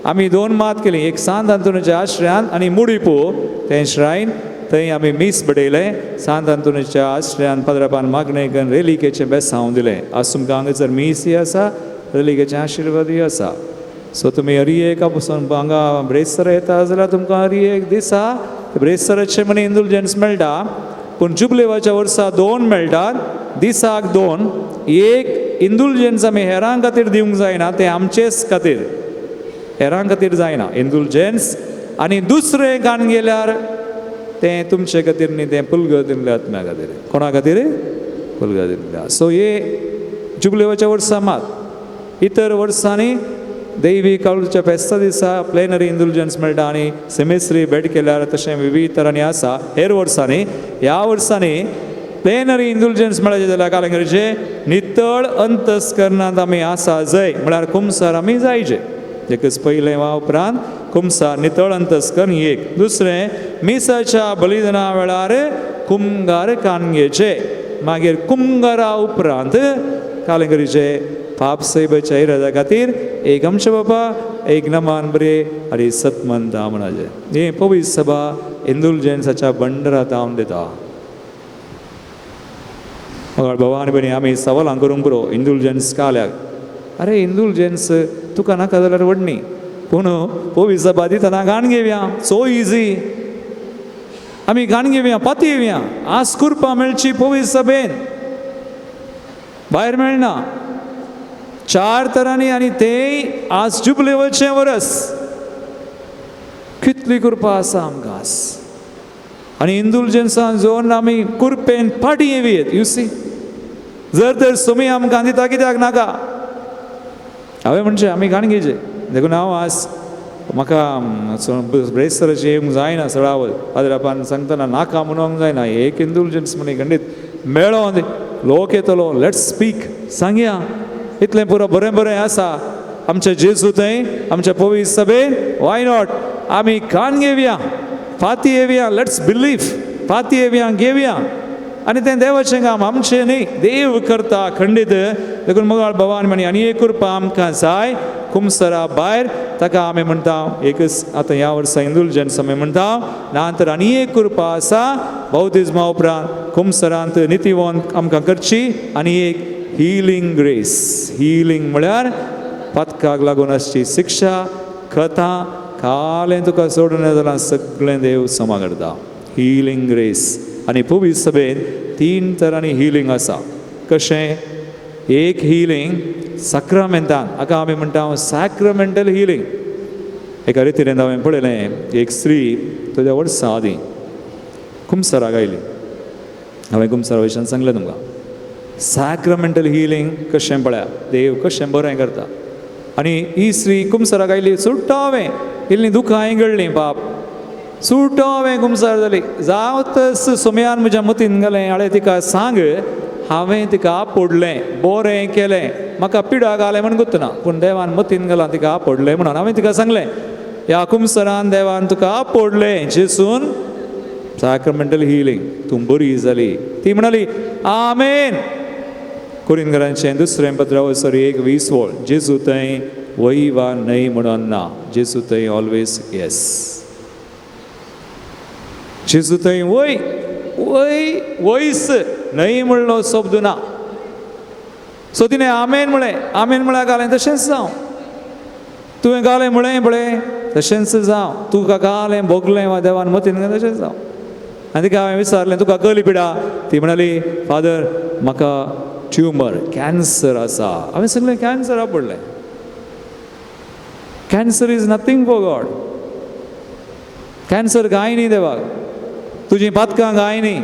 आमी 2 मात केली, एक सांत आंतोनीच्या आश्रयान आनी मुडीपो तें श्रायन थंय आमी मीस बडयलें. सांत आंतोनीच्या आश्रयान पाद्रापान मागणें करून रेलिकेचें बेसांव दिलें. आज तुमकां हांगासर मीसय आसा, रेलिकेचें आशिर्वादूय आसा. सो तुमी हरी एका पसून हांगा ब्रेस्तारा येता जाल्यार तुमकां हरी एक दिसा ब्रेस्ताराचें म्हण इंडुलजन्स मेळटा, पूण जुबलेवाच्या वर्सा 2 मेळटात, दिसाक 2. एक इंडुलजन्स आमी हेरां खातीर दिवंक जायना, तें आमचेच खातीर, हेरां खातीर जायना इंडुलजन्स. आनी दुसरें कान गेल्यार तें तुमचे खातीर न्ही, तें पुलगदिल्ल्या आत्म्या खातीर. कोणा खातीर? पुलगदिल्ल्या. सो हे जुबलेवाच्या वर्सा मात, इतर वर्सांनी दैवी काळूच्या फेस्ता दिसा प्लेनरी इंडुलजन्स मेळटा आनी सेमेस्त्री भेट केल्यार तशें विविध तरांनी आसा हेर वर्सांनी. ह्या वर्सांनी प्लेनरी इंडुलजन्स मेळचे जाल्यार कालंगरीचे नितळ अंतस्करणांत आमी आसा जय म्हळ्यार कुमसार आमी जायचे. एकच पयलें वा उपरांत कुमसार नितळ अंतस्करण एक. दुसरें मिसाच्या बलिदाना वेळार कुमगार कान घेवचे. मागीर कुमगारा उपरांत कालंगरीचे पाप सैबाच्या इरादा खातीर एक आमचे बाबा एक नमान बरे आनी सतमंता म्हणाचे. हे पवित्र सभा इंडुलजन्साच्या भंडारांत हांव दिता. बाबा आनी भयणी आमी सवालां करूंक पुरो इंडुलजन्स काल्याक. अरे इंडुलजन्स तुका नाका जाल्यार व्हडनी, पूण पवित्र सभा दितना गाण घेवया, सो इजी. आमी गाण घेवया, पाती येवया. आज कुरपा मेळची पवित्र सभेन, भायर मेळना. 4 तरांनी आनी तेय आज जुबलेवचें वरस. कितली कृपा आसा आमकां आज. आनी इंडुलजन्सान जोन आमी कुरपेन पाटी येवयेत. You see, जर तर सुमी आमकां दिता कित्याक नाका? हांवें म्हणचें आमी गाण घेवचें. देखून हांव आज म्हाका ब्रेस्तराचें येवंक जायना सळावळ. पाद्रापान सांगतना नाका म्हणूंक जायना. एक इंडुलजन्स म्हणी खंडीत मेळोन लोक येतलो, let's speak, सांगया इतलें पुरो बरें बरें आसा आमच्या जेजू थंय आमच्या पवित्र सभेन. Why not? आमी कान घेवया, फाती येवया, let's believe, फाती येवया, घेवया. आनी तें देवाचें काम, आमचें न्ही, देव करता खंडीत. देखून मोगाळ भवान म्हणी आनी एक कृपा आमकां जाय कुमसरा भायर. ताका आमी म्हणटा एकच आतां ह्या वर्सा इंडुलजन्स आमी म्हणटा. ना तर आनी एक कृपा आसा बौद्धिज्मा उपरांत कुमसरांत नितीवंत आमकां करची आनी एक हिलींग ग्रेस. हिलींग म्हळ्यार पातकाक लागून आसची शिक्षा कथा कालें तुका सोडून जाल्यार सगळें देव समा करता. Healing grace. आनी पवित्र सभेन 3 तरांनी हिलींग आसा. कशें? एक हिलींग साक्रामेंतान, हाका आमी म्हणटा सॅक्रमेंटल हिलींग. एका रितीन हांवें पळयलें, एक स्त्री तुज्या वर्सां आदीं कुमसराक आयली. हांवें कुमसरा विशयान सांगलें तुमकां. सॅक्रमेंटल हिलींग कशें पळया, देव कशें बरें करता. आनी ही स्त्री कुमसराक आयली, सुट्टा हांवें इल्लीं दुखां गळ्ळीं बाप, सुट्टो हांवें कुमसार जाली. जावतच सोमयान म्हज्या मतीन घालें, हाडे तिका सांग हांवें तिका आपोडलें, बरें केलें, म्हाका पिडा घालें म्हण गुत्तना, पूण देवान मतीन घालां तिका आपोडलें म्हणून. हांवें तिका सांगलें ह्या कुमसरान देवान तुका आपोडलें, जेसून सॅक्रमेंटल हिलींग, तूं बरी जाली. ती म्हणाली आमेन. कोरिनगरांचें दुसरें पत्रावसर 1:20 वळ, जेजू थंय वय वा न्हय म्हणून ना, जेजू थंय ऑलवेज येस. जेजू थंय वय वय वयस न्हय म्हणलो शब्द ना. सो तिणें आमेन म्हळें. आमेन म्हळ्यार घालें तशेंच जावं, तुवें घालें म्हळें पळय तशेंच जावं, तुका घालें भोगलें वा देवान मतीन तशेंच जावं. आनी तिका हांवें विचारलें तुका कली पिडा? ती म्हणाली फादर म्हाका ट्युमर कॅन्सर आसा. हांवें सांगलें कॅन्सर पडलें. Cancer is nothing for God. Cancer कांय न्ही देवाक. तुजी पातकां कांय न्ही,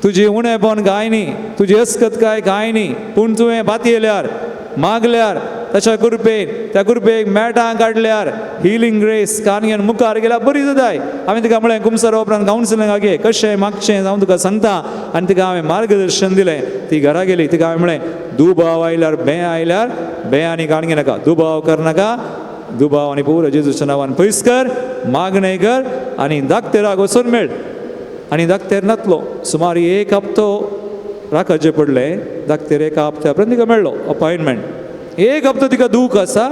तुजी उणेपण कांय न्ही, तुजी अस्कतकाय कांय न्ही, पूण तुवें पातयेल्यार मागल्यार ताच्या कृपेन, त्या कृपेक मेटां काडल्यार हिलींग ग्रेस कान घेवन मुखार गेल्यार बरी जाताय. हांवें तिका म्हळें कुमसरा उपरांत कावन्सिलिंगाक घे, कशें मागचें हांव तुका सांगता. आनी तिका हांवें मार्गदर्शन दिलें. ती घरा गेली. तिका हांवें म्हळें दुबाव आयल्यार, बें आयल्यार बें आनी कान घेनाका, दुबाव करनाका, दुबाव आनी पुरो जेजूच्या नांवान पयस कर, मागणें कर आनी दाक्तेराक वचून मेळ. आनी दाक्तेर नातलो. सुमार एक हप्तो राखाचें पडलें. दाक्तेर एका हप्त्या उपरांत तिका मेळ्ळो अपॉयंटमेंट. एक हप्तो तिका दूख आसा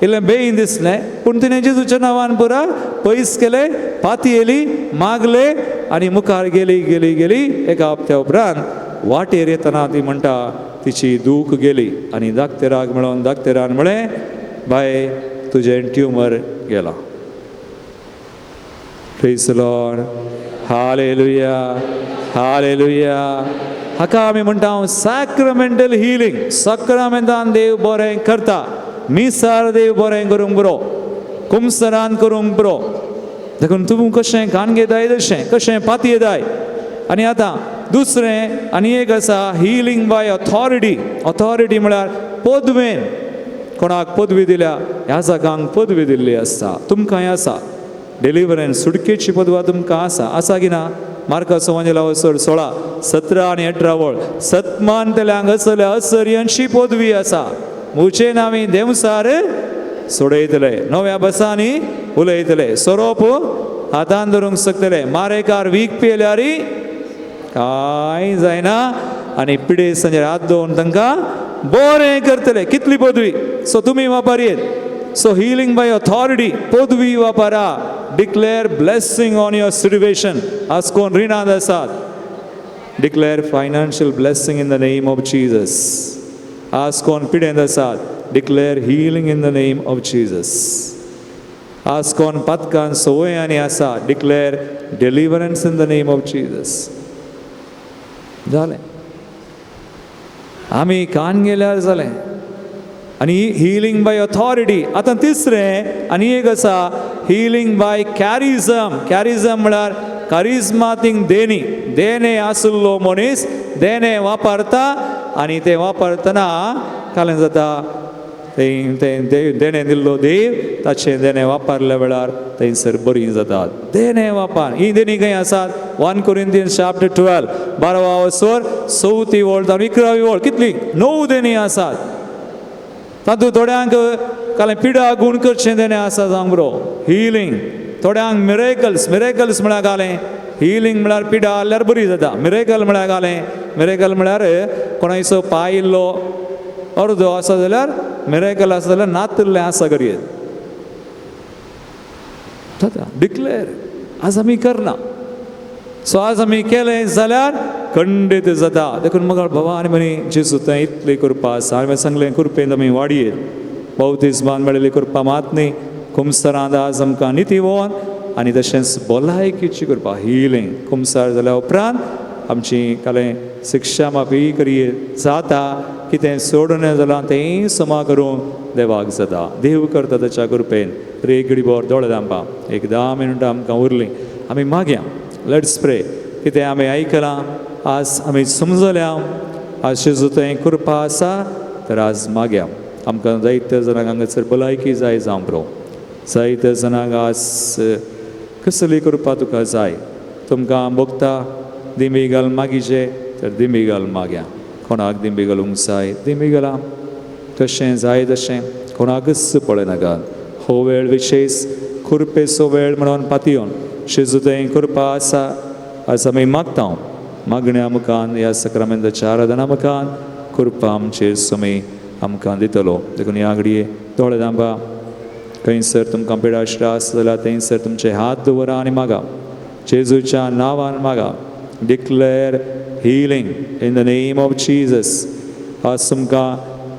इल्लें बेगीन दिसलें, पूण तिणें जेजूच्या नांवान पुरा पयस केलें, पाती येयली, मागले आनी मुखार गेली गेली गेली. एका हप्त्या उपरांत वाटेर येतना ती म्हणटा तिची दूख गेली. आनी दाक्तेराक मेळोन दाक्तेरान म्हळें बाय तुजें ट्युमर गेला. Praise the Lord. Hallelujah. Hallelujah. हाका आमी म्हणटा सॅक्रमेंटल हिलींग. सक्रामेंतान देव बरें करता. मिसार देव बरें करूंक बरो, कुमसरान करूंक बरो. देखून तूं कशें कान घेताय तशें कशें पाती येताय. आनी आतां दुसरें आनी एक आसा हिलींग बाय ऑथॉरिटी. ऑथॉरिटी म्हळ्यार पदवेन. कोणाक पदवी दिल्या, ह्या जागांक पदवी दिल्ली आसता. तुमकांय आसा डिलिवरन्स, सुटकेची पदवा तुमकां आसा. आसा की ना? मार्काचो वांजेला 16, 17 आनी 18 वळ. सतमानतल्यांक असल्या असर्यांची पदवी आसा. मुचे नांवी देंवसार सोडयतले, नव्या बसांनी उलयतले, सोरोप हातान धरूंक शकतले, मारेकार वीख पियल्यार कांय जायना, आनी पिडेस्तांचेर हात दवरून तांकां बरें करतले. कितली पदवी. सो तुमी वापरयेत. सो हिलींग बाय ऑथॉरिटी, पदवी वापरा. Declare blessing on your situation. आज कोण रिणांत आसात, declare financial blessing in the name of Jesus. आज कोण पिडेंत आसात, declare healing in the name of Jesus. आज कोण पातकान संवयांनी आसा, declare deliverance in the name of Jesus. जालें. आमी कान गेल्यार जालें. आनी हिलींग बाय ऑथॉरिटी. आतां तिसरें आनी एक आसा हिलींग बाय कॅरिजम. कॅरिजम म्हळ्यार करिज्मातींग देणी. देणे आशिल्लो मनीस देणे वापरता आनी ते वापरतना कालें जाता, तें देणें दिल्लो देव ताचें देणें वापरल्या वेळार थंयसर बरीं जातात. देणें वापर. ही देणी खंय आसात? 1 Corinthians chapter 12, 12वा वसर, 4थी वळ जावन 11वी वळ. कितली? 9 देणी आसात. तातूंत थोड्यांक कालें पिडा गूण करचें देणें आसा जावंक बरो हिलींग. थोड्यांक मिरेकल्स. मिरेकल्स म्हळ्यार घालें हिलींग म्हळ्यार पिडा आहल्यार बरी जाता. मिरेकल म्हळ्यार घालें, मिरेकल म्हळ्यार कोणायचो पांय इल्लो अर्दो आसा जाल्यार मिरेकल आसा जाल्यार नातिल्लें आसा करयेत जाता. डिक्लेर आज आमी करना. सो आज आमी केलें जाल्यार खंडीत जाता. देखून मग बाबा आनी म्हणी जेजू थंय इतली कृपा आसा. आनी सांगलें कृपेन आमी वाडयेत. बावतिज्मान मेळिल्ली कृपा मात न्ही, कुमसरांत आज आमकां नितीवोन आनी तशेंच भलायकेची कृपा हिलींग. कुमसार जाल्या उपरांत आमची कालें शिक्षा माफी करये जाता. कितें सोडून जालां तेंय समा करूंक देवाक जाता. देव करता ताच्या कृपेन. तर एक घडी भर दोळे धांपा. एक 10 मिनटां आमकां उरलीं. आमी मागया. Let's pray. कितें आमी आयकलां आज आमी समजल्या, आज जेजू थंय कृपा आसा तर आज मागया. आमकां जायत्या जाणांक हांगासर भलायकी जाय जावं बरो. जायत्या जाणांक आज कसली कृपा तुका जाय. तुमकां भोगता दिंबी घाल मागीचे तर दिंबी घाल मागया. कोणाक दिंबी घालूंक जाय दिंबी घाला. तशें जाय तशें कोणाकच पळयनाका. हो वेळ विशेश कृपेचो वेळ म्हणून पातयेवन जेजू थंय कृपा आसा. आज आमी मागता मागण्या मुखान ह्या सक्रामेंताच्या आराधना मुखान कृपा आमचेर सुमी आमकां दितलो. देखून ह्या घडये दोळे धांपा. खंयसर तुमकां पिडाशिरा आसा जाल्यार थंयसर तुमचे हात दवरा आनी मागा. जेजूच्या नांवान मागा. Declare healing in the name of Jesus. आज तुमकां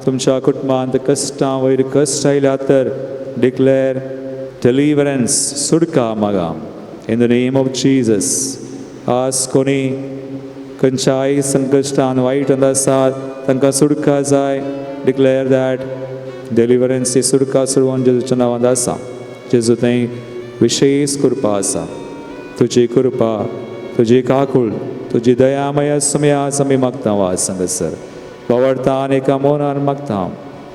तुमच्या कुटुंबांत कश्टां वयर कश्ट आयल्यात तर डिक्लेर डिलिवरन्स, सुटका मागा in the name of Jesus. आज कोणी खंयच्याय संकश्टान वायट आसात तांकां सुटका जाय, डिक्लेर that deliverance ही सुटका सोडोवन जेजूच्या नांवान आसा. जेजू थंय विशेश कृपा आसा. तुजी कृपा, तुजी काकूळ, तुजी दयामय समय आज आमी मागता. आज हांगासर बावडतान एका मोनान मागता.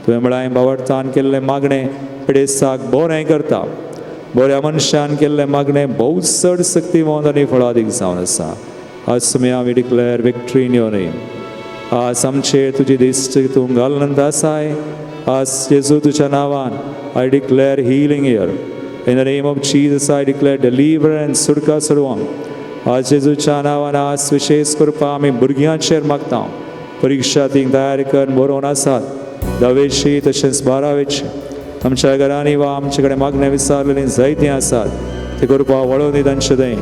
तुवें म्हळां बावडतान केल्लें मागणें पिडेस्ताक बरें करता. बऱ्या मनशान केल्लें मागणें भोव चड शक्तिवंत आनी फळादीक जावन आसा. आज Somaiya we declare victory in your name. आज आमचेर तुजी दिश्ट तूं घालून आसाय. आज जेजू तुज्या नांवान I declare healing here. In the name of Jesus I declare deliverance, सुटका सोडवंक. आज जेजूच्या नांवान आज विशेश करपा आमी भुरग्यांचेर मागता. परिक्षा ती तयार करून बरोवन आसात 10वेची तशेंच 12वेची. आमच्या घरांनी वा आमचे कडेन मागणें विचारलेलीं जायतीं आसात ते करपा वळोवन दी तांचे थंय.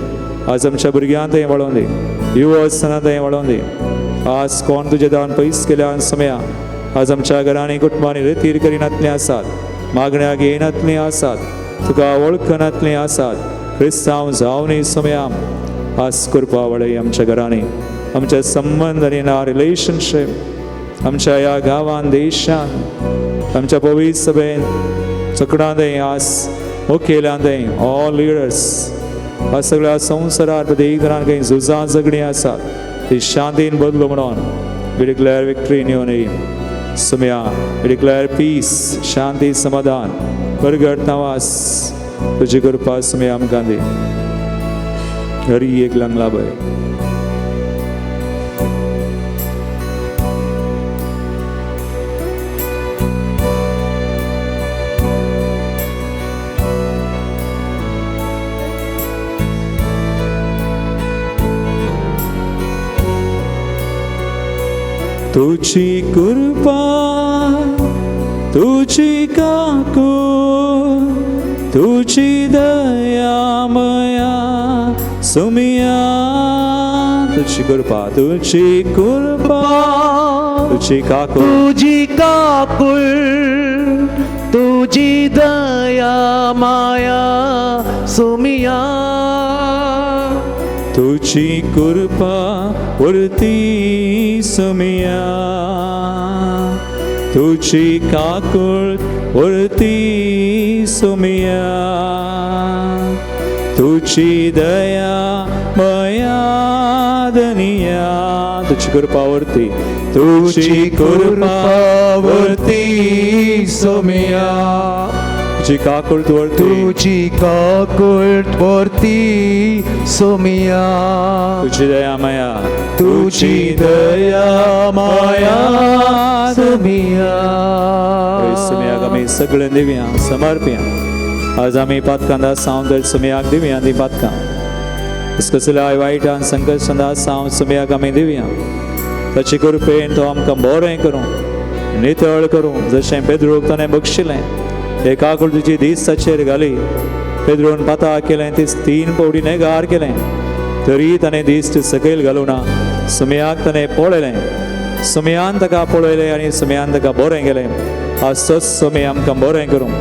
आज आमच्या भुरग्यां थंय वळोवन दी, युवा आसतना थंय वळोवन दी. आज कोण तुजे दान पयस केल्यान समया आज आमच्या घरांनी कुटुंबांनी रेतीर करिनातलीं आसात, मागण्याक येनातलीं आसात, तुका वळखनातलीं आसात, क्रिस्तांव जावनय समया आज करपा वळय आमच्या घरांनी, आमच्या संबंद आनी ना रिलेशनशीप आमच्या ह्या गांवान, देशान, आमच्या पवित्र सभेन, चकडां आज मुखेल्यां थंय, ऑल लिडर्स, आज सगळ्या संवसारार प्रत्येक घरान काही झुजां झगडीं आसात ती शांतीन बदलू म्हणून we declare victory in your name. Somaiya we declare piece, शांती, समाधान, बरगट नावास तुजी कृपा सुमया आमकां दी. हरी एक लंगला बय. तुझी कृपा, तुझी काकू, तुझी दया मया सुमिया. तुझी कृपा, तुझी कृपा, तुझी काकू, तुझी काकूळ, तुझी दया माया सुमिया. तुझी कृपा उरती सुमिया, तुझी काकूळ उरती सुमिया, तुझी दया मया धनिया. तुझी कृपा उरती, तुझी कृपा उरती सुमिया, तुझी काकूळ उरती, तुझी काकूळ उरती सुमिया, तुझी दया माया, तुझी दया माया सुमिया. सुमियाक आमी सगळें दिवया, समर्पया. आज आमी पातकां सावन तर सुमियाक दिवया ती पातकां. कसल्याय वायटान संकश्टां सावन सुमियाक आमी दिवया. ताचे कृपेन तो आमकां बरें करूं, नितळ करूं. जशें पेद्रूक ताणें बक्षिलें, एका तुजी दीस ताचेर घाली, पेद्रून पाता केलें, तीस 3 पवडी नेगार केलें, तरी ताणें दिश्ट सकयल घालूं ना. सुमयाक ताणें पळयलें, सुमयान ताका पळयलें आनी सुमयान ताका बरें केलें. आज तोच सुमय आमकां बरें करूं.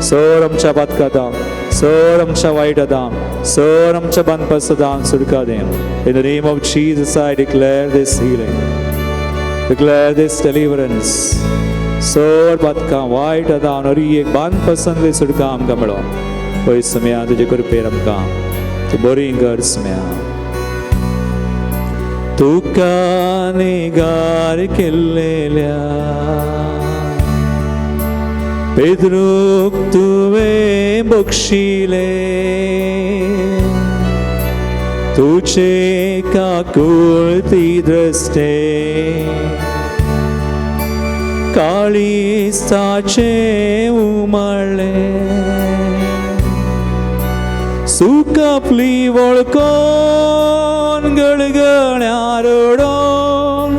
सर आमच्या पातकां, सर आमच्या वायट आतां, सर आमच्या बांदपासां सुटका दे. In the name of Jesus I declare this healing, declare this deliverance. Sir पातकां वायट आतां हरी एक बांद पसंद सुटका आमकां मेळो. पळय सुमया तुजे कृपेर आमकां तूं बरी कर सुमया. तुका निगार केल्लेल्या पेद्रूक तुवें बक्षिलें, तुजे काकुळती द्रश्टे काळीज ताचें उमाळ्ळें. सुकपली वळखून गळगळ्या रडोन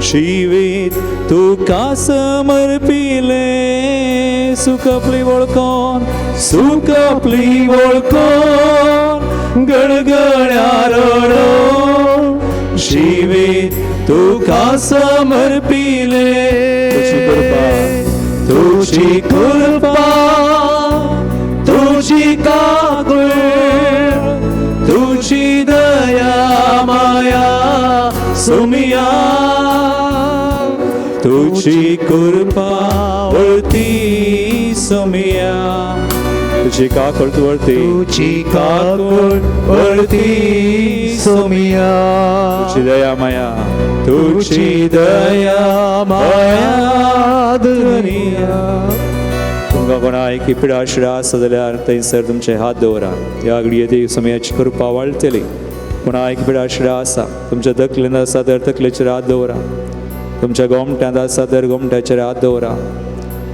जिवीत तुका समर्पिलें. सुकपली वळखून, सुकपली वळखून गळगळ्या रडोन जिवीत तुका समर्पिलें. तुजी कृपा, तुजी कृपा, तुझी काकूळ, तुझी दया माया सुमिया, तुझी कृपा उरती सुमिया, तुजी काकूळ वरती, तुजी काकूळ वरती सोमिया, तुजी दया माया, तुजी दया माया दुनिया. तुमकां कोणाक पिडा शिडा आसा जाल्यार थंयसर तुमचे हात दवरा. ह्या घडये ती समयाची कृपा वाळटली. कोणाक पिडा शिडा आसा तुमच्या तकलेन आसा तर तकलेचेर हात दवरा, तुमच्या गोमट्यांत आसा तर गोमट्याचेर हात दवरा,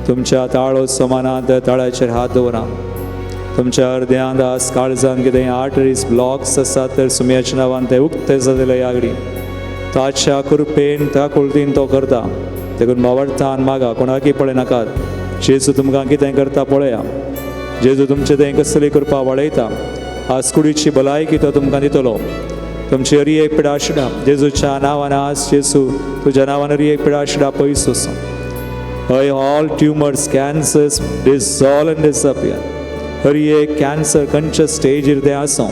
तुमच्या ताळो समानांत तर ताळ्याचेर हात दवरा, तुमच्या अर्द्यांत आस काळजान कितें आर्टरीज ब्लॉक्स आसात तर सुमयाच्या नांवान ते उक्ते जातले. ह्या घडी ताच्या कृपेन त्या कुळतीन तो करता. देखून बावडतान मागा, कोणाकय पळयनाकात. जेजू तुमकां कितें करता पळया. जेजू तुमचें तें कसली कृपा वाडयता. आज कुडीची भलायकी तो तुमकां दितलो. तुमची हरी एक पिडा शिडा जेजूच्या नांवान आज जेजू तुज्या नांवान हरी एक पिडा शिडा पयस वचूं. हय, all tumours, cancers dissolve and disappear. Hari एक कॅन्सर खंयच्या स्टेजीर तें आसूं,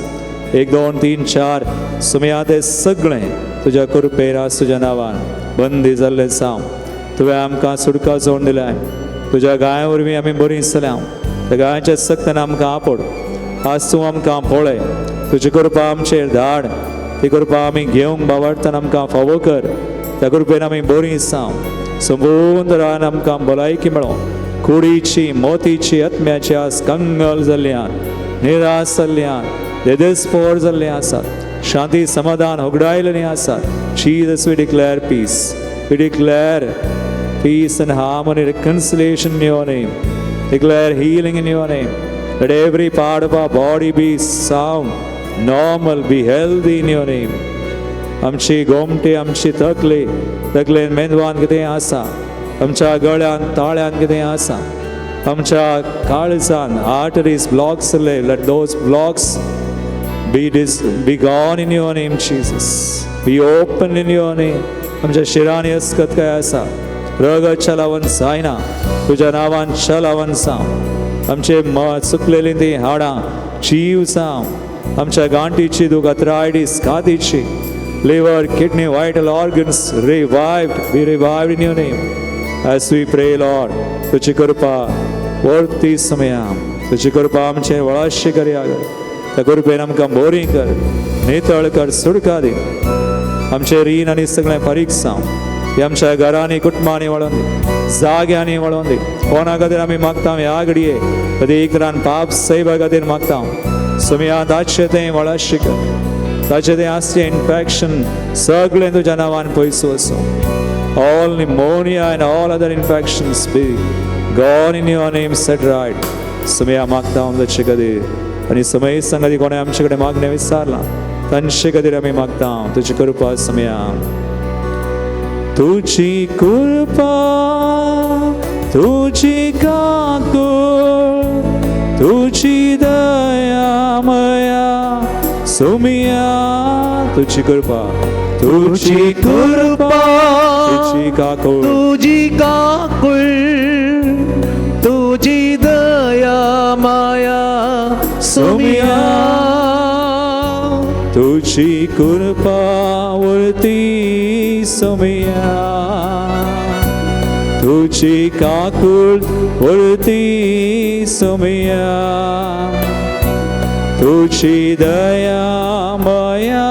1 2 3 4 सुमया तें सगळें तुज्या कृपेर आज तुज्या नांवान बंदी जाल्लें जावं. तुवें आमकां सुटका जोडून दिलाय. तुज्या गाया वरवीं आमी बरीं जाल्या. त्या गायांच्या सक्तान आमकां आपोड. आज तूं आमकां पळय, तुजी कृपा आमचेर धाड. ती कृपा आमी घेवंक बावडतान आमकां फावो कर. त्या कृपेन आमी बरीं जावं. संपूर्ण रान आमकां भलायकी मेळो. कुडीची, मोतीची, आत्म्याची आज कंगल जाल्ल्यान, निराश जाल्ल्यान, देदेस्पोर जाल्ले आसात. शांती समाधान होगडायलें आसात. Jesus, we declare peace. We declare peace and harmony, reconciliation in your name. Declare healing in your name. Let every part of our body be sound, normal, be healthy in your name. आमची गोमटी, आमची तकली, तकलेन मेंदवान कितें आसा, आमच्या गळ्यान ताळ्यान कितें आसा, आमच्या काळजान आर्टरीज ब्लॉक्स जाल्ले, let those blocks be gone in your name, Jesus. Be open in your name. आमच्या शिरांनी अस्कत काय आसा, रगत चलावन जायना, तुज्या नांवान चलावन जावं. आमचे चुकलेली ती हाडां जीव जावं. आमच्या गांठीची दूख, arthritis, कातीची, liver, kidney, vital organs revived, be revived in your name. As we pray, Lord, तुझी कृपा वरती समया, तुझी कृपा आमचे वळाशी करया. त्या कृपेन आमकां बोरी कर, नितळ कर, सुडका दी. आमचे रीण आनी सगळें फारीक जावं. हे आमच्या घरांनी, कुटुंबांनी वळोवन दी, जाग्यांनी वळोवन दी. कोणा खातीर आमी मागता ह्या घडये एक रान पाप सैबा खातीर मागता. सुमया ताचें तें वळाशी कर. ताचें तें आसचें इन्फेक्शन सगळें तुज्या नांवान पयस वचूं. All pneumonia and all other infections be gone in your name, set right. Somaiya मागता ताचे खातीर आनी समय संगती कोणें आमचे कडेन मागणें विचारलां तांचे खातीर आमी मागता तुजी कृपा समया. तुजी कृपा, तुजी काकूळ, तुजी दया माया सुमिया. तुजी कृपा, तुजी कृपा, तुजी काकूळ, तुजी काकूळ, तुजी दया माया सुमिया. तुजी कृपा वरती सुमिया, तुजी काकूळ वरती सुमिया, तुजी दया माया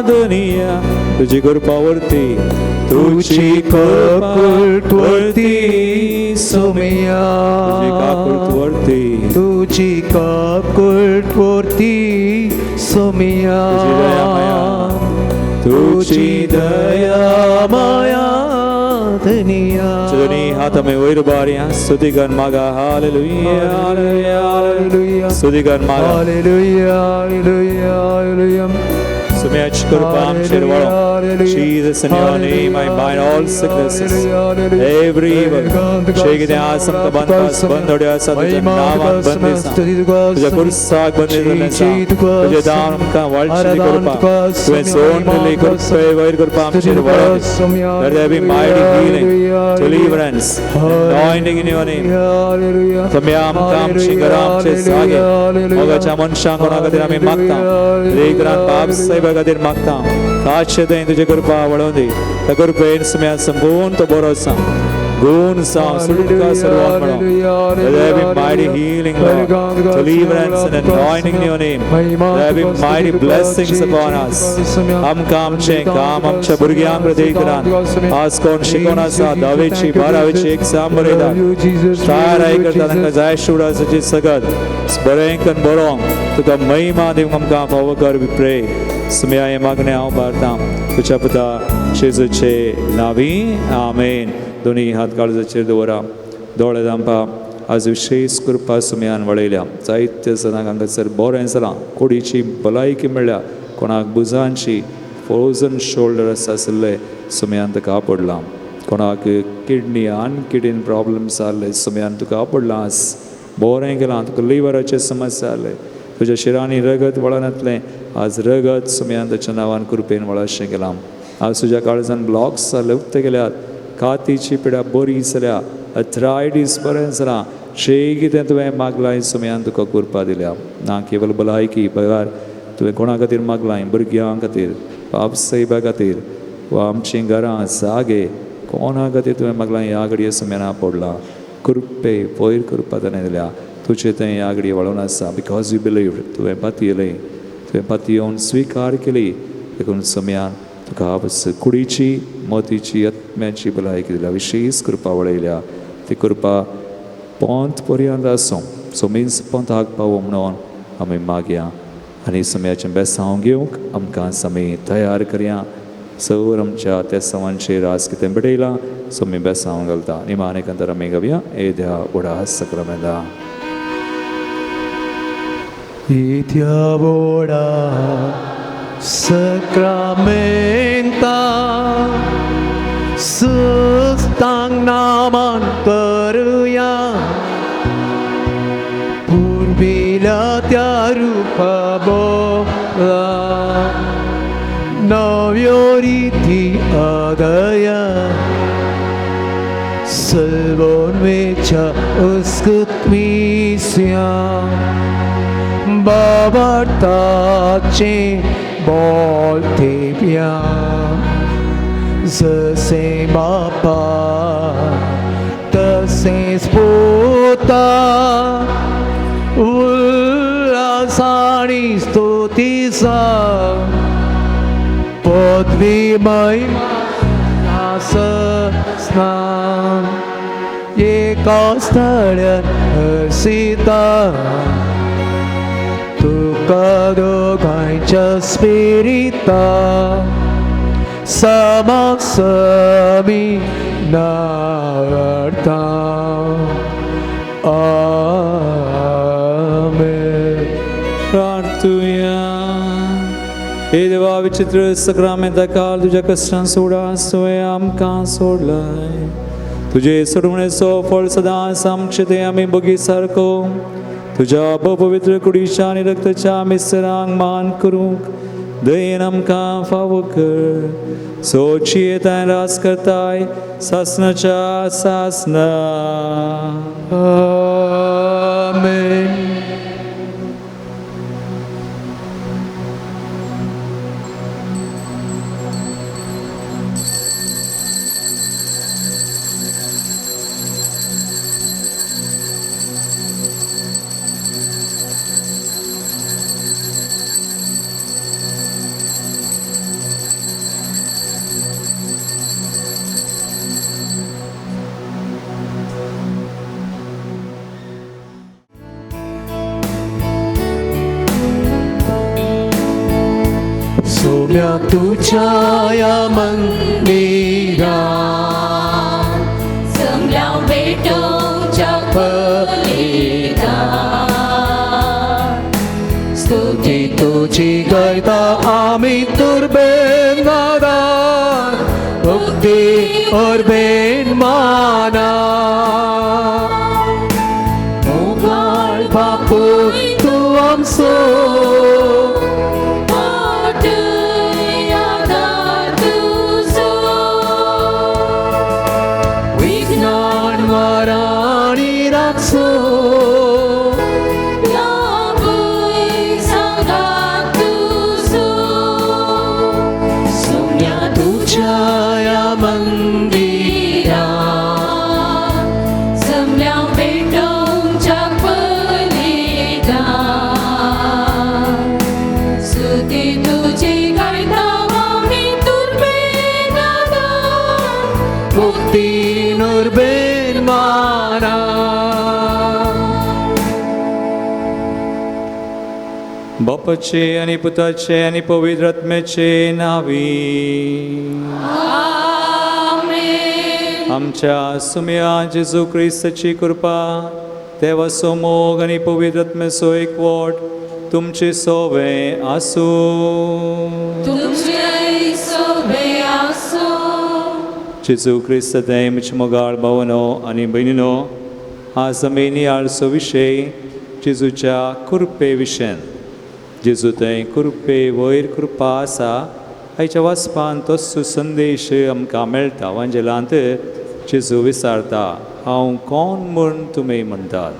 दुनिया. तुजी कृपा वरती, तुजी काकूळ वरती सुमिया, तुजी काकूळ वरती, तुजी काकूळ वरती सुमिया, तुजी दया माया, तुजी दया माया धनिया. दोन्ही हात आमी वयर उबारया. स्तुती कर मागा. Hallelujah, hallelujah, hallelujah. स्तुती कर मागा. Hallelujah, hallelujah, hallelujah. सुम्याची कृपा आमचेर वळो. Jesus, in your name I bind all sicknesses, every evil. जे कितें आज आमकां बांदपास बंद आसा तुज्या नांवान बंद आसा. तुज्या कुर्साक बंदी जाल्लें आसा. तुजें दान आमकां वाळची कृपा तुवें सोडून दिली. कृपे वयर कृपा आमचेर वळो. Let there be mighty healing, deliverance, anointing in your name. तुमी आमकां आमची घरां, आमचे जागे, मोगाच्या मनशांक कोणा खातीर आमी मागता, लेकरान बाप साहेबा खातीर मागता. ताचे थंय तुजी कृपा वळोवन दी. त्या कृपेन सुम्या संपूर्ण तो बरो आसा. गुण जावं सुटका सर्वांक मेळों. Let there be mighty healing, Lord, deliverance and anointing in your name. There be mighty blessings upon us. आमकां आमचें काम आमच्या भुरग्यांक हृदय आज कोण शिकोवन आसा धावेची बारावेची एग्जाम बरयतात तयार करता तांकां जाय शिवडाची सगत बरें करून बरोवंक तुका महिमा दिवंक आमकां फावो कर. We pray सुम्या हें मागणें हांव भारतां तुज्या पुता जेजूचे नांवी, आमेन. दोनी हात काळजाचेर दवरा, दोळे धांपा. आज विशेष कृपा सुम्यान वळयल्या. जायते जाणांक हांगासर बरें जालां, कुडीची भलायकी मेळ्ळ्या. कोणाक भुजांची फ्रोजन शोल्डर आसा आशिल्ले, सुम्यान तुका पडलां. कोणाक किडनी आनी किडनी प्रॉब्लम्स जाल्ले, सुम्यान तुका पडलां. आज बरें केलां. तुका लिवराचे समस्या जाल्ले, तुज्या शिरांनी रगत वळनातलें, आज रगत सुम्यान ताच्या नांवान कृपेन वळाशें केलां. आज तुज्या काळजान ब्लॉक्स जाल्ले उक्ते केल्यात, कातीची पिडा बरी जाल्या, अथरायटीस बरें जालां. जे कितें तुवें मागलां सुम्यान तुका कृपा दिल्या. ना केवल भलायकी बगार तुवें कोणा खातीर मागलां, भुरग्यां खातीर, बाप साहेबा खातीर वा आमचीं घरां जागे कोणा खातीर तुवें मागलां, ह्या घडये सुम्यान पडलां. कृपे वयर कृपा ताणें दिल्या. तुजें तें ह्या घडये वळोवन आसा because you believe. तुवें पातयलें, तुवें पातयेवन स्विकार केली, देखून सुम्यान तुका कुडीची, मतीची, आत्म्याची भलायकी दिल्या. विशेष कृपा वळयल्या. ती कृपा पोंत पर्यंत आसूं, सोमीस पोंताक पावो म्हणून आमी मागया आनी सुम्याचें बेसांव घेवंक आमकां आमी तयार करया. सर आमच्या त्या सवांचेर आज कितें भेटयलां सो आमी बेसांव घालता. निमाणे एकांतर आमी गावया येद्या व्हडा सक्रामेंता. येद्या व्हडा सक्रामेंता सुस्तांग नामान करुया, पुर्विल्या त्या रुपा बोला नव्यो रिती आदया, सल्वोन्वेच्या उत्स्कृत बाबार्थाचे बोलते प्या, जसे बापा तसेच पुता, उल्हास आणि स्तुतीचा पदवी महिमा स्नान एका स्थळ्यान हर्षिता, तुका दोगांयच्या स्पिरिता समासमी नावडता. आमेन. प्रार्थुया. हे देवा, विचित्र सक्रामेंता काल तुज्या कश्टान सोडा तुवें आमकां सोडलाय. तुजे सोडवणेचो फळ सदांच आमचे ते आमी बगी सारको तुज्या पवित्र कुडीच्या आनी रक्ताच्या मिसरांक मान करूंक दयेन आमकां फावो कर. सोची येताय रास करताय सासनाच्या सासना. आमेन. सोम्या तुझ्या या मंदिरा समल्या भेटोच्या फलिता, स्तुती तुझी गायता आम्ही तुर्बेन गादार भक्ती अर्बेन माना, मोगाळ बापूय तूं आमचो तुझ्या मंदिरा. बापाचे आनी पुताचे आनी पवित्र आत्म्याचे नावी आमेन. आमच्या सुम्या जेजू क्रिस्ताची कृपा, देवाचो मोग आनी पवित्र आत्म्याचो एकवट तुमचे सोवे आसूं. तुमचे सोबे आसो. जेजू क्रिस्त म्हजे मोगाळ भावनो आनी भयणीनो, आज आमी नियाळचो विशय जेजूच्या कृपे विशयान. जेजू थंय कृपे वयर कृपा आसा. आयच्या वाचपान तोच संदेश आमकां मेळटा. वांजेलांत जेजू विचारता, हांव कोण म्हूण तुमी म्हणटात?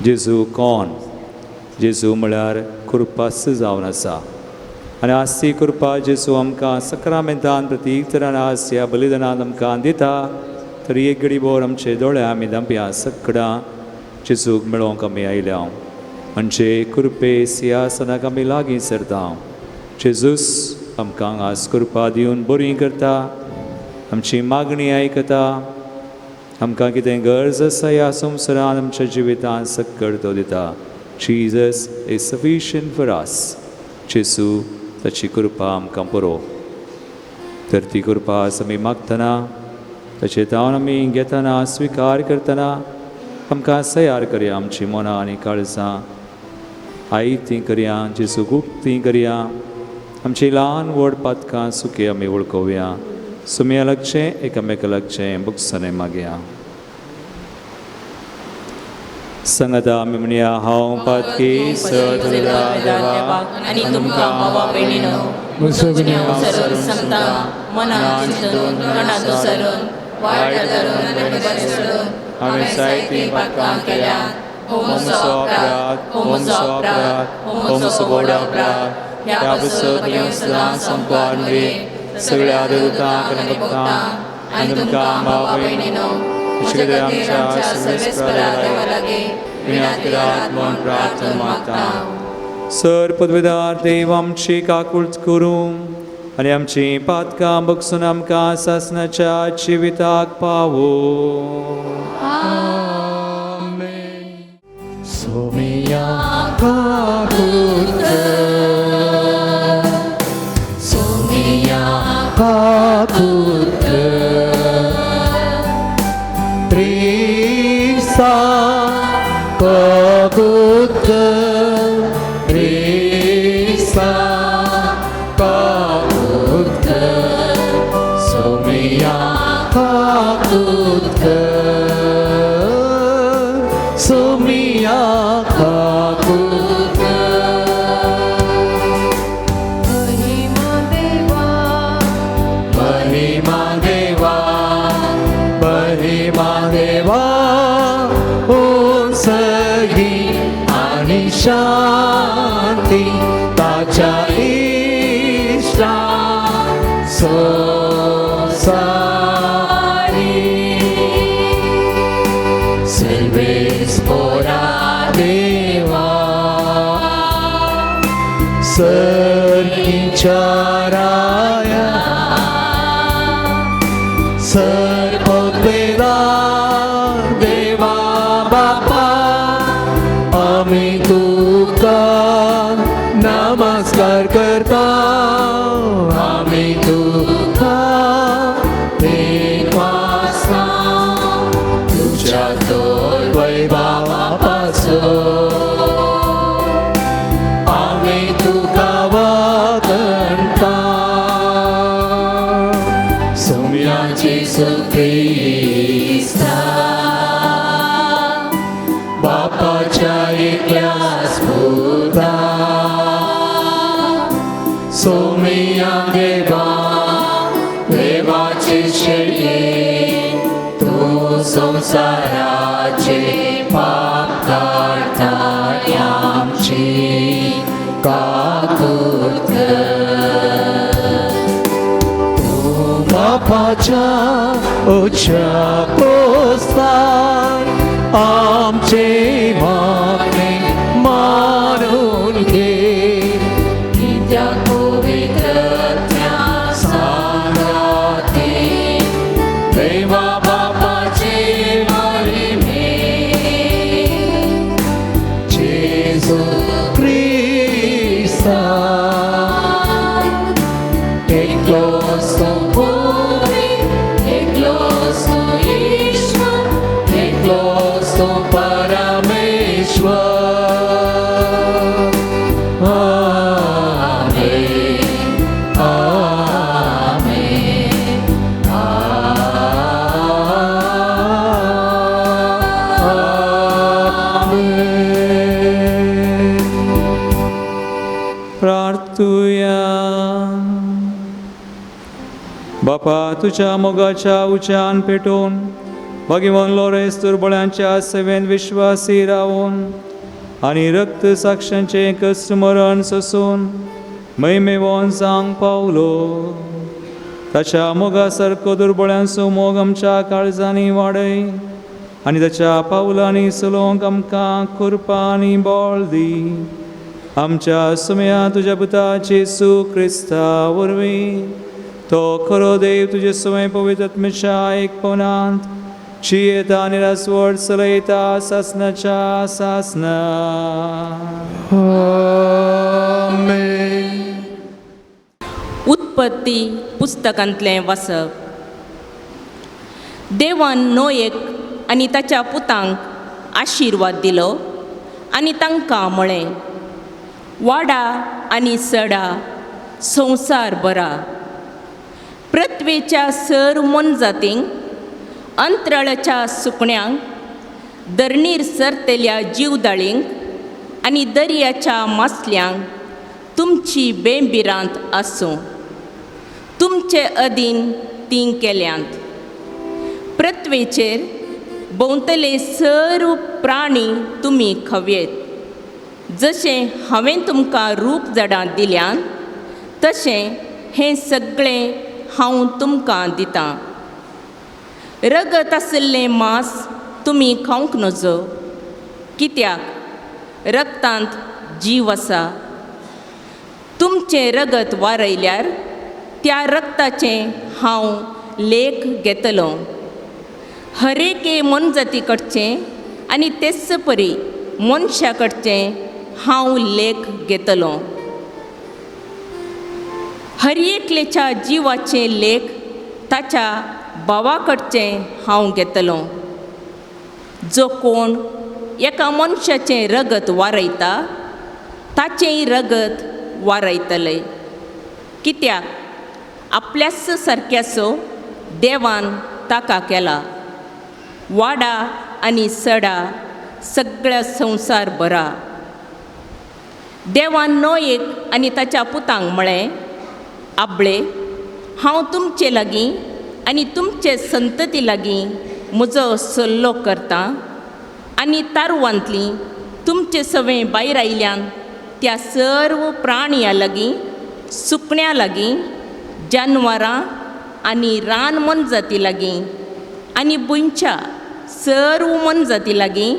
जेजू कोण? जेजू म्हळ्यार कृपाच जावन आसा. आनी आज ती कृपा जेजू आमकां सक्रामेंतान प्रतीक तरान आज ह्या बलिदानान आमकां दिता. तर एक घडीभर आमचे दोळे आमी धांपया. सकडां जेजूक मेळोवंक आमी आयल्या म्हणजे कृपे सिंहासनाक आमी लागीं सरता. जेजूस आमकां आज कृपा दिवन बरी करता, आमची मागणी आयकता. आमकां कितें गरज आसा ह्या संवसारान आमच्या जिवितांत सक्कड तो दिता. Jesus is sufficient for us. जेजू ताची कृपा आमकां पुरो. तर ती कृपा आज आमी मागतना, ताचे तावन आमी घेतना, स्विकार करतना आमकां तयार करया. आमची मनां आनी काळजां आयतीं करया, जेजू गुप्तीं करया. आमची ल्हान व्हड पातकां सुखी आमी वळखोवया. सुमया लागचें, एकामेका लागचें भोगसणें मागया. सांगाता आमी म्हणया, हांव पातकी सत देवा आनी तुमकां भावा भयणीनो, म्हजो गुन्यांव सरून सांगता. मनान चिंतून, तोंडान सरून, वायट धरून आनी बरें सोडून हांवें जायतीं पातकां केल्यात. हो म्हजो अपराध, हो म्हजो अपराध, हो म्हजो व्हड अपराध. ह्या पासत हांव सदां संपार मरे सगळ्या देवतांक आनी भक्तांक आनी तुमकां भाव भयणीनो, म्हजे खातीर आमच्या सर्वेस्परा देवा लागीं विनंती करात म्हूण प्रार्थना मागता. सर पदवेदार देव आमची काकूळट करूं आनी आमची पातकां बगसून आमकां सासनाच्या जिविताक पावो. सोमिया काकूत, सोमिया काकूत, त्रिसा काकूत, त्रिसा काकूत, सोमिया काकूत, सोमिया काकूत. महिमा देवा, महिमा देवा, महिमा देवा, सगी आणि शांती ताच्या इष्टा संसारी. सर्वेस्पोरा देवा, सर्कीच्या राया, सर्पवेदा देवा बापा, आमी तुका नमस्कार करता. आमी तुका तेपासता तुझ्या तोर वैभावापासून आमी तुका वखणता. सोम्या जेजू क्रिस्ता, बापाच्या एकल्या स्फुर्ता, सोमिया देवा, देवाचे शेळये, तूं संवसाराचे पाप काडताय, आमची काकूत कर. तूं बापाच्या उच्च्या पोस्तार आमचे मागणे मानून घे. कित्याक पवित्रत्या सांगाती देवा बापाचे मरण तो परमेश्वर. आमेन, आमेन, आमेन. प्रार्थुया. बापा तुझ्या मोगाच्या उच्यान पेटोवन भगिवन लोरेस दुर्बळ्यांच्या सेवेन विश्वासी रावून आनी रक्त साक्षांचें कश्ट मरण सोसून महिमेवन जावंक पावलो. ताच्या मोगा सारको दुर्बळ्यांचो मोग आमच्या काळजांनी वाडय आनी ताच्या पावलांनी चलोवंक आमकां कृपा आनी बळ दी. आमच्या सुमया तुज्या पुता जेसू क्रिस्ता वरवीं, तो खरो देव तुजे सुमें पवित्र आत्म्याच्या एकपणांत जियेता आनी रासवड चलयता सासनाच्या सासना. आमेन. उत्पत्ती पुस्तकांतलें वाचप. देवान नोयेक आनी ताच्या पुतांक आशिर्वाद दिलो आनी तांकां म्हळें, वाडा आनी सडा, संवसार बरा. पृथ्वेच्या सर मोनजातींक, अंतराळाच्या सुकण्यांक, धरणीर सरतल्या जीवदाळींक आनी दर्याच्या मासल्यांक तुमची बेंबिरांत आसूं. तुमचे अधीन तीं केल्यांत. पृथ्वेचेर भोंवतले सर्व प्राणी तुमी खवयेत. जशें हांवें तुमकां रूप जडां दिल्यान तशें हें सगळें हांव तुमकां दितां. रगत आशिल्लें मांस तुमी खावंक नजो, कित्याक रगतांत जीव आसा. तुमचें रगत वारयल्यार त्या रगताचें हांव लेख घेतलो. हर एके मोनजाती कडचें आनी तेच परी मनशा कडचें हांव लेख घेतलो. हर एकलेच्या जिवाचें लेख ताच्या भावा कडचें हांव घेतलो. जो कोण एका मनशाचें रगत वारयता ताचेंय रगत वारयतलें, कित्याक आपल्याच सारक्याचो देवान ताका केला. वाडा आनी सडा, सगळ्या संवसार बरा. देवान नोयेक आनी ताच्या पुतांक म्हळें, आबळे, हांव तुमचे लागीं आनी तुमचे संतती लागीं म्हजो सल्लो करतां आनी तारवांतलीं तुमचे सवें भायर आयल्यान त्या सर्व प्राणयां लागीं, सुकण्यां लागीं, जानवरां आनी रान मोनजाती लागीं आनी भुंयच्या सर्व मोनजाती लागीं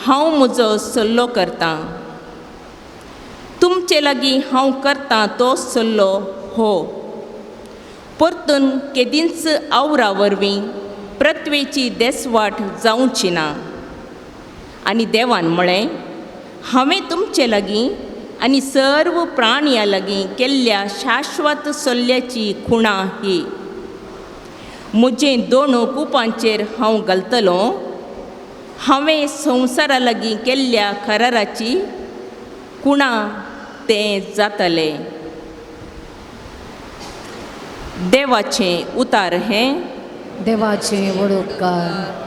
हांव म्हजो सल्लो करतां. तुमचे लागीं हांव करतां तो सल्लो हो, परतून केदींच आवरा वरवीं पृथ्वेची देसवाट जावची ना. आनी देवान म्हळें, हांवें तुमचे लागीं आनी सर्व प्राणयां लागीं केल्ल्या शाश्वत सल्ल्याची खुणा ही. म्हजें दोन कुपांचेर हांव घालतलो. हांवें संवसारा लागीं केल्ल्या कराराची खुणा तें जातलें. देवाचें उतार हें. देवाचें व्हड उपकार.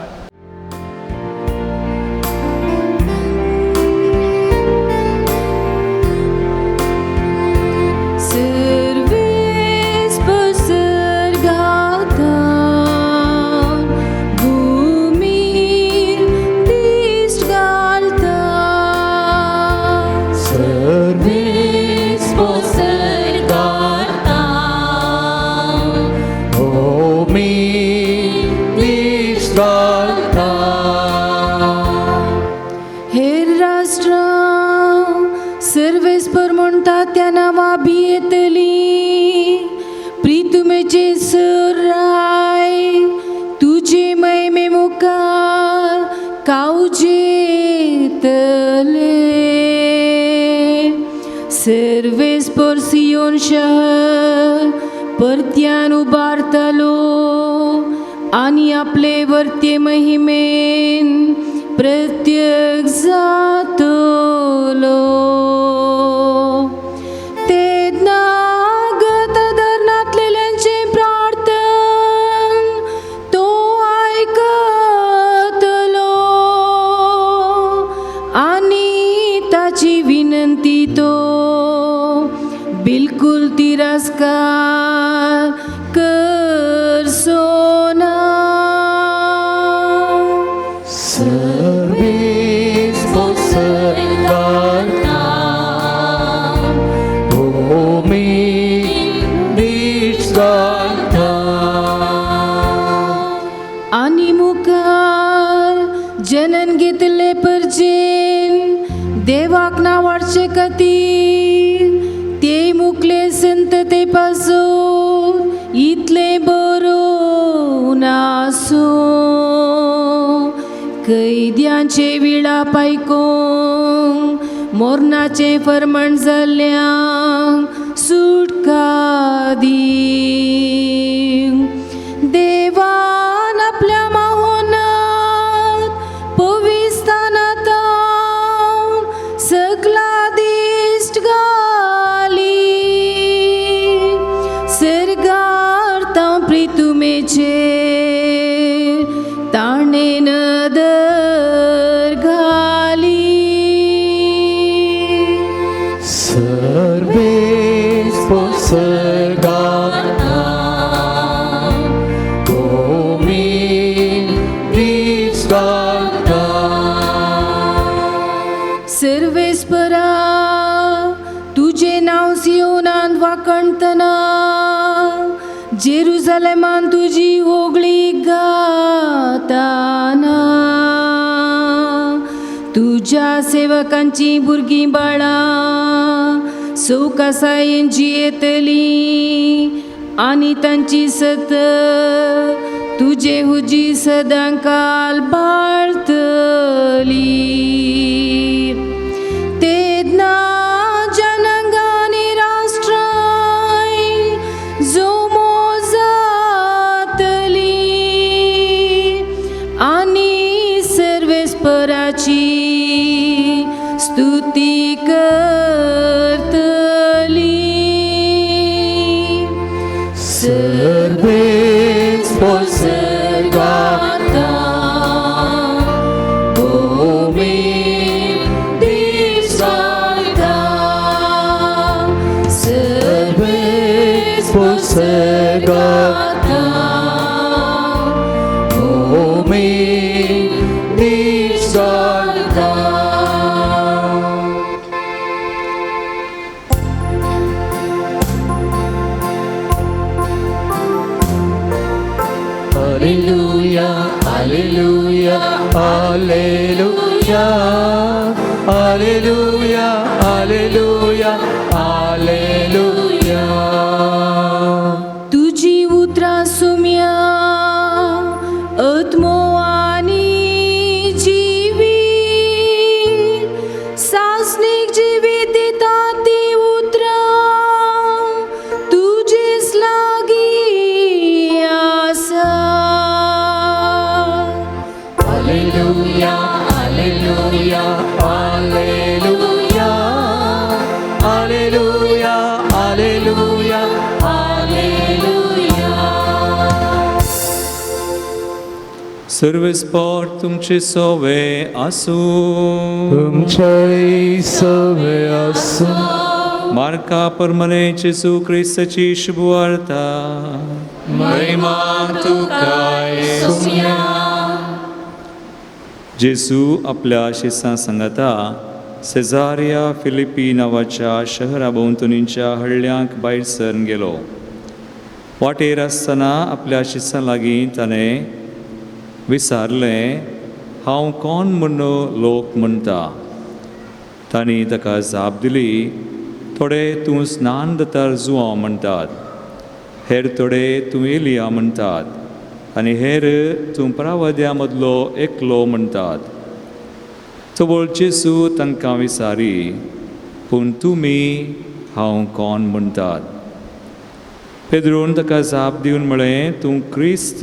परत्यान उबारतलो आनी आपले वर्ते महिमेन प्रत्येक प्रत्यक्ष जातलो. तेन्ना गत धरनांतलेल्यांचें प्रार्थन तो आयकतलो आनी ताची विनंती तो बिलकुल तिरस्कार करचो ना. सर्वेस पोसगाता भूमी दिसगाता. आनी मुखार जनन घेतले परजेन देवाक नावाडचे खातीर ते मुकले संतते पासून इतलें बरोवन आसूं. कैद्यांचे विळाप आयकूंक मोरनाचें फर्मण जाल्ल्यांक सुटका दी. देवान आपल्या माहोनात पविस्तानात सगळा दिश्ट घाली. सर्गार तांव प्रितुमेचेर ताणें नदर घाली. सर्वेस पोसगाता भूमी दिसगाता. सर्वेस्परा तुजें नांव सियोनान वाखणतना जेरुजलेमान तुजी होगळी गाताना तुज्या सेवकांची भुरगीं बाळां सवकासायेन जियेतलीं आनी तांची सत तुजे हुजी सदां काल बाळतली. तेन्ना जनांगांनी राष्ट्रांय जोमो जातली आनी सर्वेस्पराची स्तुती करतली. सर्वेस पोसगाता भूमी दिसगाता. सर्वेस पोसगाता भूमी दिसगाता. Alleluia, Alleluia, Alleluia, Alleluia, Alleluia, Alleluia. तुजी उतरां सुम्या आत्मो आनी जिवीत सासणीक जिवीत दिता ती उतरां तुजेच लागीं आसा. Alleluia, Alleluia, Alleluia, Alleluia, Alleluia, Alleluia. सर्वेस्पोर तुमचे सोवे आसूं. तुमचेय सवे आसूं. मार्का परमने जेजू क्रिस्ताची शुभवार्ता. महिमा तुकाय. जेजू आपल्या शिसां सांगाता सेजारिया फिलिपी नांवाच्या शहरा भोंवतणीच्या हळ्ळ्यांक भायर सरून गेलो. वाटेर आसतना आपल्या शिसां लागीं ताणें विचारलें, हांव कोण म्हूण लोक म्हणटा? तांणी ताका जाप दिली, थोडे तूं स्नान दतार जुआंव म्हणटात, हेर थोडे तूं एलिया म्हणटात आनी हेर तूं प्रावद्या मदलो एकलो म्हणटात. तवळ जेजू तांकां विचारी, पूण तुमी हांव कोण म्हणटात? पेद्रून ताका जाप दिवन म्हळें, तूं क्रिस्त.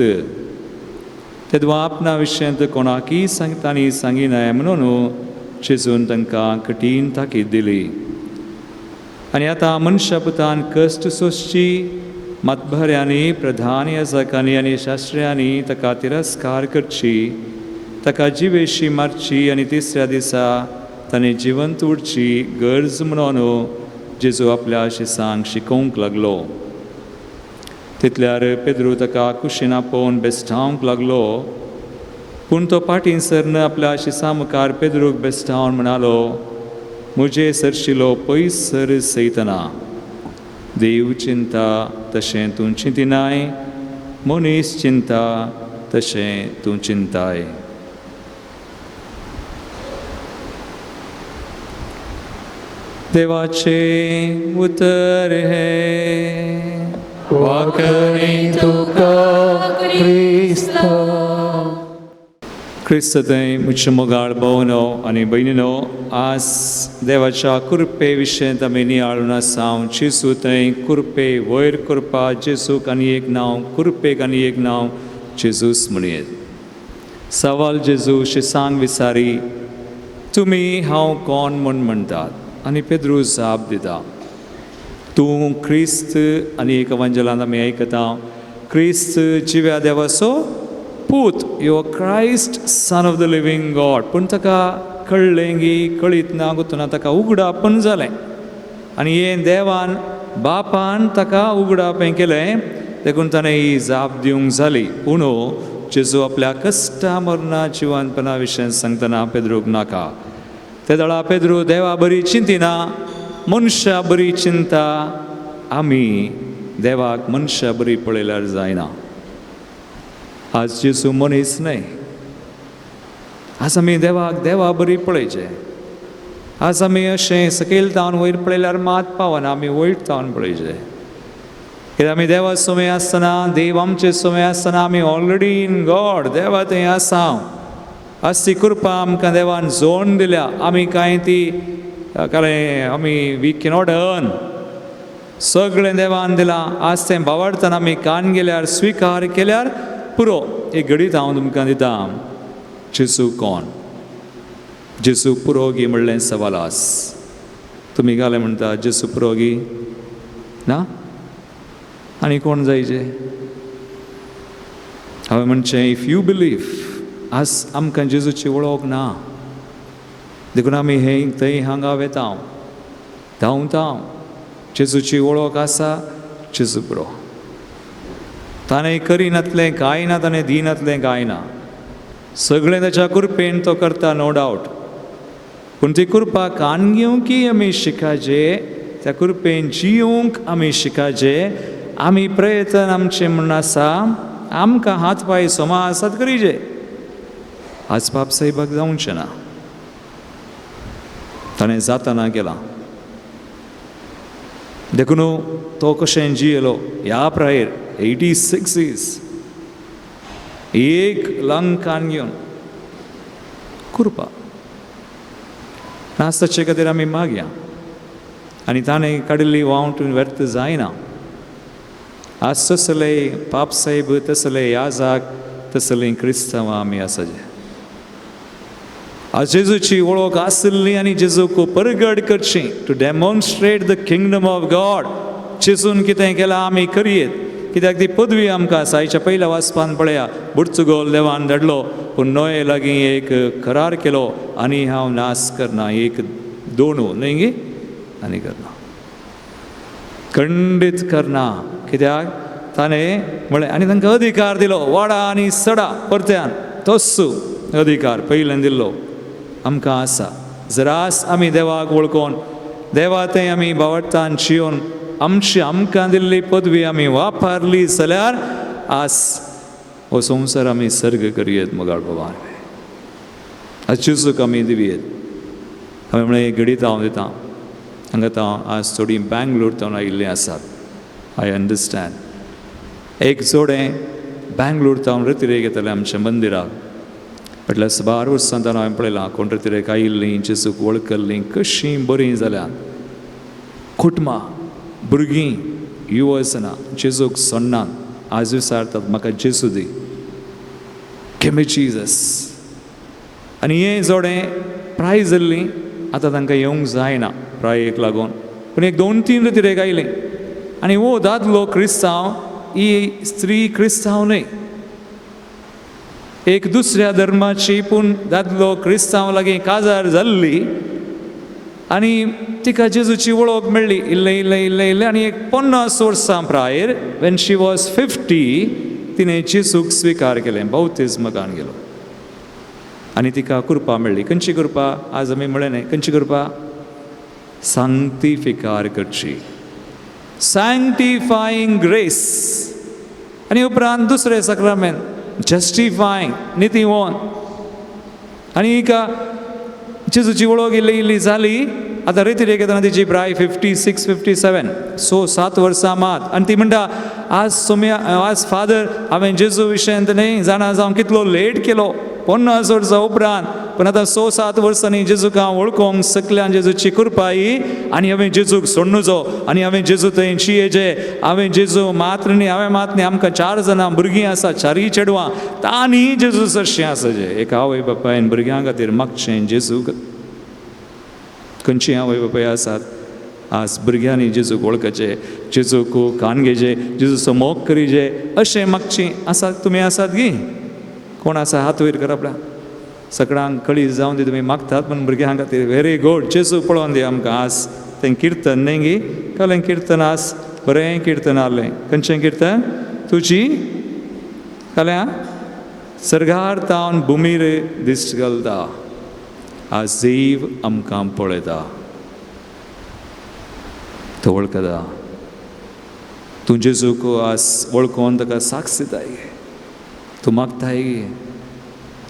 तेदवा आपणा विशयांत कोणाकय तांणी सांगिनाय म्हणून जेजून तांकां कठीण ताकीद दिली. आनी आतां मनशा पुतान कश्ट सोंसची, मतभऱ्यांनी, प्रधान याजकांनी आनी शास्त्र्यांनी ताका तिरस्कार करची, ताका जिवेशी मारची आनी तिसऱ्या दिसा ताणें जिवंत उरची गरज म्हणून जेजू आपल्या शिसांक शिकोवंक लागलो. तितल्यार पेद्रू ताका कुशीन आपोवन बेस्टावंक लागलो. पूण तो पाटीं सरन आपल्या शिसा मुखार पेद्रूक बेस्टावन म्हणालो, म्हजे सरशिलो पयस सर सयतना, देव चिंता तशें तूं चिंतिनाय, मनीस चिंता तशें तूं चिंताय. देवाचें उतर हें. वाखणी तुका क्रिस्ता. क्रिस्त थंय मुख्य मोगाळ भोवनो आनी भयणीनो, आज देवाच्या कृपे विशयांत आमी नियाळून आसा. जेजू थंय कृपे वयर करपा, जेजूक आनी एक नांव, कृपेक आनी एक नांव जेजूस म्हणयेत. सवाल जेजू शिसांक विचारी, तुमी हांव कोण म्हूण म्हणटात? आनी पेद्रू जाप दिता, तूं क्रिस्त. आनी एक वंजलान आमी आयकता, क्रिस्त जिव्या देवाचो पूत, you are Christ son of the living God. पूण ताका कळ्ळें गी कळीत ना गुतना ताका उगडापण जालें आनी हें देवान बापान ताका उगडापें केलें, देखून ताणें ही जाप दिवंक जाली. पूण जेजू आपल्या कश्टा मरणा जिवनपणा विशयान सांगतना पेद्रूक नाका. ते दळा पेद्रू देवा बरी चिंतिना, मनशा बरी चिंता. आमी देवाक मनशा बरी पळयल्यार जायना. आज जेजू मनीस न्हय, आज आमी देवाक देवा बरी पळयचें. आज आमी अशें सकयल तावन वयर पळयल्यार मात पावना, आमी वयर तावन पळयचें. कित्याक आमी देवा सुमे आसतना, देव आमचे सुमे आसतना आमी ऑलरेडी इन गॉड, देवा थंय आसा. आज ती कृपा आमकां देवान जोड दिल्या, आमी कांय ती कारण आमी we cannot earn, सगळें देवान दिलां. आज तें बावडतना आमी कान गेल्यार, स्विकार केल्यार पुरो. एक घडीत हांव तुमकां दिता, जेजू कोण, जेजू पुरोगी म्हणलें सवाल आस. तुमी घालें म्हणटा जेजू पुरोगी ना, आनी कोण जायचे? हांवें म्हणचें if you believe. आज आमकां जेजूची वळख ना, देखून आमी हे थंय हांगा वेता, धांवता. जेजूची वळख आसा, जेजू पुरो. ताणें करिनातलें कांय ना, ताणें दिनातलें कांय ना, सगळें ताच्या कृपेन तो करता, नो डावट. पूण ती कृपा कान घेवंक आमी शिकाजे, त्या कृपेन जियोंक आमी शिकाजे. आमी प्रयत्न आमचें म्हूण आसा, आमकां हात पांय समा आसात करिजे. आज बाप साहेबाक जावचें ना, ताणें जाताना केलां. देखून तो कशें जियेलो ह्या प्रायेर 86 इयर्स एक लंकान घेवन कृपा नास ताचे खातीर आमी मागया. आनी ताणें काडिल्ली वावट व्यर्थ जायना. आज तसले पाप साहेब, तसले याजाक, तसले क्रिस्तांवां आमी आसाचे. आज जेजूची वळख आशिल्ली आनी जेजूक परगट करची, to demonstrate the kingdom of God. जेजून कितें केलां आमी करयेत, कित्याक ती पदवी आमकां आसा. आयच्या पयल्या वाचपान पळया, बुडचुगोल देवान धाडलो, पूण नोये लागीं एक करार केलो, आनी हांव नास करना, एक दोन न्हय गी आनी करना, खंडीत करना. कित्याक ताणें म्हळें आनी तांकां अधिकार दिलो, वाडा आनी सडा. परत्यान तोच अधिकार पयल्यान दिल्लो आमकां आसा. जरास आमी देवाक वळखून, देवा थंय आमी बावडटान जियोन आमची आमकां दिल्ली पदवी आमी वापरली जाल्यार आज हो संवसार आमी सर्ग करयेत. मोगाळ बाबा, आज जेजूक आमी दिवयेत. हांवें म्हणलें एक घडीत हांव दितां. हांगा हांव आज थोडीं बँगलोर तावन आयिल्लीं आसात, I understand. एक जोडें बँगलोर तावन रतिरेक येतालें आमच्या मंदिराक. फाटल्या साबार वर्सां तावन हांवें पळयलां, कोण रतिरेक आयिल्लीं, जेजूक वळखल्लीं, कशीं बरीं जाल्यात. कुटुंबां, भुरगीं, युवजना जेजूक सोडनात. आज विचारतात म्हाका जेजू दी. Give me Jesus. आनी हें जोडें प्राय जाल्लीं आतां तांकां येवंक जायना प्रायेक लागून, पूण एक 2-3 रितीरेक आयलीं. आनी हो दादलो क्रिस्तांव, ही स्त्री क्रिस्तांव न्हय, एक दुसऱ्या धर्माची, पूण दादलो क्रिस्तांव लागीं काजार जाल्ली आनी तिका जेजूची वळख मेळ्ळी इल्लें इल्लें इल्लें इल्लें. आनी एक 50 वर्सां प्रायर when she was 50 तिणें जेजूक स्विकार केलें, बाप्तिज्म गेलो आनी तिका कृपा मेळ्ळी. खंयची कृपा? आज आमी म्हळें न्हय, खंयची कृपा? सांक्तिफिकार करची, सँक्टिफाईंग ग्रेस. आनी उपरांत दुसरें साक्रामेंत जस्टिफाईंग, नितीवोन. आनी हिका जेजूची वळख इल्ली इल्ली जाली. आतां रेतीरेक येतना तिची प्राय 56 57 6-7 वर्सां मात. आनी ती म्हणटा आज सोम्या, आज फादर हांवें जेजू विशयांत न्हय जाणा जावं कितलो लेट केलो, 50 वर्सां उपरांत, पूण आतां 6-7 वर्सांनी जेजूक हांव वळखोंक सकल्यान जेजूची कृपाई आनी हांवें जेजूक सोडनुजो आनी हांवें जेजू थंय शियेचे, हांवें जेजू मात्र न्ही, हांवें मात न्ही, आमकां 4 जाणां भुरगीं आसा, 4 चेडवां, तांणी जेजू सरशीं आसा जे एक आवय बापायन भुरग्यां खातीर मागचें जेजूक. खंयची आवय बापाय आसात आज भुरग्यांनी जेजूक वळखचें, जेजूक कान घेचे, जेजूचो मोग करीचे अशें मागचीं आसात? तुमी आसात गी? कोण आसा? हात वयर करा आपल्या. सगळ्यांक कळी जावन दी तुमी मागतात पूण भुरग्यां खातीर. Very good. जेजू पळोवन दी आमकां आज तें किर्तन न्ही गी, कहलें किर्तन आज बरें किर्तन आहलें. खंयचें किर्तन? तुजी कहलें सर्गार तावन भुमीर दिश्ट घालता, आज देव आमकां पळयता, तो वळखता. तूं जेजूक आज वळखोन ताका साक्ष दिताय, तूं मागताय,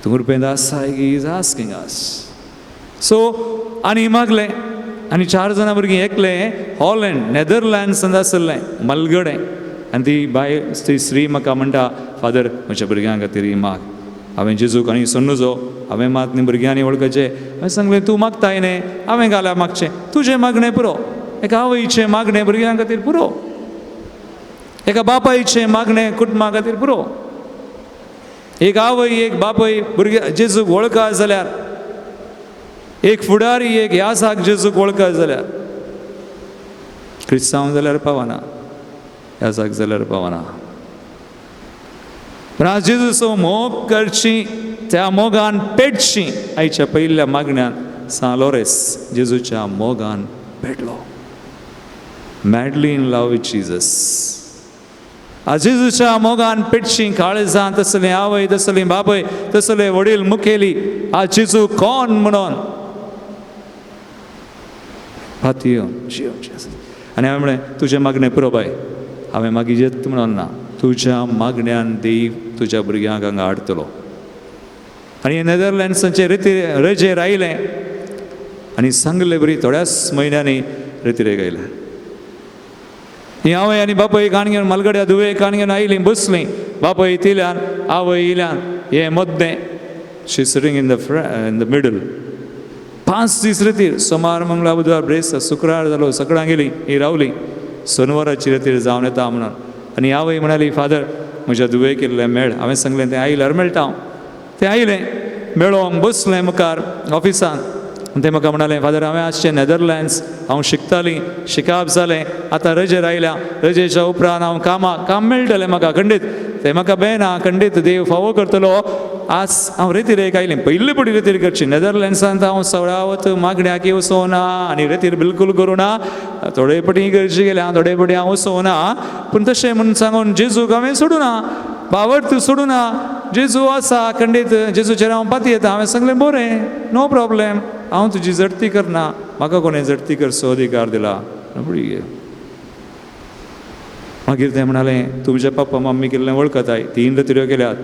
तूं रुपेंत आसाय, is asking us. सो आनी मागलें आनी 4 जाणां भुरगीं एकलें हॉलँड नेदरलँड्सांत आसलें मलगडें. आनी ती बाय ती स्त्री म्हाका म्हणटा, फादर म्हज्या भुरग्यां खातीर माग, हांवें जेजूक आनी सोडनुजो, हांवें मात न्ही भुरग्यांनी वळखचें. हांवें सांगलें तूं मागताय न्ही, हांवें घाल्या मागचें, तुजें मागणें पुरो, एका आवयचें मागणें भुरग्यां खातीर पुरो, एका बापायचें मागणें कुटुंबा खातीर पुरो. एक आवय एक बापय भुरग्या जेजूक वळखा जाल्यार, एक फुडारी एक यासाक जेजूक वळखा जाल्यार, क्रिस्तांव जाल्यार पावना, यासाक जाल्यार पावना. पूण आज जेजूचो मोग करची, त्या मोगान पेटची. आयच्या पयल्या मागण्यान सांत लोरेस जेजूच्या मोगान पेटलो, madly in love with Jesus. आज जेजूच्या मोगान पेटशी काळजां तसले आवय तसले बापय तसले वडील मुखेली आज जेजू कोण म्हणून फातियो. आनी हांवें म्हळें तुजें मागणें पुरो बाय, हांवें मागीर जेत म्हणून ना, तुज्या मागण्यान देव तुज्या भुरग्यांक हांगा हाडटलो. आनी नेदरलँड्साचे रिती रजेर आयलें आनी सांगले बरी थोड्याच म्हयन्यांनी रितीरेक आयलें. ही आवय आनी बापय कान घेवन मालगड्या धुवे कान घेवन आयलीं, बसलीं, बापय तिल्यान आवय इल्यान, हें मद्दें she sitting in the in the middle. 5 दीस रितीर, सोमार मंगळार बुधवार ब्रेस्तार शुक्रार जालो, सगळ्यां गेलीं, ही रावली सोनवाराची रितीर जावन येता म्हणून. आनी आवय म्हणाली, फादर म्हज्या धुवेक इल्लें मेळ. हांवें सांगलें तें आयल्यार मेळटा हांव. तें आयलें, मेळोंक बसलें मुखार ऑफिसान. तें म्हाका म्हणालें, फादर हांवें आजचें नेदरलँड्स हांव शिकतालीं, शिकाप जालें, आतां रजेर आयल्या, रजेच्या उपरांत हांव कामाक काम मेळटलें म्हाका खंडीत. तें म्हाका बेना खंडीत देव फावो करतलो. आज हांव रेतीरेक आयलें, पयले पटी रेतीर करची. नेदरलँड्सांत हांव सवळावत मागण्याक वचोना आनी रेतीर बिलकूल करूं ना, थोडे पटी गरजे गेल्या, थोडे पटी हांव वचोना, पूण तशें म्हूण सांगून जेजूक हांवें सोडूं ना, बावडत सोडूं ना, जेजू आसा खंडीत, जेजूचेर हांव पातयेता. हांवें सांगलें बरें, नो प्रोब्लेम, हांव तुजी झडती करना, म्हाका कोणें झडती करचो अधिकार दिला. मागीर तें म्हणालें, तुमच्या पप्पा मम्मी केल्लें वळखताय, 3 रतिऱ्यो केल्यात.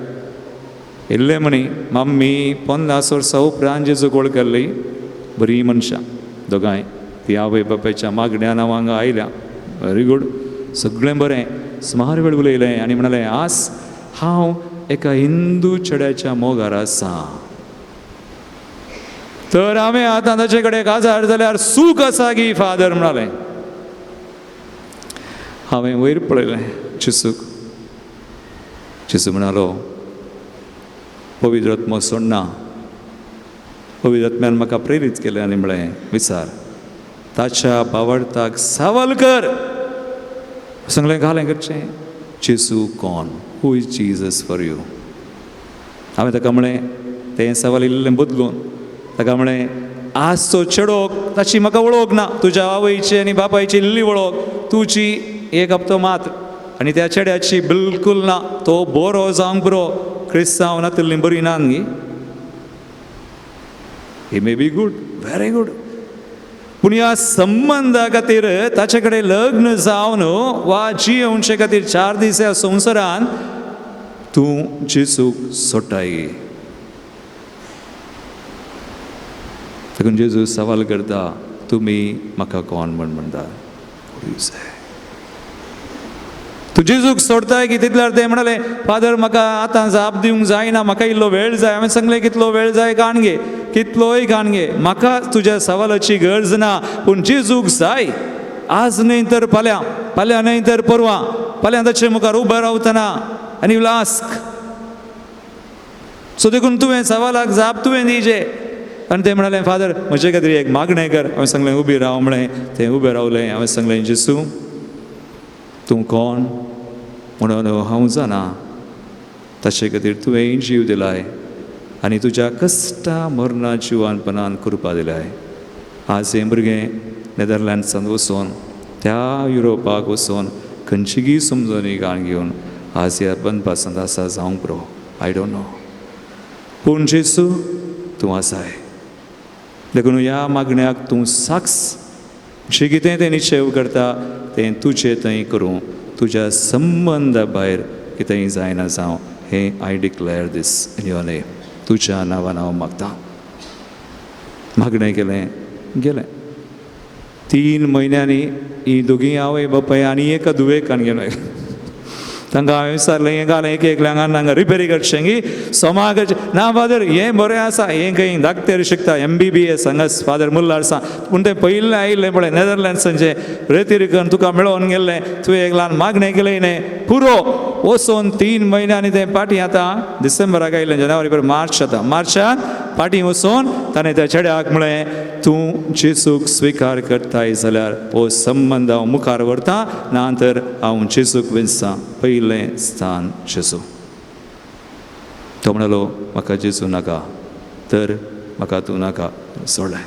इल्लें म्हणी मम्मी 50 वर्सां उपरांत जेजूक वळखल्ली, बरी मनशां दोगांय, ती आवय बापायच्या मागण्या नांव हांगा आयल्या, व्हेरी गूड, सगळें बरें. सुमार वेळ उलयलें आनी म्हणालें, आज हांव एका हिंदू चेड्याच्या मोगार आसा, तर हांवें आतां ताचे कडेन काजार जाल्यार सूख आसा गी फादर म्हणालें. हांवें वयर पळयलें जेजूक. जेजू म्हणालो, पवित्र आत्मो सोडना. पवित्र आत्म्यान म्हाका प्रेरीत केलें आनी म्हळें विचार ताच्या बावडताक सवाल कर. सांगलें घालें करचें जेजू कोण, who is Jesus for you. हांवें ताका म्हळें तें सवाल इल्लें बदलून ताका म्हळें आजचो चेडोक ताची म्हाका वळख ना, तुज्या आवयची आनी बापायची इल्ली वळख, तुजी एक हप्तो मात्र आनी त्या चेड्याची बिलकूल ना, तो बरो जावंक बरो क्रिस्तांव नातिल्ली बरी ना न्ही. He may be good, very good, पूण ह्या संबंदा खातीर ताचे कडेन लग्न जावन वा जियेवचे खातीर 4 दीस ह्या संवसारान तूं जेजूक सोडटाय. देखून जेजू सवाल करता तुमी म्हाका कोण म्हण म्हणटा. तूं जेजूक सोडताय की तितल्यार ते म्हणाले फादर म्हाका आतां जाप दिवंक जायना, म्हाका इल्लो वेळ जाय. हांवें सांगलें कितलो वेळ जाय काण घे, कितलोय काण घे, म्हाका तुज्या सवालाची गरज ना, पूण जेजूक जाय. आज न्हय तर फाल्यां, फाल्यां न्हय तर परवां, फाल्यां ताचे मुखार उबो रावतना आनी will ask. सो देखून तुवें सवालाक जाप तुवें दिवचे. आनी ते म्हणाले फादर म्हजे खातीर एक मागणें कर. हांवें सांगलें उबी राव म्हळें. तें उबें रावलें. हांवें सांगलें जेजू तूं कोण म्हणून हांव जाणा, ताचे खातीर तुवें जीव दिलाय आनी तुज्या कश्टा मरणा जिवानपणान कृपा दिलाय. आज हें भुरगें नेदरलँड्सान वचून त्या युरोपाक वचून खंयचीगी समजणी गाण घेवन आज ह्या बनपासांत आसा जावंक पुरो, I don't know, पूण जेजू तूं आसाय. देखून ह्या मागण्याक तूं साक्ष, जें कितें तें निश्चेव करता तें तुजें थंय करूं, तुज्या संबंदा भायर कितेंय जायना जावं, हें I declare this in your name. तुज्या नांवान हांव मागतां. मागणें केलें गेलें. 3 म्हयन्यांनी ही दोगीं आवय बापाय आनी एका धुवेक आनी घेवन आयलीं. तांकां हांवें विचारलें हें घालें एक एकल्यांक हांगा रिपेरी करचें गी सोमा करचें ना फादर हें बरें आसा, हें खंय डाक्टर शिकता MBBS हांगा फादर मुल्लार आसा, पूण तें पयलें आयिल्लें पळय नेदरलँड्सांचें रेतिरिकन तुका मेळोवन गेल्लें, तुवें एक ल्हान मागणें केलें न्ही पुरो. वचून 3 म्हयन्यांनी तें पाटी आतां डिसेंबराक आयिल्लें, जानेवारी परत मार्च आतां मार्चान पाटी वचून ताणें त्या चेड्याक म्हळें तूं जेजूक स्विकार करताय जाल्यार हो संबंद हांव मुखार व्हरता, ना तर हांव जेजूक विंचतां, पयलें स्थान जेजू. तो म्हणालो म्हाका जेजू नाका, तर म्हाका तूं नाका, सोडलें.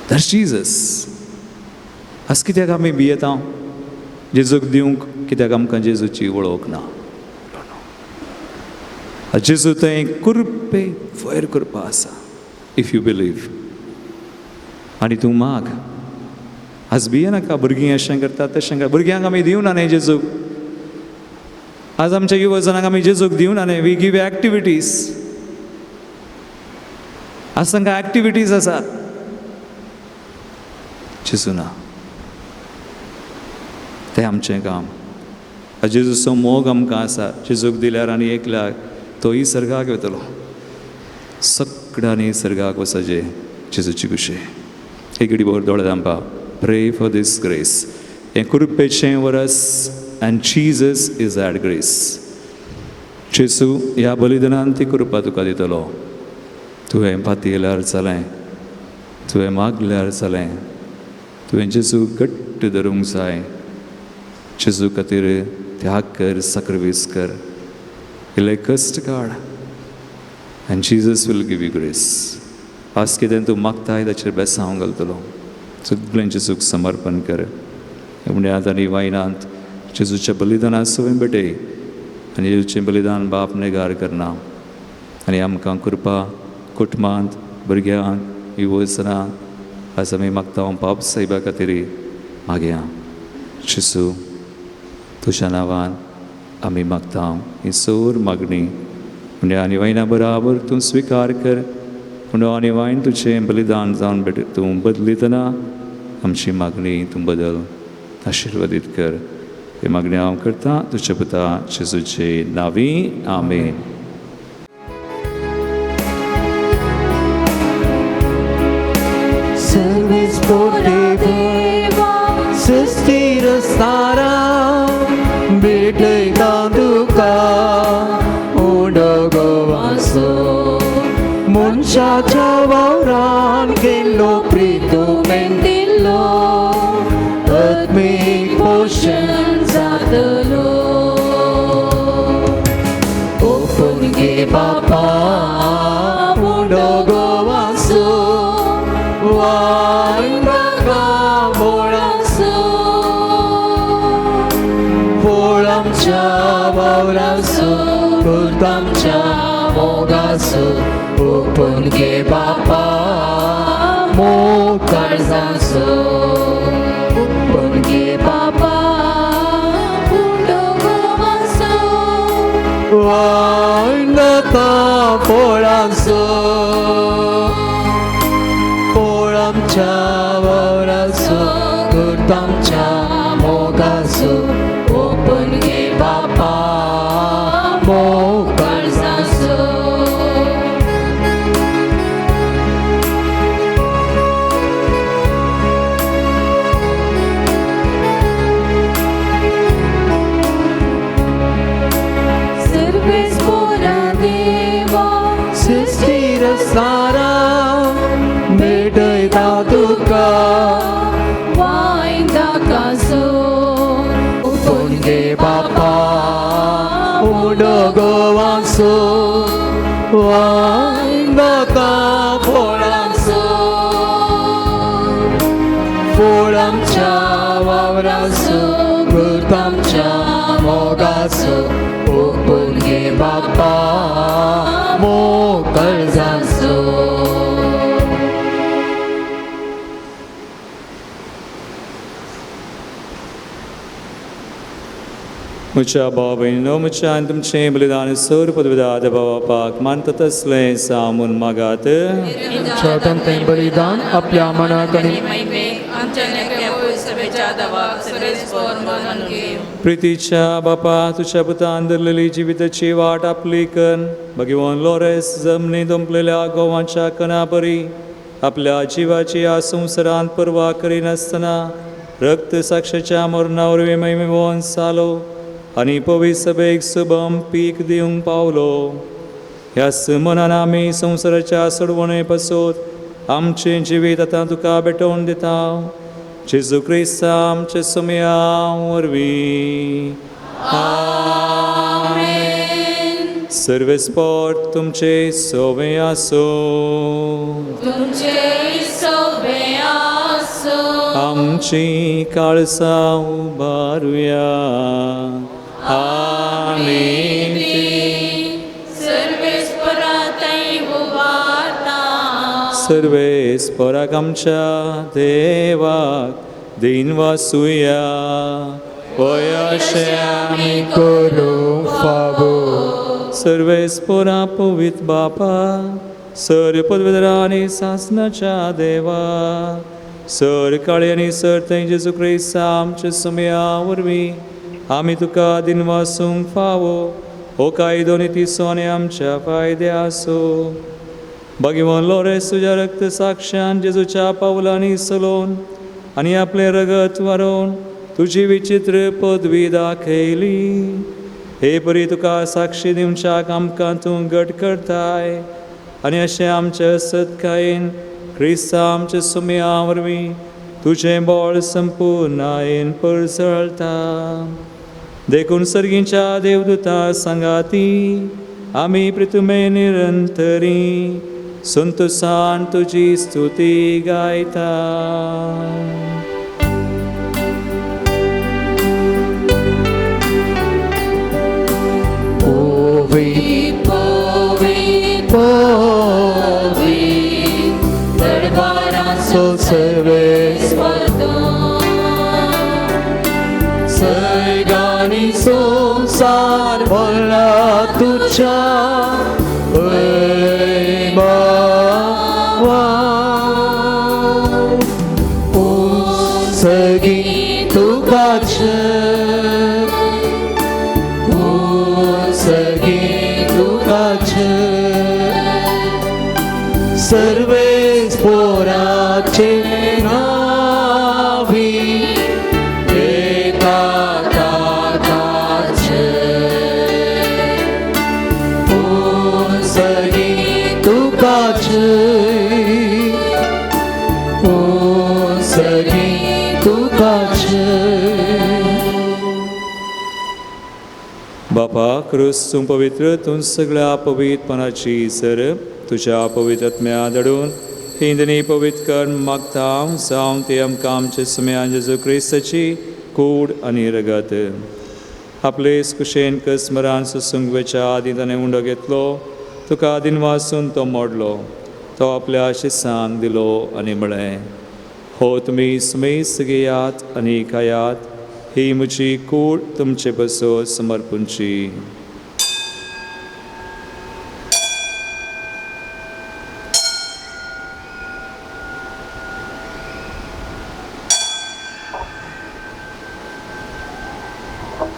That's Jesus. आज कित्याक आमी भियेता जेजूक दिवंक, कित्याक आमकां जेजूची वळख ना. जेजू थंय कृपे वयर कृपा आसा if you believe, आनी तूं माग. आज भियेनाका भुरगीं अशें करतात तशें करतात, भुरग्यांक आमी दिवना न्ही जेजूक. आज आमच्या युवजनांक आमी जेजूक दिवना न्ही, we give activities. आज तांकां एक्टिविटीज आसात, जेजू ना. तें आमचें काम. जेजूचो मोग आमकां आसा, जेजूक दिल्यार आनी एकल्याक तोय सर्गाक वतलो. सगळ्यांनी सर्गाक वचचें जेजूची खुशी. एक घडी भर दोळे धांपा. Pray for this grace. हें कृपेचें वरस and Jesus is that grace. जेजू ह्या बलिदानान ती कृपा तुका दितलो. तुवें पातयेल्यार जालें, तुवें मागल्यार जालें, तुवें जेजू घट्ट धरूंक जाय. जेजू खातीर त्याग कर, साक्रिफायस कर, इल्लें कश्ट काड and Jesus will give you grace. आज कितें तूं मागताय ताचेर बेसांव घालतलो. सगळें जेजूक समर्पण कर. उण्यांत आनी वायनांत जेजूच्या बलिदानात सवय भेटय आनी जेजूचें बलिदान बाप नेगार करना आनी आमकां कृपा कुटुंबांत भुरग्यांक युवजनांक आज आमी मागता पाप सायबा खातीर मागया. जेजू तुज्या नांवान आमी मागता ही सोर मागणी. उण्या आनी वायना बराबर तूं स्विकार कर. उणो आनी वायन तुजें बलिदान जावन भेट तूं बदलितना आमची मागणी तूं बदल, आशिर्वादीत कर. ही मागणी हांव करता तुज्या पुता जेजूचे नांवी, आमेन. सृष्टी रस्तारा भेटयता तुका गोवासो मनशाच्या वावरान केल्लो प्रितुमेन दिल्लो आत्मीक पोशण जातलो. ओपून घे बापा मुंडो गोवासो वायन दाका बोळासो फोळ आमच्या वावरासो कृत आमच्या मोगासो ओपून घे बापा मोग काळजासो. ओपून घे बापा मुंडो गोवासो वायन दाका फोळासो फोळ आमच्या वावरासो कृत आमच्या मोगासो ओपून घे बापा मोग काळजासो. सर्वेस्पोरा देवा सृष्टीर सारा भेटयता तुका वायन दाकासो ओपून घे बापा मुंडो गोवासो वायन दाका फोळासो फोळ आमच्या वावरासो कृत आमच्या मोगासो ओपून घे बापा मोग काळजासो. म्हज्या भाव भयणीनो म्हज्या आनी तुमचें बलिदान सर पदविदाद बापाक मानता तसलें सामून मागात. आमच्या बलिदान आपल्या मनाक आनी प्रितीच्या बापा तुझ्या पुतान धरलेली जिविताची वाट आपली कन भगवान लोरेस जमनी दोंपलेल्या गोवांच्या कणापरी आपल्या जिवाची ह्या संवसारांत पर्वा करिनासतना रक्त साक्षाच्या मरणा वरवीं महिमेवन जालो आनी पवित्र सभेक सुबम पीक दिवंक पावलो. ह्या मनान आमी संवसाराच्या सोडवणे पासत आमचें जिवीत आतां तुका भेटोवन दिता. जेजू क्रिस्ता आमच्या सोम्या वरवीं आमेन. सर्वेस्पोर तुमचे सोवे आसूं. तुमचे सोवे आसूं. आमची काळसां उबारुया. आमेन. सर्वेस्परा थंय उबारता. सर्वेस्पराक आमच्या देवाक दीन वासुया. पळय अशें आमी करूंक फावो. सर्वेस्परा पवित्र बापा सर पदवेदरा आनी सासनाच्या देवा सर काळी आनी सर थंय जेजू क्रिस्ता आमच्या सुमया वरवीं आमी तुका दिनवासूंक फावो हो कायदो नी आनी आमच्या फायदे आसूं. भगवान लोरेस तुज्या रक्त साक्षान जेजूच्या पावलांनी सलोवन आनी आपलें रगत वारोवन तुजी विचित्र पदवी दाखयली. हे परी तुका साक्षी दिवच्याक आमकां तूं घट करताय आनी अशें आमच्या सत्कायेन क्रिस्ता आमच्या सुमया वरवीं तुजें बळ संपुर्णायेन परजळता. देखून सर्गींच्या देवदूता सांगाती आमी प्रितुमे निरंतरी संतोसान तुजी स्तुती गायता. पवी पवी पवी दरबाराचो सर्वेस्पर सर्गानी संसार भरला तुझ्या सगी तुकाच सगी तुकाच सर्वेस पोराचे नावी एका ताकाचे बापा क्रूस तूं पवित्र, तूं सगळ्या पवित्रपणाची सर तुज्या पवित्र आत्म्या धाडून ही दनी पवित्र कर मागता जावं ते आमकां आमचे सुम्यान जेजू क्रिस्ताची कूड आनी रगत. आपले कुशेन कस्मरान सोसूंक वेच्या आदीं ताणें उंडो घेतलो, तुका दिनवासून तो मोडलो, तो आपल्या शिसांक दिलो आनी म्हळें, हो तुमी सुमेस घेयात आनी खायात, ही म्हजी कूड तुमचे बसो समर्पूंची.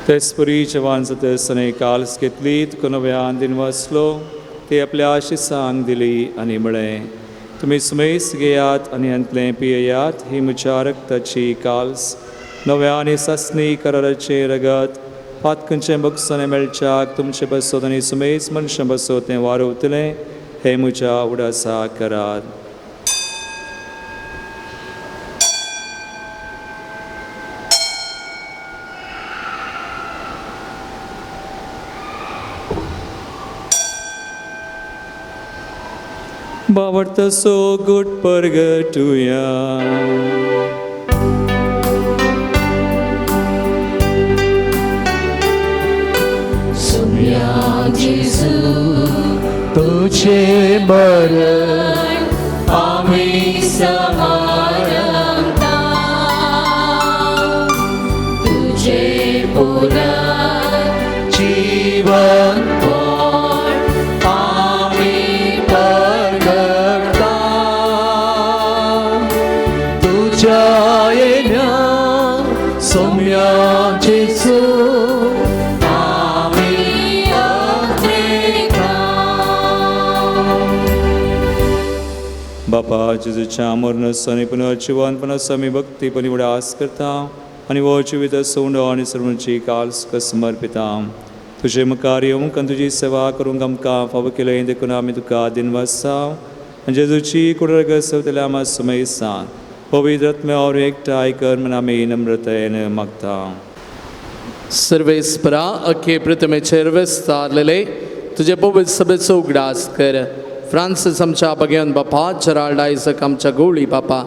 तेचपरी जेवण जातच ताणें काल्स घेतली, तुका नव्यान दिनवासलो, ती आपल्या शिसांक दिली आनी म्हळें, तुमी सुमेस घेयात आनी हांतलें पियेयात, ही म्हज्या रक्ताची काल्स, नव्या आनी सासणी कराराचें रगत, पातकंचें बक्षाणें मेळच्याक तुमचें बसोत आनी सुमेस मनशां बसोत तें वारवतलें, हें म्हज्या उडासा करात. बावडतसो गुट परगटुया. सुम्या जेजू तुझे मरण आम्ही समारंभता, तुझे पुनर्जीवन आम्ही परगटता, तुझ्या येण्या सुम्या जेजू बापा जेजूच्या मरण आनी पुनर्जिवनपणाचो आमी भक्तीपणी उडास करता आनी हो जिवीत सोंडो आनी सर्वांची काल्स समर्पिता. तुजे मुखार येवंक आनी तुजी सेवा करूंक आमकां फावो केलें देखून आमी तुका दिनवासा. आनी जेजूची कुडरगत सवतल्या आमा सुमेसान पवित्र आत्म्यावर एकठांय कर म्हूण आमी नम्रतायेन मागता. सर्वेस्परा अखे प्रतिमेचेर विस्तारलेले तुजे पवित्र सभेचो उगडास कर. फ्रांसीस आमच्या बगेवन बापा, जेराल्ड आयजक आमच्या गवळी बापा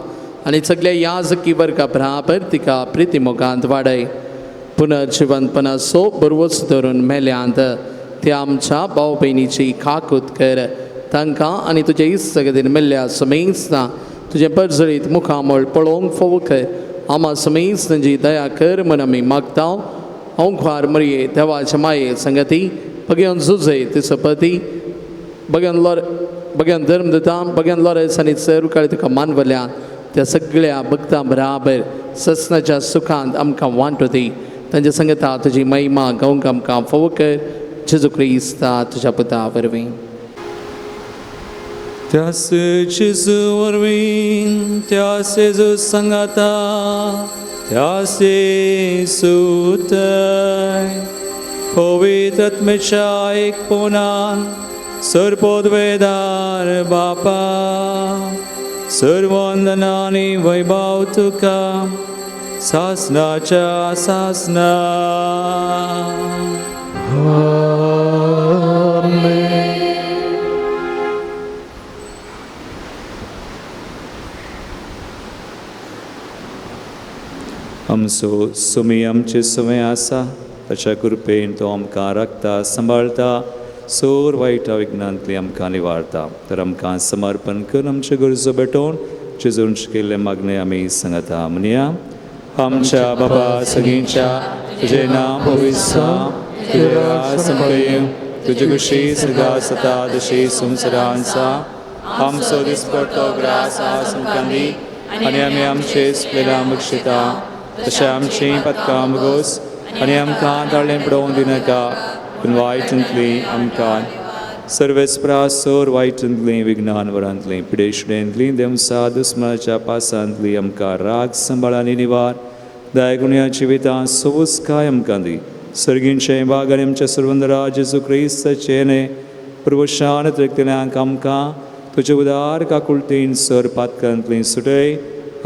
आनी सगल्या याजकी वर्गा बराबर तिका प्रिती मोगांत वाडय. पुनर्जिवनपणाचो बरवच धरून मेल्यांत त्या आमच्या भाव भयणीची काकूत कर. तांकां आनी तुजे इस्तगतीन मेल्ल्या समेस्तां तुजें परजळीत मुखामळ पळोवंक फोव कर. आमा समेस्त तांची दया कर म्हूण आमी मागता. ओंकार मरये देवाच्या माये संगती बगेवन जुजय तिचो पती बगेवन लोर बगेवन धर्म दिता बगेवन लोरेस आनी सर्व काळी तुका मानवल्या त्या सगळ्या भक्तां बराबर ससनाच्या सुखांत आमकां वांटो दी. तांच्या संगता तुजी महिमा गावंक आमकां फोव कर. जेजू क्रिस्ता तुज्या पुता वरवीं. त्यास जेजू वरवीं, त्यास जेजू संगाता, त्यास येसूतय पवित्र आत्म्याच्या एकपणान सर्वोद्वेदार बापा सर्वंदनानी वैभव तुका सासनाच्या सासना. आमचो सुमी आमचे सुमे आसा, ताच्या कृपेन तो आमकां राखता सांबाळटा, सोर वायटा विघ्नांतली आमकां निवारता. तर आमकां समर्पण करून आमच्यो गरजो भेटोवन जेजून शिकयल्लें मागणें आमी सांगता. म्हणया, आमच्या बाबा सगळींच्या तुजें नांव पवित्र जावं, तुजें राज आमकां येवं, तुजी खुशी सदा सता तशी संवसारांत आसा. आमचो दिसपडटो ग्रास आज आमकां दी आनी आमी आमचे सुकलेल्या बक्षिता तशें आमचीं पदकां भोगोस आनी आमकां ताळें पडोवंक दिनाका, पूण वायटांतली आमकां सर्वेस्परा सोर वायटांतली विघ्नान वरांतली पिडेशुडेंतली देमसा दुस्मनाच्या पासांतली आमकां राग सांबाळ आनी निवार. दायगुण्या जिवितां सोबूसकाय आमकां दी. सर्गींचें भाग आनी आमच्या सर्वंदरा जेजू क्रिस्ताचें न्हय पुर्वशान त्रेकतल्यांक आमकां तुजे उदार काकुळतीन सर पातकांतली सुटय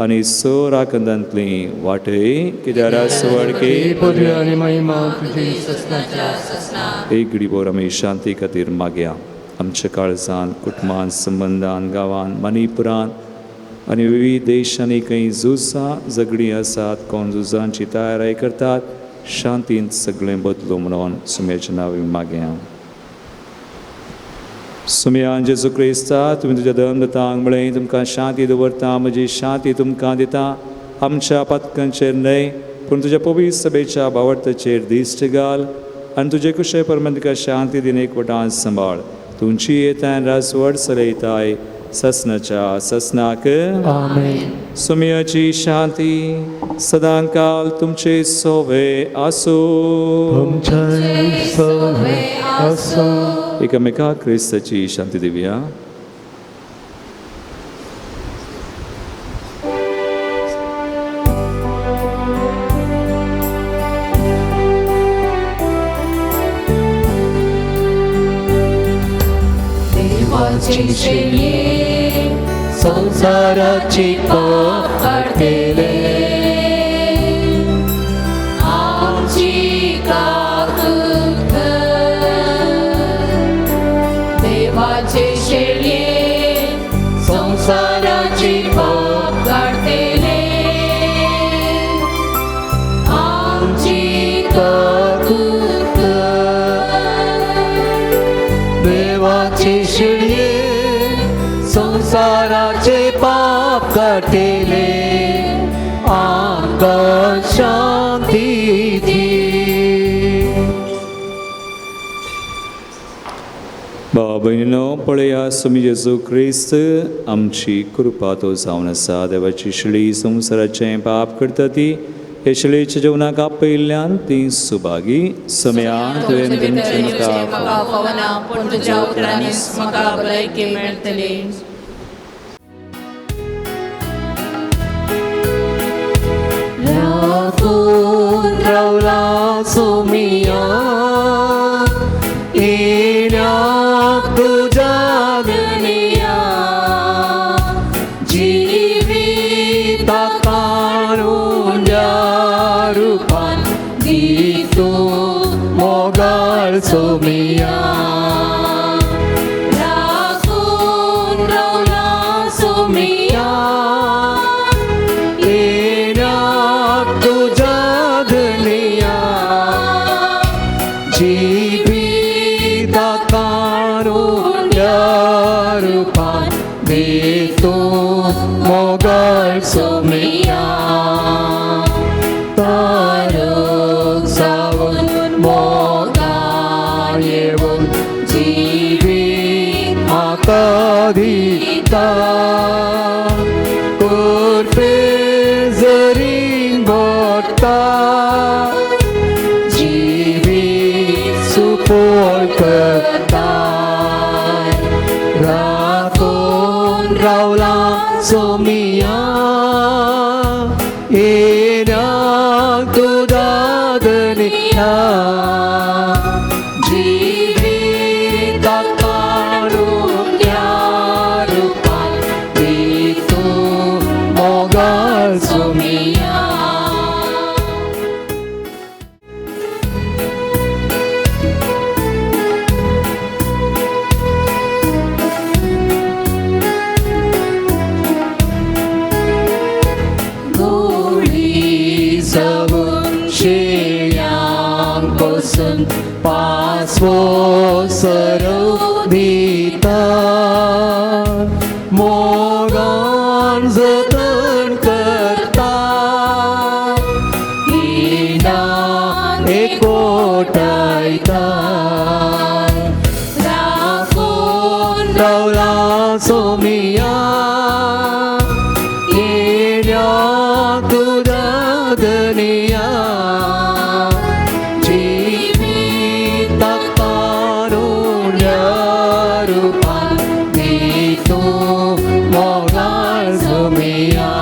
आनी स राखंदांतली वाटय कित्याक रासवडके पदवी आनी महिमा तुजी ससनाच्या ससना. एक घडीभर आमी शांती खातीर मागया. आमच्या काळजान, कुटुंबान, संबंदान, गांवान, मणिपुरान आनी विविध देशांनी खंय झुजां झगडीं आसात, कोण झुजांची तयारी करतात, शांतीन सगळें बदलू म्हणून सुम्याच्या नांव मागया. सुम्यान जेजू क्रिस्ता, तुमी तुज्या दंदतांक म्हळें, तुमकां शांती दवरता, म्हजी शांती तुमकां दिता. आमच्या पातकांचेर न्हय पूण तुज्या पवित्र सभेच्या भावार्थाचेर दिश्ट घाल आनी तुजे कुशे परमान तुका शांती दिन एकवटान सांबाळ. तुमची येतान रासवड चलयताय ससनाच्या ससनाक. आमेन. सुम्याची शांती सदांकाल तुमचे सोवे आसूं. तुमचे सोवे आसूं. एकामेका क्रिस्ताची शांती दिवया. देवाची शेळये संसाराची पाप काडटले, आमची काकूत कर. देवाचे शेळये संसाराची पाप काडटले, आमची काकूत कर. देवाची शेळये संसाराचे पाप काडटले, आमकां शांती दी. भाव भयणीनो, पळया स्वामी जेजू क्रिस्त आमची कृपा तो जावन आसा. देवाची शेळी संवसाराचें पाप करता ती हे शेळीच्या जेवणाक आपयिल्ल्यान ती सुभागी. सम्या तुवें तुमचे म्हाका फावना, पूण तुज्या उतरांनीच म्हाका भलायकी मेळटली. राखून रावला सोमिया येण्याक तुज्या धनया, जिविता कारुण्या रुपान दी तूं मोगाळ सोमिया. राखून रावला सोमिया येण्याक तुज्या धनया, जिविता कारुण्या रुपान दी तूं मोगाळ सोमिया. तारक जावन मोगान येवन जिवीत म्हाका दिता, कृपे जरीन भरता, जिवीत सुपोल करता. राखून रावला सोमिया येण्याक तुज्या धनया, जिविता कारुण्या रुपान दी तूं मोगाळ सोमिया. गोळी जावन शेळ्यांक पसून पासवो सरव दिता, मोगान जतन करता, इनाम एकवटायता. राखून रावला सोमिया येण्याक तुज्या धनया, जिविता कारुण्या रुपान दी तूं मोगाळ सोमिया.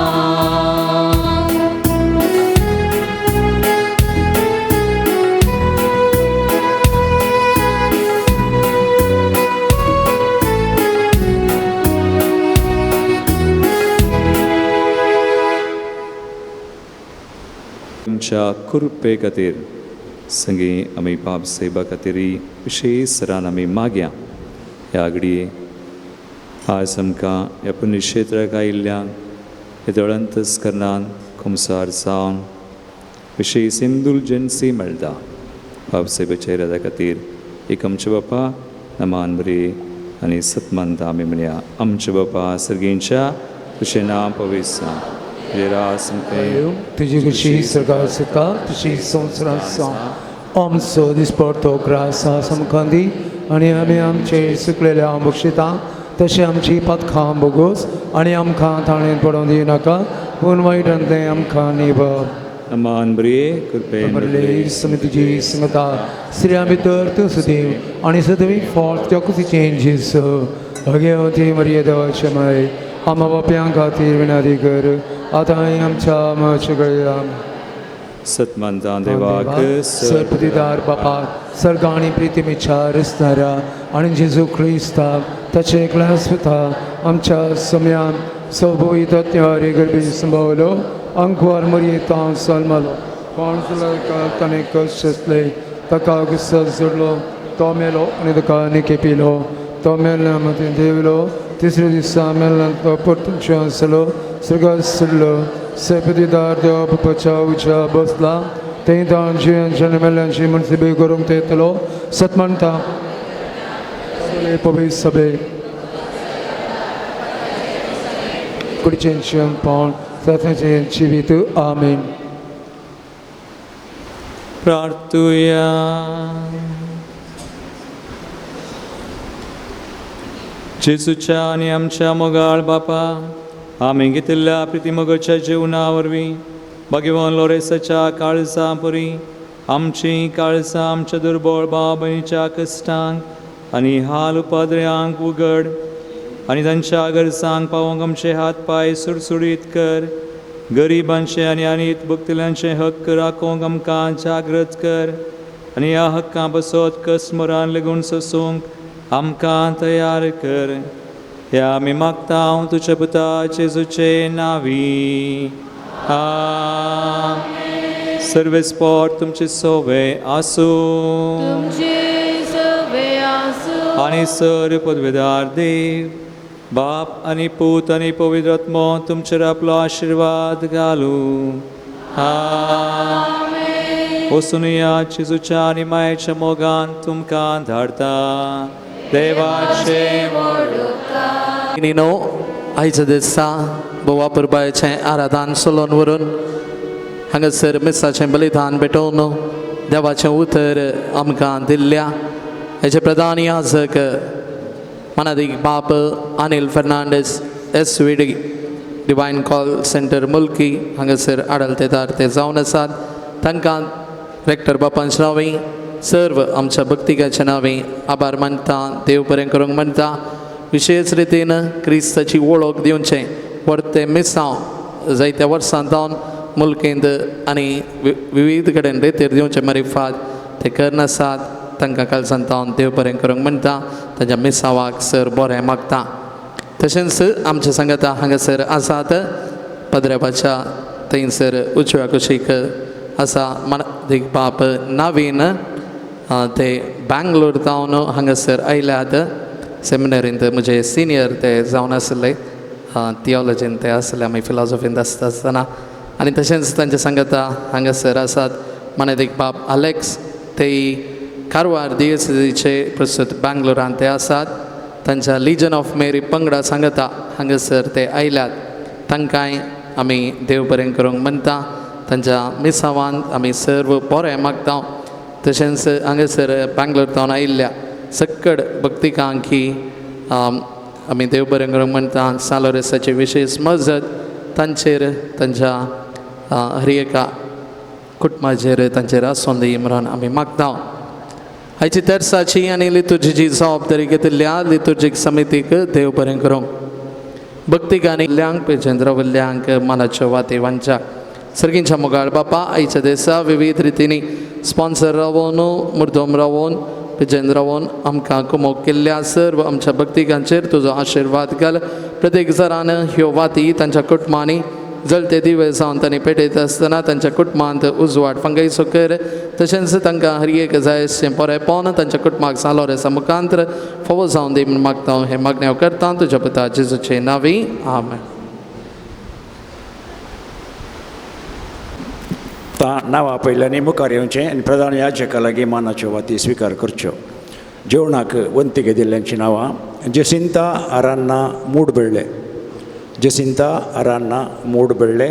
तुमच्या कृपे खातीर संगी आमी बाप सेवा खातीर विशेश रान आमी मागया. ह्या घडये आज आमकां ह्या पुण्यक्षेत्राक आयिल्ल्यान हे दळंतस्करणान कुमसार जावन विशेश इंदुलजन्सी मेळटा. बाप साहेबाच्या इरादा खातीर एक आमचे बापा नमान बरी आनी सतमानता आमी म्हणया. आमचे बापा सर्गींच्या तुजें नांव पवित्र जावं, तुजें राज आमकां येवं, तुजी कशी सरकार सता तुजी संवसारांत जावं. आमचो दिसपडतो ग्रास आमकां दी आनी आमी आमचे सुकलेल्या बक्षिता तशें आमची पातखां बोगोस आनी आमकां ताणें पडोवंक दिनाका पूण वायटांतलें आमकां निभाव. नमान बरी कृपेन भरले समितीची संगता स्त्रियां भितर तूं सुदीव आनी सदवी फळ तुज्या कुशीचें जेजू. भगवती मरिये देवाचे माय आमा बाप्यां खातीर विनादी कर आतां आमच्या मरचे घडये. सतमानता देवाक सरपतिदार बापा सर्गाणी प्रितिमेच्या रसणाऱ्या आनी जेजू क्रिस्ताक ताचे एकल्याच पुता आमच्या समयान सौभोई तत्वारी गर्भी संभवलो अंकवार मरयेता सलमालो कोण ताणें कश्ट आसले ताका गुस्सा जोडलो तो मेलो आनी ताका निकेपिलो तो मेल्ल्या मदीं देवलो तिसऱ्या दिसा मेल्ल्यान तो परतून आसलो स्वर्गात सोडलो सैपतिदार देवा बापाच्या उच्या बसला थंय तांची आनी मेल्ल्यांची मनसिबी करूंक ते येतलो. सतमानता पवित्र सभे कुडचें पावन सत्याचें जिवीत. आमेन. प्रार्थुया. जेजूच्या आनी आमच्या मोगाळ बापा आमी घेतिल्ल्या प्रितीमोगाच्या जेवणा वरवीं भाग्यवान लोरेसाच्या काळजां परी आमचीं काळजां आमच्या दुर्बळ भाव भयणीच्या कश्टांक आनी हाल उपाद्र्यांक उगड आनी तांच्या गरजांक पावोवंक आमचे हात पांय सुडसुडीत कर. गरिबांचे आनी आनीत भुगतल्यांचे हक्क राखोवंक आमकां जागृत कर आनी ह्या हक्कां बसत कस्मरान लेगून सोसूंक आमकां तयार कर. ह्या आमी मागता हांव तुज्या पुता जेजूचे नांवी. आमेन. सर्वेस्पोर तुमचे सोवे आसूं आनी सर पदवेदार देव बाप आनी पूत आनी पवित्र आत्मो तुमचेर आपलो आशिर्वाद घालूं. आमेन. वचून जेजूच्या आनी मायेच्या मोगान तुमकां धाडता. देवाचे न्हू आयच्या दिसा बोवा पुरबायचें आराधन सोलोन व्हरून हांगासर मिसाचें बलिदान भेटोवन देवाचें उतर आमकां दिल्ल्या हेचे प्रधान याजक मनादीक बाप Anil Fernandes S V D divine call centre Mulki हांगासर आडलतेदार ते जावन आसात. तांकां रेक्टर बापांचे नांवी सर्व आमच्या भक्तिकाच्या नांवी आभार मानता, देव बरें करूंक मानता. विशेश रितीन क्रिस्ताची वळख दिवचें परतें मिसांव जायत्या वर्सां जावन मुल्केंत आनी विविध कडेन रेतीर दिवचें मरिफात ते करनासात. तांकां कालसान जावन देव बरें करूंक म्हणटा, तांच्या मिसांवाक सर बरें मागता. तशेंच आमच्या सांगाता हांगासर आसात पदऱ्यापाच्या थंयसर उजव्या कुशीक आसा मनादीक बाप नवीन ते बँगलोर जावन हांगासर आयल्यात. सेमिनरींत म्हजे सिनियर ते जावन आसले, थियोलॉजीन ते आसले, आमी फिलॉसॉफींत आसता आसतना. आनी तशेंच तांच्या सांगाता हांगासर आसात मनादीक बाप अलेक्स ते कारवार दियसीचे प्रस्तुत बँगलोरांत ते आसात. तांच्या लिजन ऑफ मेरी पंगडा सांगाता हांगासर ते आयल्यात. तांकांय आमी देव बरें करूंक म्हणटा. तांच्या मिसावान आमी सर्व बरें मागता. तशेंच हांगासर बँगलोर तावन आयिल्ल्या सक्कड भक्तिकांकी आमी देव बरें करूंक म्हणटा. सालोरेसाची विशेश मजत तांचेर तांच्या हर एका कुटुंबाचेर तांचेर आसून दी म्हणून आमी मागता. आयची तेर्साची आनी लितुर्जीची जबाबदारी घेतिल्ल्या लितुर्जीक समितीक देव बरें करूंक. भक्तिकांनी ल्यांक पेजेंद्र वल्ल्यांक मानाच्यो वाती वांच्या सर्गींच्या मोगाळ बापा आयच्या दिसा विविध रितींनी स्पॉन्सर रावोन मुर्दम रावोन पिजेन रावोन आमकां कुमोक केल्ल्या सर्व आमच्या भक्तिकांचेर तुजो आशिर्वाद घाल. प्रत्येक जरान ह्यो वाती तांच्या कुटुंबांनी जळते दिवे जावन तांणी पेटयता आसतना तांच्या कुटुंबांत उजवाड फांगयचो कर. तशेंच तांकां हर एक जाय अशें बरेंपण तांच्या कुटुंबाक सालोरेसा मुखांत्र फावो जावन दी म्हूण मागता. हें मागणें करता तुज्या पुता जेजूचे नांवी, आमेन. नांवां पयल्यांनी मुखार येवचें आनी प्रधान याजका लागीं मानाच्यो वाती स्विकार करच्यो. जेवणाक वंती घेतिल्ल्यांचीं नांवां: Jacinta Aranha Moodbelle, Jacinta Aranha Moodbelle,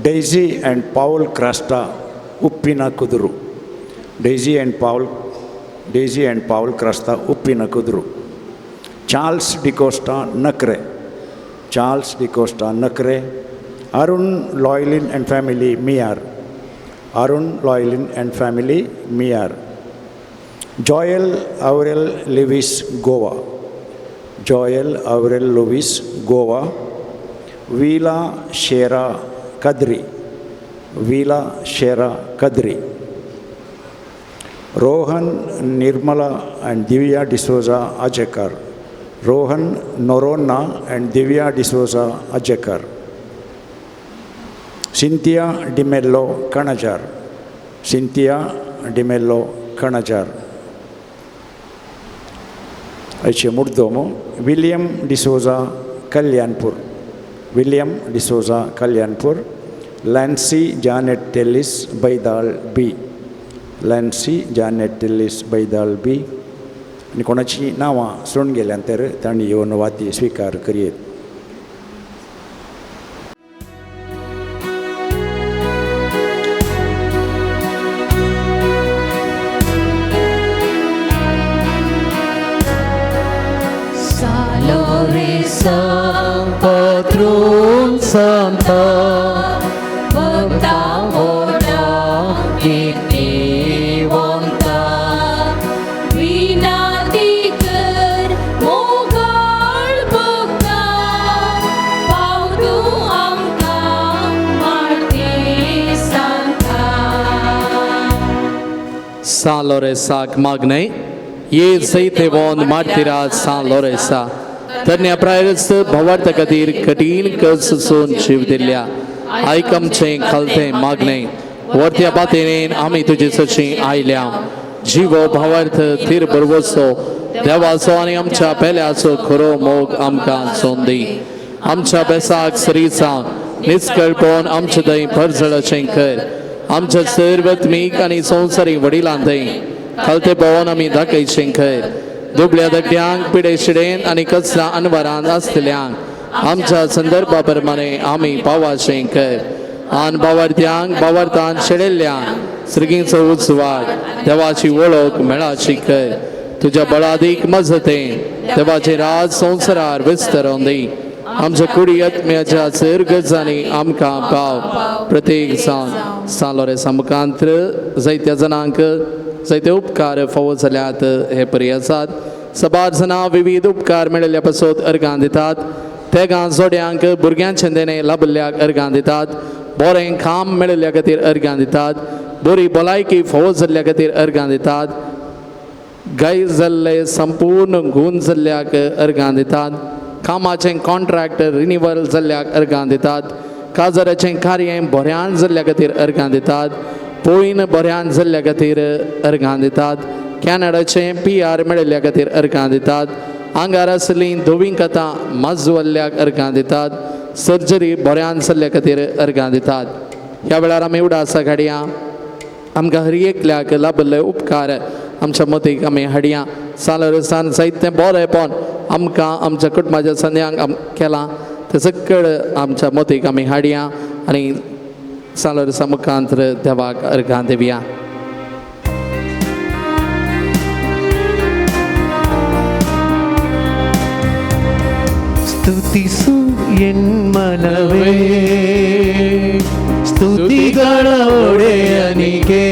Daisy and Paul Crasta Uppina Kuduru, Daisy and Paul Crasta Uppina Kuduru, Charles D'Costa Nakre, Charles D'Costa Nakre, Arun Loylin and family Miyar, Arun Loylin and family Miyar, Joel Aurel Lewis Goa, Joel Aurel Lewis Goa, Veela Shera Kadri, Veela Shera Kadri, Rohan Nirmala and Divya D'Souza Ajakar, Rohan Noronha and Divya D'Souza Ajakar, Cynthia D'Mello Kanajar, Cynthia D'Mello Kanajar. आयचे मुर्दोमो William D'Souza Kalyanpur, William D'Souza Kalyanpur, Lancy Janet Tellis Baidal B, Lancy Janet Tellis Baidal B. आनी कोणाचीं नांवां सोडून गेल्यान तर तांणी येवन वाती स्विकार करयेत. Patron Santa, भक्ता कीर्तिवंता, विनाती कर मोगाळ भक्ता, पाव तूं आमकां मार्ती सांता. सान लोरेसाक मागणें ये जैतेवोन मार्तिराज सान लोरेसा तरण्या प्रायस्त भवार्था खातीर कठीण कस सोसून जीव दिल्ल्या आयक आमचें खालतें मागणें. वर्त्या बातेन आमी तुजे सशी आयल्या. जिवो भावार्थ थीर बरवसो देवाचो आनी आमच्या पेल्याचो खरो मोग आमकां सोंदी. आमच्या बेसाक सरीचा निस्कळपण आमचे थंय परजळचें कर. आमच्या सर्वत्मीक आनी संवसारी वडिलां थंय खालते भोवन आमी दाखयचें कर. दुबळ्या दगड्यांक पिडे शिडेन आनी कचरा अनवरांत आसतल्यांक आमच्या संदर्भा प्रमाणे आमी पावाचें कर. आन बावार्थ्यांक बावार्थान शेडिल्ल्यांक सर्गींचो उजवाड देवाची वळख मेळाची कर. तुज्या बळादीक मजतेन देवाचें राज संवसारार विस्तरोन दी. आमच्या कुडी आत्म्याच्या चर गरजांनी आमकां पाव. प्रत्येक जावन सालोरेसा मुखांत्र जायत्या जाणांक जायते उपकार फावो जाल्यात हे परी आसात. सबार जाणां विविध उपकार मेळिल्ल्या पासत अर्गां दितात. तेगां जोड्यांक भुरग्यांचें देणें लाबिल्ल्याक अर्गां दितात. बरें काम मेळिल्ल्या खातीर अर्गां दितात. बरी भलायकी फावो जाल्ल्या खातीर अर्गां दितात. गाय जाल्ले संपूर्ण गूण जाल्ल्याक अर्गां दितात. कामाचें कॉन्ट्रॅक्ट रिनिवल जाल्ल्याक अर्गां दितात. काजाराचें कार्य बऱ्यान जाल्ल्या खातीर अर्गां दितात. पोयन बऱ्यान जाल्ल्या खातीर अर्गां दितात. कॅनडाचें PR मेळिल्ल्या खातीर अर्गां दितात. आंगार आसलीं धवीं कथां माजवल्ल्याक अर्गां दितात. सर्जरी बऱ्यान जाल्ल्या खातीर अर्गां दितात. ह्या वेळार आमी उडासा घाडया. आमकां हर एकल्याक लाबिल्ले उपकार आमच्या मतीक आमी हाडया. सालोरेसान जायतें बरेंपण आमकां आमच्या कुटुंबाच्या संद्यांक केलां तें सकळ आमच्या मतीक आमी हाडया आनी सालोरेसा मुखांत्र देवाक अर्गां दिवया. ಸ್ತುತಿಸು ಎನ್ಮನವೇ ಸ್ತುತಿಗಳ ಒಡೆಯನಿಗೆ,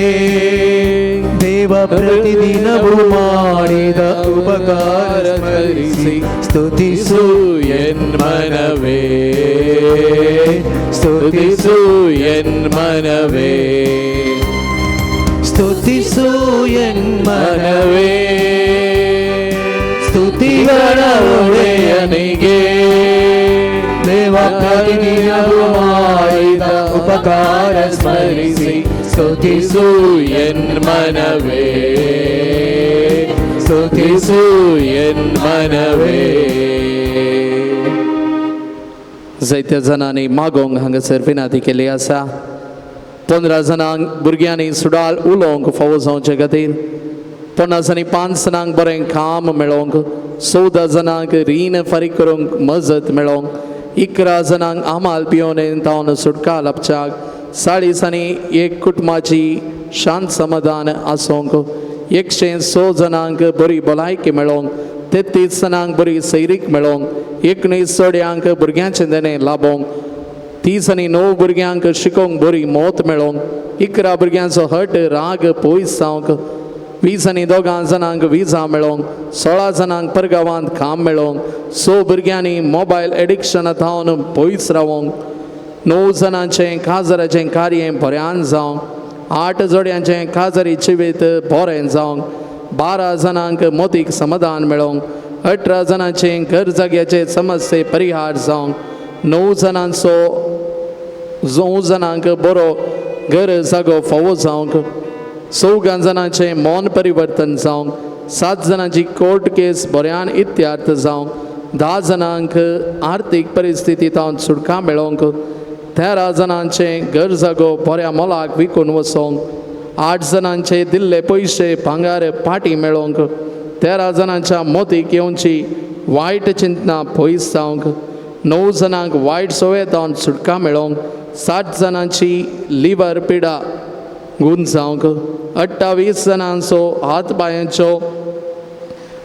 ದೇವ ಪ್ರತಿದಿನವೂ ಮಾಡಿದ ಉಪಕಾರ ಸ್ಮರಿಸಿ ಸ್ತುತಿಸು ಎನ್ಮನವೇ ಸ್ತುತಿಸು ಎನ್ಮನವೇ ಸ್ತುತಿಸು ಎನ್ಮನವೇ ಮನವೇ ಸ್ತುತಿಗಳ ಒಡೆಯನಿಗೆ, ದೇವ ಪ್ರತಿದಿನವೂ ಉಪಕಾರ ಸ್ಮರಿಸಿ ಸ್ತುತಿಸು ಎನ್ ಮನವೇ, ಸ್ತುತಿಸು ಎನ್ ಮನವೇ. जायत्या जाणांनी मागोवंक हांगासर विनंती केल्ली आसा. 15 जाणांक भुरग्यांनी सुडाल उलोवंक फावो जावचे खातीर, 50 आनी 5 जाणांक बरें काम मेळोवंक, 14 जाणांक रीण फारीक करूंक मजत मेळोवंक, 11 जाणांक आमाल पियोन तावन सुटका लाभच्याक, 40 आनी 1 कुटुंबाची शांत समाधान आसूंक, 106 जाणांक बरी भलायकी मेळोवंक, 33 जाणांक बरी सैरीक मेळोवंक, 19 चोड्यांक भुरग्यांचें देणें लाभोवंक, 30 आनी 9 भुरग्यांक शिकोवंक बरी मौत मेळोवंक, 11 भुरग्यांचो हट राग पयस जावंक, 20 आनी 2 जाणांक विजा मेळोवंक, 16 जाणांक परगांवांत काम मेळोवंक, 6 भुरग्यांनी मोबायल एडिक्शना थावन पयस रावोंक, 9 जाणांचें काजाराचें कार्य बऱ्यान जावंक, 8 जोड्यांचें काजारी जिवीत बरें जावंक, 12 जाणांक मोतीक समाधान मेळोवंक, 18 जाणांचें घर जाग्याचे समस्ये परिहार जावंक, 9 जाणांचो 9 जाणांक बरो घर जागो फावो जावंक, 4 जाणांचें मौन परिवर्तन जावंक, 7 जाणांची कोर्ट केस बऱ्यान इत्यार्थ जावंक, 10 जाणांक आर्थीक परिस्थिती तावन सुटका मेळोवंक, 13 जाणांचें घर जागो बऱ्या मोलाक विकून वचोंक, 8 जाणांचे दिल्ले पयशे भांगार पाटी मेळोवंक, 13 जाणांच्या मोतीक येवची वायट चिंतना पयस जावंक, 9 जाणांक वायट संवय तावन सुटका मेळोवंक, 7 जाणांची लिवर पिडा गूण जावंक, 28 जाणांचो हात पांयांचो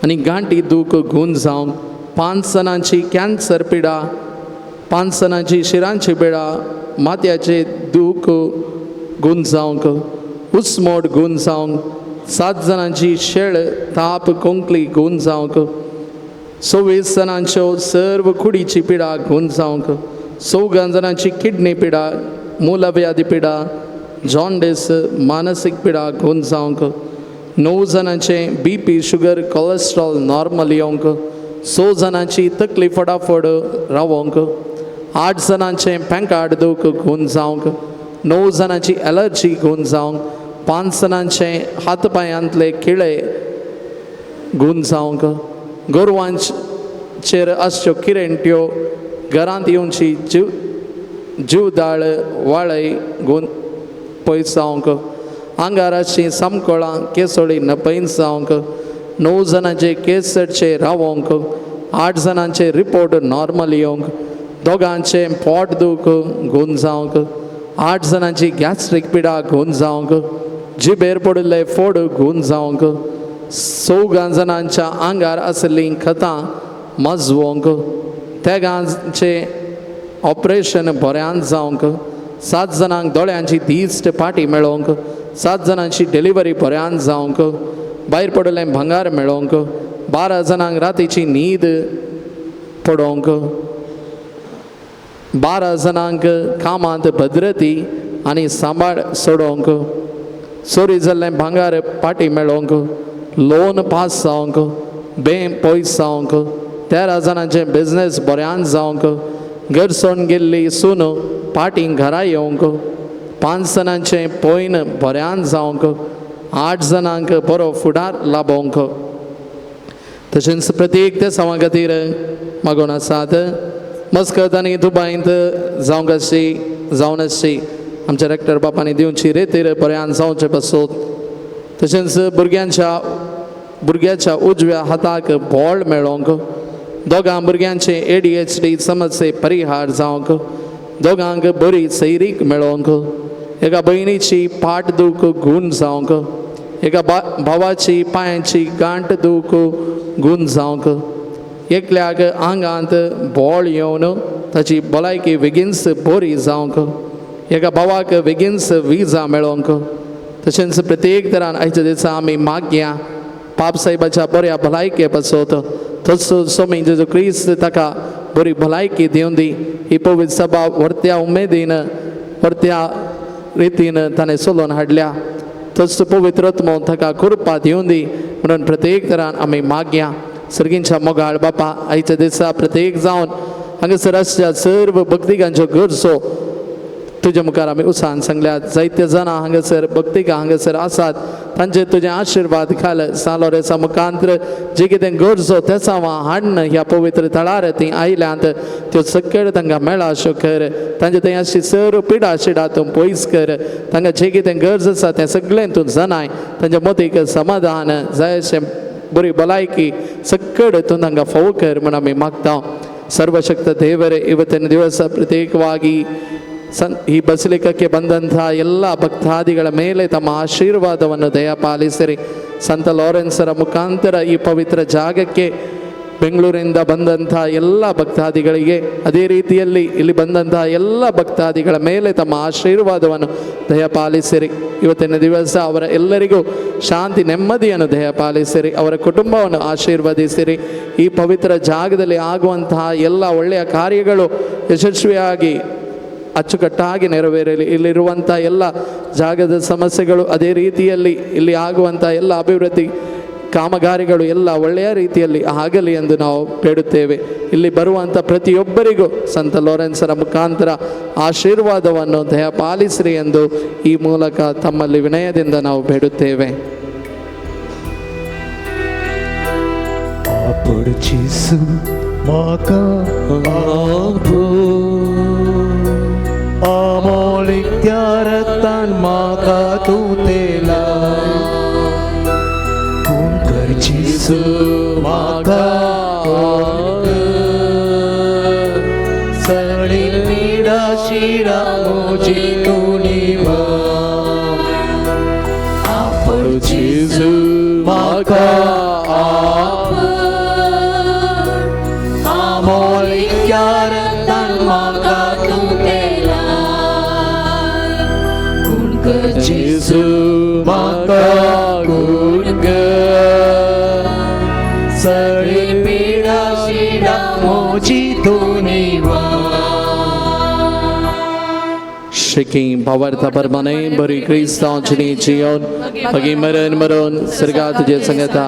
आनी गांठी दूख गूण जावंक, 5 जाणांची कॅन्सर पिडा, 5 जाणांची शिरांची पिडा, माथ्याचे दूख गूण जावंक, उस्मोड गूण जावंक, 7 जाणांची शेळ ताप कोंकली गूण जावंक, 26 जाणांच्यो सर्व कुडीची पिडा गूण जावंक, 4 जाणांची किडनी पिडा, मुलव्याधी पिडा, जॉन्डिस मानसीक पिडा गूण जावंक, 9 जाणांचें B P sugar cholesterol normal येवंक, 6 जाणांची तकली फटाफट रावोंक, 8 जाणांचें पेंकाड दूख गूण जावंक, 9 जाणांची एलर्जी गूण जावंक, 5 जाणांचें हात पांयांतले किळे गूण जावंक, गोरवांचेर आसच्यो किरेंट्यो घरांत येवची जीवदाळ वाळय गूण पयस जावंक, आंगार आसची सामकोळां केसोळी नपयन जावंक, 9 जाणांचे केसरचे रावोंक, 8 जाणांचे रिपोर्ट नॉर्मल येवंक, 2 पोट दूख गूण जावंक, 8 जाणांची गॅस्ट्रीक पिडा गूण जावंक, जिबेर पडिल्ले फोड गूण जावंक, 4 जाणांच्या आंगार आशिल्लीं खतां मजवोंक, 3 ऑपरेशन बऱ्यान जावंक, 7 जाणांक दोळ्यांची दिश्ट पाटी मेळोवंक, 7 जाणांची डिलिव्हरी बऱ्यान जावंक, भायर पडिल्लें भांगार मेळोवंक, 12 जाणांक रातीची न्हीद पडोवंक, 12 जाणांक कामांत भद्रती आनी सांबाळ सोडोवंक, चोरी जाल्लें भांगार पाटी मेळोवंक, लोन पास जावंक, बें पयस जावंक, 13 जाणांचें बिजनेस बऱ्यान जावंक, घर सोडून गेल्ली सून पाटी घरा येवंक, 5 जाणांचें पयन बऱ्यान जावंक, 8 जाणांक बरो फुडार लाभोवंक. तशेंच प्रत्येक त्या सवा खातीर मागून आसात. मस्कत आनी दुबायंत जावंक आसची जावन आसची आमच्या रेक्टर बापांनी दिवची रेतीर बऱ्यान जावचे पासून. तशेंच भुरग्याच्या उजव्या हाताक बळ मेळोवंक, 2 भुरग्यांचे ADHD समस्ये परिहार जावंक, 2 बरी सैरीक मेळोवंक, एका भयणीची पाट दूख गूण जावंक, एका भावाची पांयांची गांठ दूख गूण जावंक, एकल्याक आंगांत बळ येवन ताची भलायकी बेगीनच बरी जावंक, एका भावाक बेगीनच विजा मेळोवंक. तशेंच प्रत्येक तरान आयच्या दिसा आमी मागया पाप साहेबाच्या बऱ्या भलायके पासत तसो स्वामी जेजू क्रिस्त ताका बरी भलायकी दिवन दी. ही पवित्र सभा व्हरत्या उमेदीन व्हरत्या रितीन ताणें चलोवन हाडल्या तसो पवित्र आत्मो ताका कृपा दिवन दी म्हणून प्रत्येक तरान आमी मागया. सर्गींच्या मोगाळ बापा आयच्या दिसा प्रत्येक जावन हांगासर आसच्या सर्व भक्तिकांच्यो गरजो तुज्या मुखार आमी उसान सांगल्यात. जायते जाणां हांगासर भक्तिका हांगासर आसात, तांचे तुजे आशिर्वाद घाल. सान लोरेंसा मुखांत्र जे कितें गरजो तेसांवां हाडून ह्या पवित्र थळार तीं आयल्यांत त्यो सकयल तांकां मेळा अश्यो कर. तांचे थंय अशी सर पिडा शिडा तूं पयस कर. तांकां जे कितें गरज आसा तें सगळें तूं जनाय. तांच्या मतीक समाधान जाय अशें बरी भलायकी सकड तूं तांकां फावो कर म्हूण आमी मागता. सर्वशक्त ದೇವರೇ, ಇವತ್ತಿನ ದಿವಸ ಪ್ರತ್ಯೇಕವಾಗಿ ಈ ಬಸಿಲಿಕಕ್ಕೆ ಬಂದಂತಹ ಎಲ್ಲ ಭಕ್ತಾದಿಗಳ ಮೇಲೆ ತಮ್ಮ ಆಶೀರ್ವಾದವನ್ನು ದಯಪಾಲಿಸಿರಿ. ಸಂತ ಲಾರೆನ್ಸರ ಮುಖಾಂತರ ಈ ಪವಿತ್ರ ಜಾಗಕ್ಕೆ ಬೆಂಗಳೂರಿಂದ ಬಂದಂಥ ಎಲ್ಲ ಭಕ್ತಾದಿಗಳಿಗೆ, ಅದೇ ರೀತಿಯಲ್ಲಿ ಇಲ್ಲಿ ಬಂದಂತಹ ಎಲ್ಲ ಭಕ್ತಾದಿಗಳ ಮೇಲೆ ತಮ್ಮ ಆಶೀರ್ವಾದವನ್ನು ದಯಪಾಲಿಸಿರಿ. ಇವತ್ತಿನ ದಿವಸ ಅವರ ಎಲ್ಲರಿಗೂ ಶಾಂತಿ ನೆಮ್ಮದಿಯನ್ನು ದಯಪಾಲಿಸಿರಿ. ಅವರ ಕುಟುಂಬವನ್ನು ಆಶೀರ್ವದಿಸಿರಿ. ಈ ಪವಿತ್ರ ಜಾಗದಲ್ಲಿ ಆಗುವಂತಹ ಎಲ್ಲ ಒಳ್ಳೆಯ ಕಾರ್ಯಗಳು ಯಶಸ್ವಿಯಾಗಿ ಅಚ್ಚುಕಟ್ಟಾಗಿ ನೆರವೇರಲಿ. ಇಲ್ಲಿರುವಂಥ ಎಲ್ಲ ಜಾಗದ ಸಮಸ್ಯೆಗಳು, ಅದೇ ರೀತಿಯಲ್ಲಿ ಇಲ್ಲಿ ಆಗುವಂಥ ಎಲ್ಲ ಅಭಿವೃದ್ಧಿ ಕಾಮಗಾರಿಗಳು ಎಲ್ಲ ಒಳ್ಳೆಯ ರೀತಿಯಲ್ಲಿ ಆಗಲಿ ಎಂದು ನಾವು ಬೇಡುತ್ತೇವೆ. ಇಲ್ಲಿ ಬರುವಂಥ ಪ್ರತಿಯೊಬ್ಬರಿಗೂ ಸಂತ ಲಾರೆನ್ಸರ ಮುಖಾಂತರ ಆಶೀರ್ವಾದವನ್ನು ದಯಪಾಲಿಸಿರಿ ಎಂದು ಈ ಮೂಲಕ ತಮ್ಮಲ್ಲಿ ವಿನಯದಿಂದ ನಾವು ಬೇಡುತ್ತೇವೆ. जेसू म्हाका सगळी पिडा शिडा म्हजी तूं निवार. आपण जेसू म्हाका आमोलिक्या रक्तान म्हाका तूं तेलाय. गुण कर जेसू म्हाका गुण कर. सगळी पिडा शिडा म्हजी तूं निवार. शिकी भावार्था परमाने बरी क्रिस्तांवची जियोन बगी मरण मरून सर्गा तुझे संगता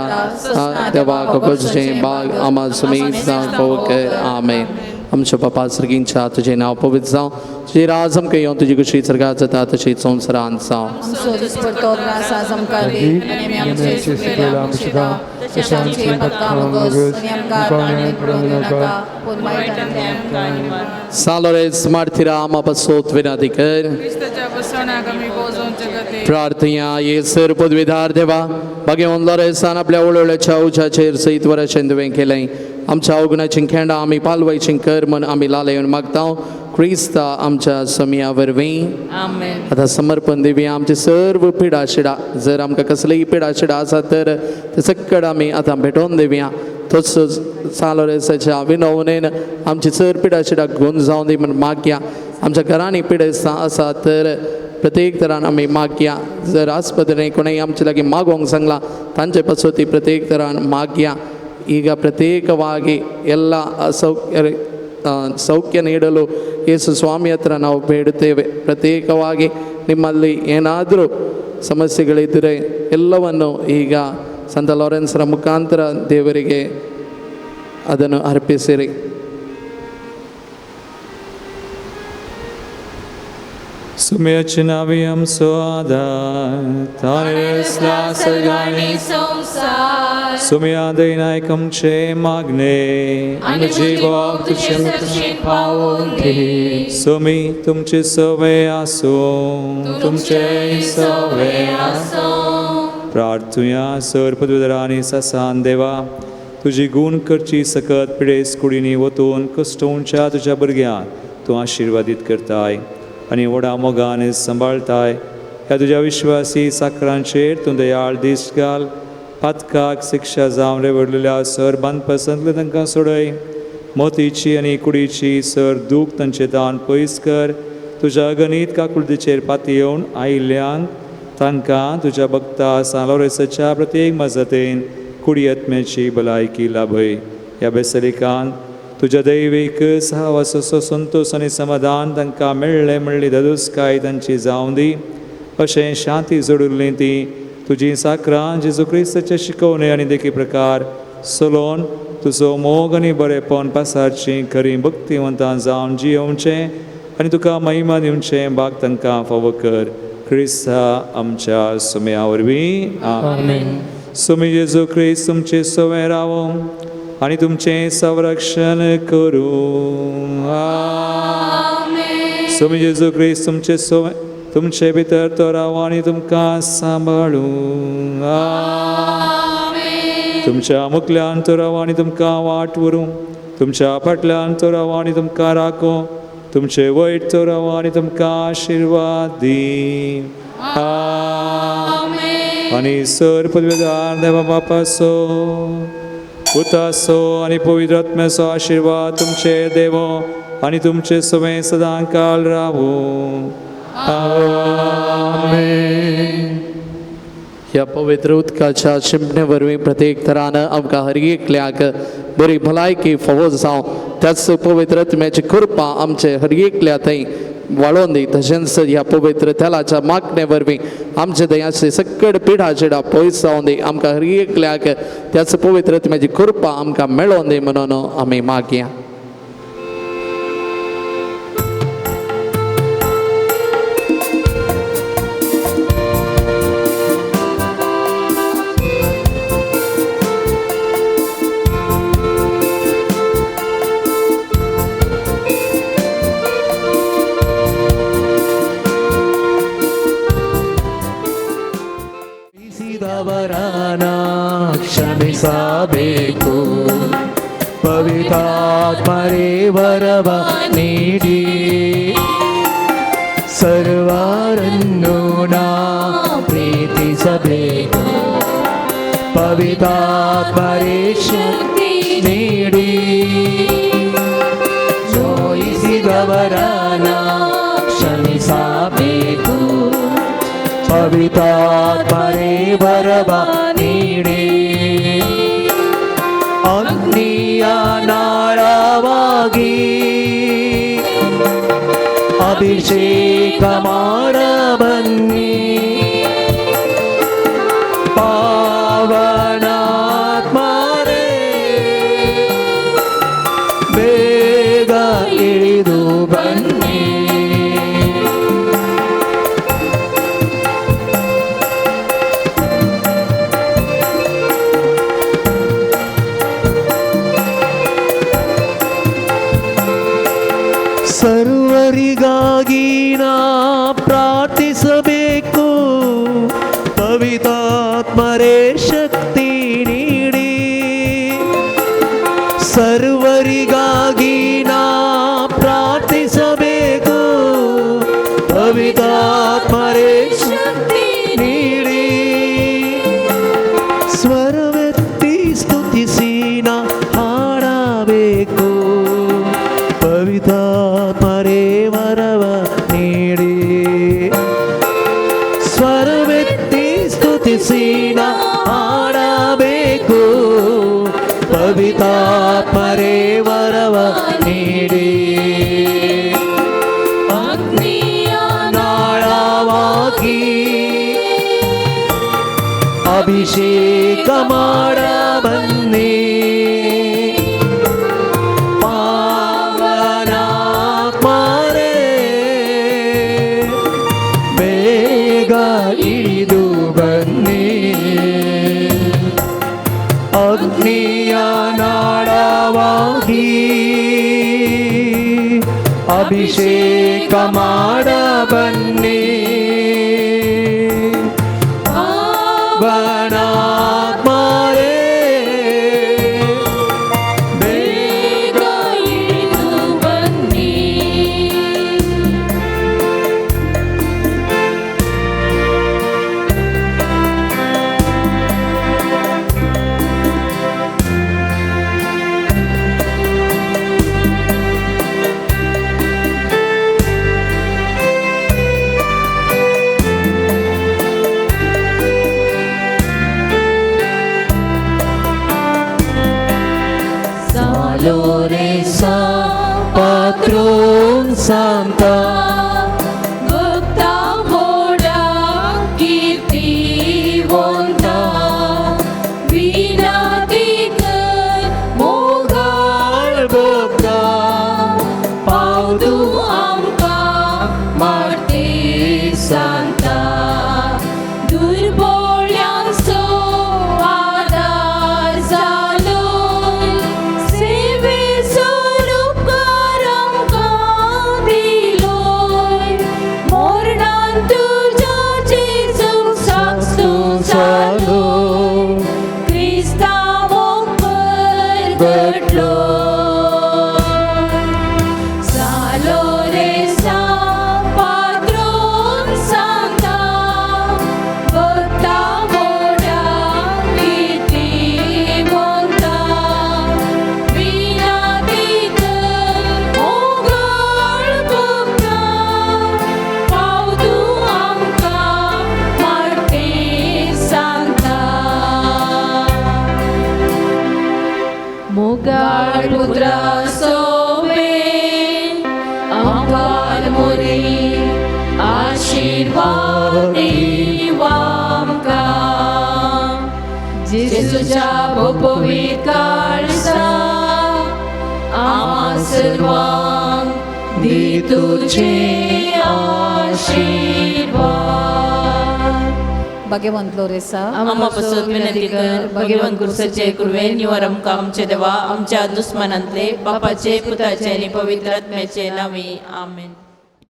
देवा कपचे बाग आमा सुमी कर. आमेन. आमच्या बापा सर्गींच्या तुझे नाव पवित्र जावं, तुझे राज आमकां येवन, तुजी खुशी सर्गात जाता तशी संवसारांत जावं. सालोरेस मार्थिरा आमा पासत विनंती कर. प्रार्थना ये सर पदवीधार देवा भगवान लोरेसान आपल्या ओळोळ्याच्या उजाचेर सयत वराशेन तुवें केलें. आमच्या अवगुणाची खेंडा आमी पालवायची कर म्हण आमी लालयून मागता क्रिस्ता आमच्या समया वरवीं. आतां समर्पण दिवया आमचे सर्व पिडा शिडा. जर आमकां कसलीय पिडा शिडा आसा तर ते सकड आमी आतां भेटोवन दिवया. तोच सालोरेसाच्या विनवणेन आमची चड पिडा शिडा गुण जावन दी म्हण मागया. आमच्या घरांनी पिडेस्तां आसा तर प्रत्येक तरान आमी मागया. जर आस्पत्रेन कोणेय आमचे लागीं मागोवंक सांगलां तांचे पासून ती प्रत्येक तरान मागया. ಈಗ ಪ್ರತ್ಯೇಕವಾಗಿ ಎಲ್ಲ ಸೌಖ್ಯ ನೀಡಲು ಯೇಸು ಸ್ವಾಮಿ ಹತ್ರ ನಾವು ಬೇಡುತ್ತೇವೆ. ಪ್ರತ್ಯೇಕವಾಗಿ ನಿಮ್ಮಲ್ಲಿ ಏನಾದರೂ ಸಮಸ್ಯೆಗಳಿದ್ದರೆ ಎಲ್ಲವನ್ನು ಈಗ ಸಂತ ಲಾರೆನ್ಸರ ಮುಖಾಂತರ ದೇವರಿಗೆ ಅದನ್ನು ಅರ್ಪಿಸಿರಿ. सुम्याची आमचो आदार सुम्या दैनायक आमचे मागणे आनी जिवाक तुजे पावोवन दी. सुमी तुमचे सवे आसूं, तुमचे सवे आसूं. प्रार्थुया सर पदवीधरांनी ससान देवा तुजी गुण करची सकत पिडेस कुडींनी वतून कश्टोवच्या तुज्या भुरग्यांक तूं आशिर्वादीत करताय आनी व्हडा मोगान सांबाळताय. ह्या तुज्या विश्वासी साकरांचेर तूं दयाळ दीस घाल. पातकाक शिक्षा जावन रेवडलेल्या सर बांदपासांतले तांकां सोडय. मोतीची आनी कुडीची सर दूख तांचे दान पयस कर. तुज्या गणीत काकुळतीचेर पातयेवन आयिल्ल्यांक तांकां तुज्या भक्ता सान लोरेसाच्या प्रत्येक मजतीन कुडी आत्म्याची भलायकी लाभय. ह्या बेसलिकान तुज्या दैवीक सहवासाचो संतोश आनी समाधान तांकां मेळ्ळें म्हणली ददुसकाय तांची जावं दी. अशें शांती जोडिल्लीं ती तुजी साकरां जेजू क्रिस्ताचे शिकवणे आनी देखी प्रकार सलोन तुजो मोग आनी बरेपण पासारचीं खरीं भक्तिवंतां जावन जियोवचें आनी तुका महिमा दिवचें भाग तांकां फावो कर. क्रिस्ता आमच्या सुम्या वरवीं आमेन. सुमी जेजू क्रिस्त तुमचे सवें रावो आनी तुमचें संरक्षण करूं. सुमी जेजू क्रिस्त तुमचे सवें तुमचे भितर तो रावो आनी तुमकां सांबाळूं. तुमच्या मुखल्यान तो रावो आनी तुमकां वाट व्हरूं. तुमच्या फाटल्यान तो रावो आनी तुमकां राखो. तुमचे वयर तो रावो आनी तुमकां आशिर्वाद दी. आनी सर पदवेदार देवा बापाचो पुताचो आनी पवित्र आत्म्याचो आशिर्वाद तुमचे देवो आनी तुमचे सवें सदां काल रावूं. आमेन. ह्या पवित्र उदकाच्या शिंपणे वरवीं प्रत्येक तरान आमकां हर एकल्याक बरी भलायकी फावो जावं. त्याच पवित्र आत्म्याची कृपा आमचे हर एकल्या थंय वाळोवन दी. तशेंच ह्या पवित्र तेलाच्या मागणे वरवीं आमचे दयाचे सकड पिडा चिडा पयस जावन दी. आमकां हर एकल्याक त्याच पवित्र आत्म्याची कृपा आमकां मेळोवन दी म्हणून आमी मागया. ಕ್ಷಮಿಸಬೇಕು, ಪವಿತ್ರಾತ್ಮರೇ ವರವ ನೀಡಿ. ಸರ್ವರನ್ನು ನಾ ಪ್ರೀತಿಸಬೇಕು, ಪವಿತ್ರಾತ್ಮರೇ ಶಕ್ತಿ ನೀಡಿ. ನೋಯಿಸಿದವರನ್ನ ಕ್ಷಮಿಸಬೇಕು, ಪವಿತ್ರಾತ್ಮರೇ ವರವ ನೀಡಿ. ಅಗ್ನಿಯ ನಾಳವಾಗಿ ಅಭಿಷೇಕ ಮಾಡಬನ್ನಿ. ಪಾವನಾತ್ಮರೇ ಬೇಗ ಇಳಿದು ಬನ್ನಿ. ಸರ್ವರಿಗಾಗಿ ನಾ ಪ್ರಾರ್ಥಿಸಬೇಕು, ಪವಿತ್ರಾತ್ಮರೇ ಶಕ್ತಿ ನೀಡಿ. ಸರ್ವರಿಗಾಗಿ ನಾ ಪ್ರಾರ್ಥಿಸಬೇಕು, ಪವಿತ್ರಾತ್ಮರೇ ಶಕ್ತಿ ನೀಡಿ. ಸ್ವರವೆತ್ತಿ ಸ್ತುತಿಸಿ ನಾ ಹಾಡಬೇಕು, ಪವಿತ್ರಾತ್ಮರೇ ವರವ ನೀಡಿ. ಸ್ವರವೆತ್ತಿ ಸ್ತುತಿಸಿ ನಾ ಹಾಡಬೇಕು, ಪವಿತ್ರಾತ್ಮರೇ ವರವ ನೀಡಿ. ಅಗ್ನಿಯ ನಾಳವಾಗಿ ಅಭಿಷೇಕ ಮಾಡಬನ್ನಿ. ಪಾವನಾತ್ಮರೇ ಬೇಗ ಇಳಿದು ಬನ್ನಿ. ಅಗ್ನಿಯ ನಾಳವಾಗಿ ಅಭಿಷೇಕ ಮಾಡಬನ್ನಿ. ಪಾವನಾತ್ಮರೇ ಬೇಗ ಇಳಿದು ಬನ್ನಿ. Loresa patron santa Gupta hoda kirtivonta vinatikar mogal bhakta paudu amka सांता दुर्बोळ्यांचो आदार जालो सेवेचो उपकार आमकां दिलोय मोरणान तुज्या जेजूक साक्ष जालो क्रिस्तांवक परगटलो जालो रे सा पात्रोन सांता भक्ता मोड्या नीतिवंता विनातीत मोगाळ भक्ता पाव तूं आमकां मार्ती सांता मोगाळ पुत्रा सोवे आमकां मोरी आशिर्वाद आमकां जेजूच्या पवित्र काळसा आमा सर्वांक दी तुझे आशिर्वाद. भाग्यवंत लोरेसा आम्हा पासून विनंती कर. भगवान क्रुसाचे कृपेन निवार आमकां आमचे देवा आमच्या दुस्मनांतले बापाचे पुताचे आनी पवित्र आत्म्याचे नावे आमेन.